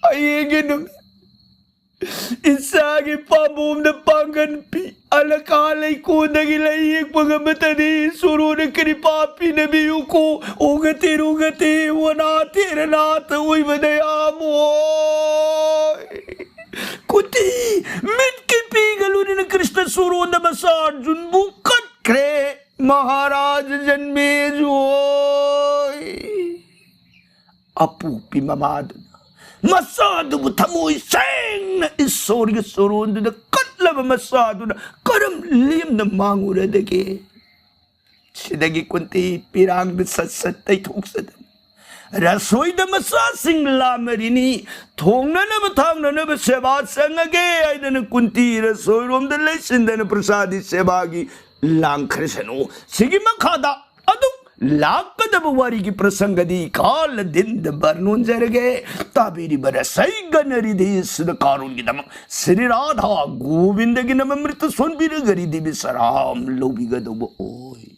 ꯍꯌꯦꯡꯒꯤ ꯅꯨꯃꯤꯠ ꯏꯆꯥꯒꯤ ꯄꯥꯝꯕꯣꯝꯗ ꯄꯥꯡꯒꯟ ꯄꯤ꯫ ꯑꯂꯀꯥ ꯂꯩꯀꯣꯟꯗꯒꯤ ꯂꯩ ꯌꯦꯛꯄ ꯉꯝꯕꯇꯅꯤ ꯁꯨꯔꯨꯅ ꯀ꯭ꯔꯤꯄꯥ ꯄꯤꯅꯕꯤꯌꯨꯀꯣ꯫ ꯎꯒꯇꯦ ꯔꯨꯒꯇꯦ ꯋꯅꯥ ꯇꯦꯔꯅꯥꯊ ꯑꯣꯏꯕ ꯗꯌꯥꯃꯣꯏ꯫ ꯀꯨꯇꯤ ꯃꯤꯠꯀꯤ ꯄꯤꯒ ꯂꯣꯏꯅꯅ ꯀ꯭ꯔꯤꯁꯅ ꯁꯨꯔꯣꯟꯗ ꯃꯆꯥ ꯑꯔꯖꯨꯟꯕꯨ ꯀꯠꯈ꯭ꯔꯦ꯫ ꯃꯍꯥꯔꯥꯖ ꯖꯟꯃꯦꯖꯣꯏ꯫ ꯑꯄꯣꯛꯄꯤ ꯃꯃꯥꯗꯨꯅ ꯃꯆꯥꯗꯨꯕꯨ ꯊꯃꯣꯏ ꯁꯦꯡꯅ ꯏꯁꯣꯔꯒꯤ ꯁꯣꯔꯣꯟꯗꯨꯗ ꯀꯠꯂꯕ ꯃꯆꯥꯗꯨꯅ ꯀꯔꯝ ꯂꯦꯝꯅ ꯃꯥꯡꯉꯨꯔꯗꯒꯦ? ꯁꯤꯗꯒꯤ ꯀꯨꯟꯇꯤ ꯄꯤꯔꯥꯡꯗ ꯁꯠ ꯁꯠ ꯇꯩꯊꯣꯛꯆꯗꯅ ꯔꯁꯣꯏꯗ ꯃꯆꯥꯁꯤꯡ ꯂꯥꯝꯃꯔꯤꯅꯤ, ꯊꯣꯡꯅꯅꯕ ꯊꯥꯡꯅꯅꯕ ꯁꯦꯕꯥ ꯆꯪꯉꯒꯦ ꯍꯥꯏꯗꯅ ꯀꯨꯟꯇꯤ ꯔꯁꯣꯏꯔꯣꯝꯗ ꯂꯩꯁꯤꯟꯗꯅ ꯄ꯭ꯔꯁꯥꯗꯤ ꯁꯦꯕꯥꯒꯤ ꯂꯥꯡꯈ꯭ꯔꯁꯅꯨ꯫ ꯁꯤꯒꯤ ꯃꯈꯥꯗ ꯑꯗꯨꯝ ꯂꯥꯛꯀꯗꯕ ꯋꯥꯔꯤꯒꯤ ꯄ꯭ꯔꯁꯪꯒꯗꯤ ꯀꯥꯂ ꯗꯤꯟꯗ ꯕꯔꯅꯣꯟꯖꯔꯒꯦ꯫ ꯇꯥꯕꯤꯔꯤꯕ ꯔꯁꯩꯒꯅ ꯔꯤꯙꯤꯁꯤꯗ ꯀꯥꯔꯣꯟꯒꯤꯗꯃꯛ ꯁ꯭ꯔꯤ ꯔꯥꯙꯥ ꯒꯣꯕꯤꯟꯗꯒꯤ ꯅꯃ ꯃ꯭ꯔꯤꯇ ꯁꯣꯟꯕꯤꯔꯒ ꯔꯤꯙꯤ ꯕꯤꯁ꯭ꯔꯥꯝ ꯂꯧꯕꯤꯒꯗꯧꯕ ꯑꯣꯏ꯫